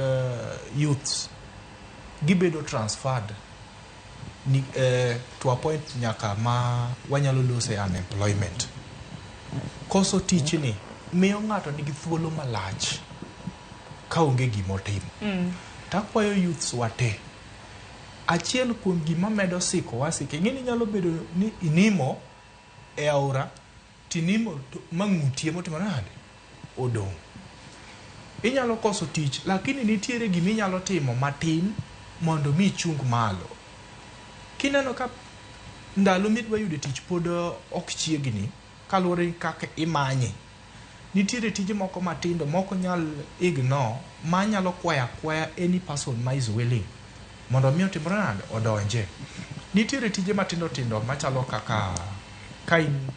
youths gibedo transferred ni, to a point nyaka ma wanyalo lose unemployment. Koso tich ni miyo ng'ato nigi thuolo malach kaonge gimotimo. Takwayo youths wate Achiel kuom gima medo siko wasike, ing'e ni nyalo bedo ni inimo e aora tinimo to ma ng'uti emotimore nade? Odong'. Inyalo koso tich lakini nitiere gima inyalo timo matin mondo mi ichung malo. Kineno ka ndalo midwa yude tich pod ok chiegni kaluwore gi kaka imanye. Nitiere tije moko matindo mok onyal ignore manyalo kwayo akwaya any person ma is willing mondo mi otimre nade? Odonje. Nitiere tije matindo tindo machalo kaka ka in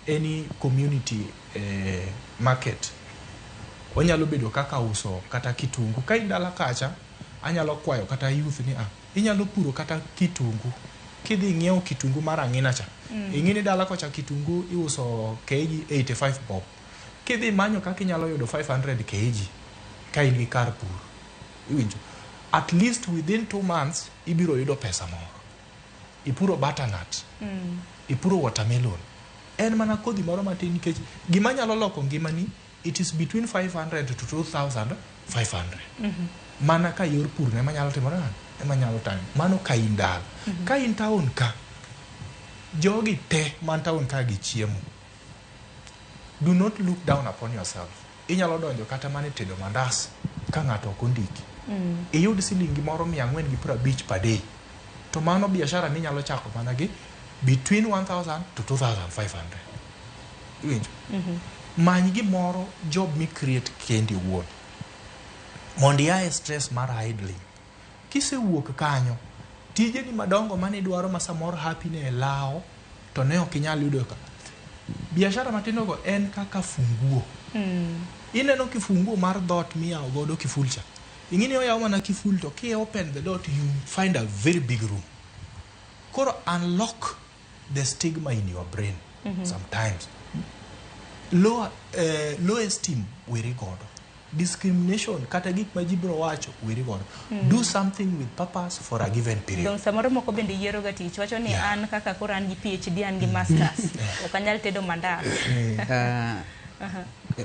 any community market onyalo bedo kaka uso kata kitungu. Ka in dala kacha anyalo kwayo kata youth ni inyalo puro kata kitungu. Kidhi ing'iewo kitungu mar ang'ina cha. Ing'e ni dala kocha kitungu iuso kg 85 bob. Kidhi manyo kaka inyalo yudo 500 kg ka in gi kar pur. Iwinjo? At least within 2 months ibiro yudo pesa moro. Ipuro butternut. Ipuro watermelon. En mana kodhi moro matin nikech gima nyalo loko ngimani it is between 500 to 2500. Mana ka yor pur ema nyalo timore nade? Ema nyalo timo. Mano ka in dala. Ka in town ka, jogi te man town ka gi chiemo. Do not look down upon yourself. Inyalo donjo kata mana e tedo mandas ka ng'ato ok ondiki. Iyud silingi moro 450 per day. To mano biashara minyalo chako mana gi between 1000 to 2500. Iwinjo? Many gimoro job mi create kendi iwuon. Mondo ia e stress mar idling. Kisewuok kanyo, tijeni madongo manidwaro ma samoro happy ne lawo to ne ok inyal yudo ka. Biashara matindo go en kaka funguo. Ineno kifunguo mar dhoot miyawo godo kiful cha. Ing'e ni oyaw mana kiful to ki open the door you find a very big room. Koro unlock the stigma in your brain sometimes. Low esteem weri godo. Discrimination kata gik ma ji biro wacho weri godo. Do something with purpose for a given period. Dong samoro moko bende yiero ga tich wacho ni an kaka koro an gi PhD an gi masters ok anyal tedo mandas.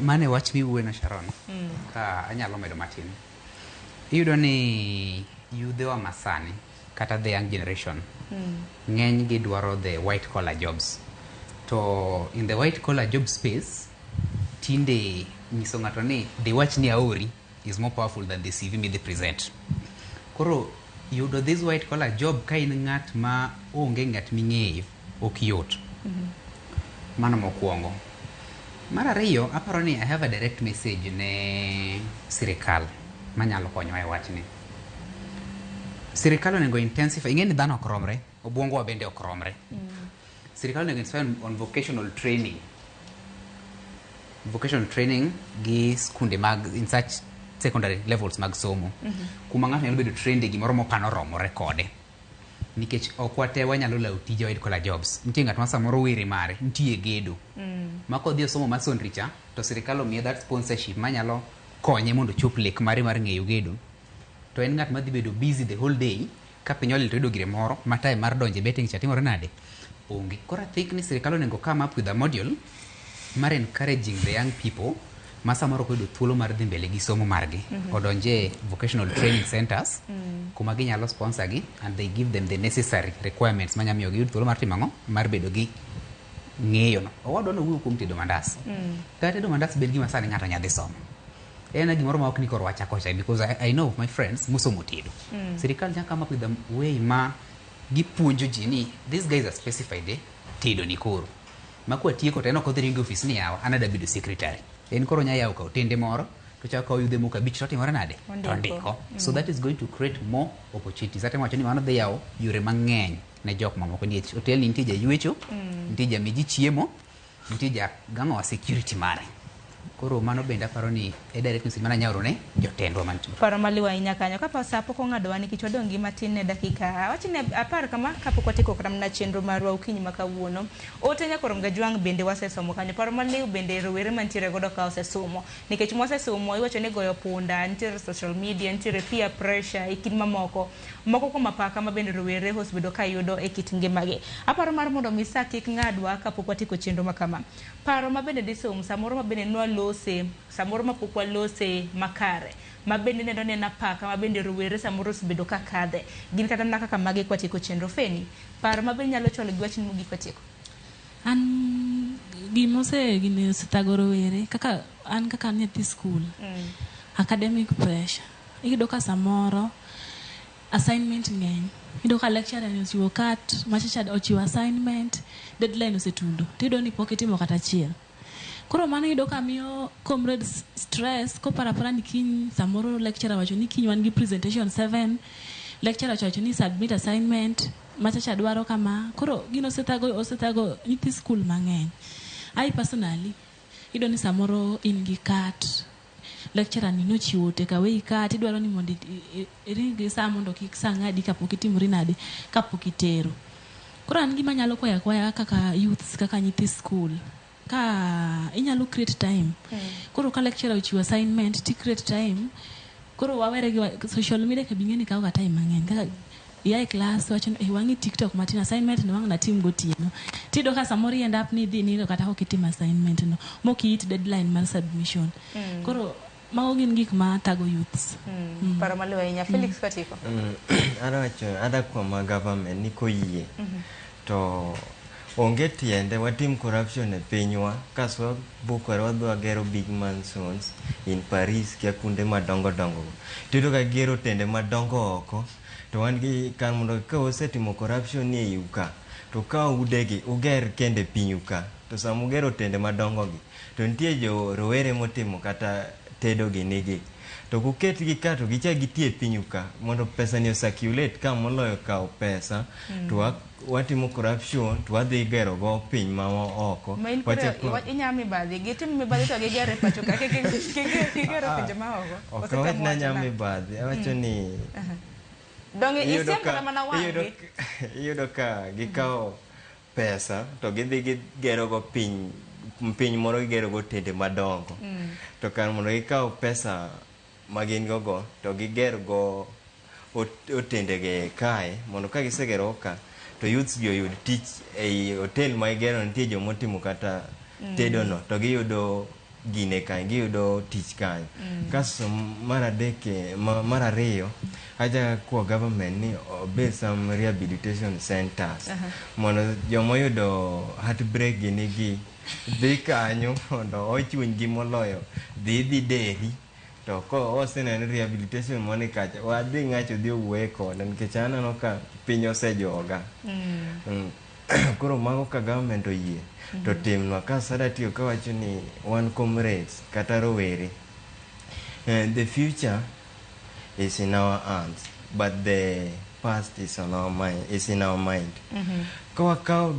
Mano e wach miwuoyeno Sharon. Ka anyalo medo matin. Iyudo ni yudhewa masani kata the young generation ng'eny gi dwaro the white collar jobs. To in the white collar job space tinde nyiso ng'ato ni dhi wach ni aori is more powerful than the CV midhi present. Koro yudo this white collar job ka in ng'at ma onge ng'at ming'eyo ok yot. Mano mokwongo. Mar ariyo, aparo ni I have a direct message ne sirikal manyalo konyowa e wachni. Sirikal onego intensify, ing'e ni dhano ok romre, obwongo wa bende ok romre. Sirikal onego intensify on vocational training. Vocational training gi skunde mag in such secondary levels mag somo. Kuma ng'ato nyalo bedo trained e gimoro mopano romore kode. Nikech ok wate wanyalo lawo tije white collar jobs. Nitie ng'at ma samoro were mare, nitie gedo. Ma kodhi osomo masonry cha, to sirikal omiye that sponsorship manyalo konye mondo ochop lek mare mar ng'eyo gedo. To en ng'at madhi bedo busy the whole day, ka piny olil to oyudo gire moro, ma time mar donjo e betting cha timore nade? Onge. Koro I think ni sirikal onego come up with a module mar encouraging the young people ma samoro ok oyudo thuolo mar dhi mbele gi somo margi. Odonje vocational training centers, kuma ginyalo sponsor gi and they give them the necessary requirements manyalo miyo giyud thuolo mar timo ang'o? Mar bedo gi ng'eyo no. Owadwa nowuoyo kuom tedo mandas. Kata tedo mandas bed gima sani ng'ato nyadhi somo. En gimoro ma ok ni koro wacha kocha because I know of my friends mosomo tedo. Sirikal nyaka come up with a way ma gipuonjo ji ni these guys are specified tedo ni koro. Ma kwatieko to en ok odhi ringo e ofis ni yawa an adwa bedo secretary. En koro onya yawo ka otende moro to chako kawo yudhe moko abich to otimore nade? To ondiko. So that is going to create more opportunities. Atemo wacho ni mano dhi yawo yore mang'eny ne jok mamoko nikech otelni nitie jaywecho, nitie jami ji chiemo, nitie ja gang'o security mare. Koro mano bende aparo ni e direct message mana nyalo ne jotendwa mantie. Paro maliw ahinya kanyo. Ka sa pok ong'adowa nikech wadong' gi matin ne dakika awach ni 10 kama kapok watieko kata mana chenro marwa okinyi ma kawuono. Ote Nyakorom Gajwang' bende wasesomo kanyo. Paro maliw bende rowere mantiere godo ka osesomo. Nikech mwasesomo iwacho ni goyo punda, nitiere social media, nitiere peer pressure e kind mamoko. Moko kuom apaka ma bende rowere osebedo ka yudo e kit ngimagi. Aparo mar mondo mi sa kik ng'adwa kapok watieko chenro ma kama. Paro ma bende disom samoro ma bende nwaloso walose samoro ma pok walose makare ma bende neno ni en apaka ma bende rowere samoro osebedo ka kadhe gin kata mana kaka magi kwatieko chenro Feni paro ma bende nyalo chwalo gi wachni mogik kwatieko. An gima gini osethago rowere kaka an kaka an nyathi skul academic pressure iyudo ka samoro assignment ng'eny iyudo ka lecturer ni ochiwo kat machacha ochiwo assignment deadline osetundo tiyudo ni pok itimo kata achiel koro mano iyudo ka miyo comrades stress koparo apara ni kiny samoro lecturer wacho ni kiny wan gi presentation 7 lecturer owacho ni submit assignment machacha dwaro kama koro gino osethago nyithi skul mang'eny I personally iyudo ni samoro in gi kat lecturer ni nochiwo take away kat idwaro ni mondo iring gi sa mondo kik sa ng'adi kapok itimori nade kapok itero koro an gima anyalo kwayo akwaya kaka youths kaka nyithi skul ka inyalo create time koro ka lecturer ochiwo assignment ti create time koro wawere gi social media ka bing'e ni kawo ga time mang'eny kaka ia e class wacho ni eh, wang'i tiktok matin assignment no wang' natim gotieno tiyudo ka samoro i end up ni idhi nindo kata ok itimo assignment no mok i hit deadline mar submission koro mago gin gik ma thago youths Paro maluwo ahinya Felix kwatieko. Adawacho adakwa ma government ni koyie to onge tiende watim corruption e pinywa kaso wabukore wadhi wagero big mansions in Paris kia kuonde madongo dongo go. Tiyudo ka gigero otende madongo oko to wan gi kar mondo ka usetimo corruption ni eiu ka to kaw udegi uger kendo e pinyu ka to sama ugero otende madongo gi to nitie jo rowere motimo kata tedo gini gi to kuketgi ka to gichak giti e pinyu ka mondo pesa ni o circulate ka moloyo kawo pesa to watimo corruption to wadhi gero go piny ma oko. Ma in koro inya mibadhi gitim mibadhi to gigero e pacho ka kigero pinje ma oko. Ok awach ni anya mibadhi awacho ni Donge isiem kata mana wang'i. Iyudo ka gikawo pesa to gidhi gigero go piny piny moro gigero go otende madongo to kar mondo gikaw pesa ma gin go go to giger go otende ge kae mondo ka gisegero ka to youths gi oyud tich ei hotel ma gigero nitie jomotimo kata tedo no to giyudo gine kanyo giyudo tich kanyo. Kasto mar adek mar ariyo aja kwa government ni obed some rehabilitation centers mondo jomoyudo heartbreak gini gi dhi kanyo mondo ochunygi moloyo dhi dhi deri to ko oseneno rehabilitation moni kacha wadhi ng'acho dhi owuoye kode nikech aneno ka piny osejoga. Koro mago ka government oyie to timnwa kasto adatiyo kawacho ni wan comrades kata rowere the future is in our hands but the past is on our mind, is in our mind. Ka wakawo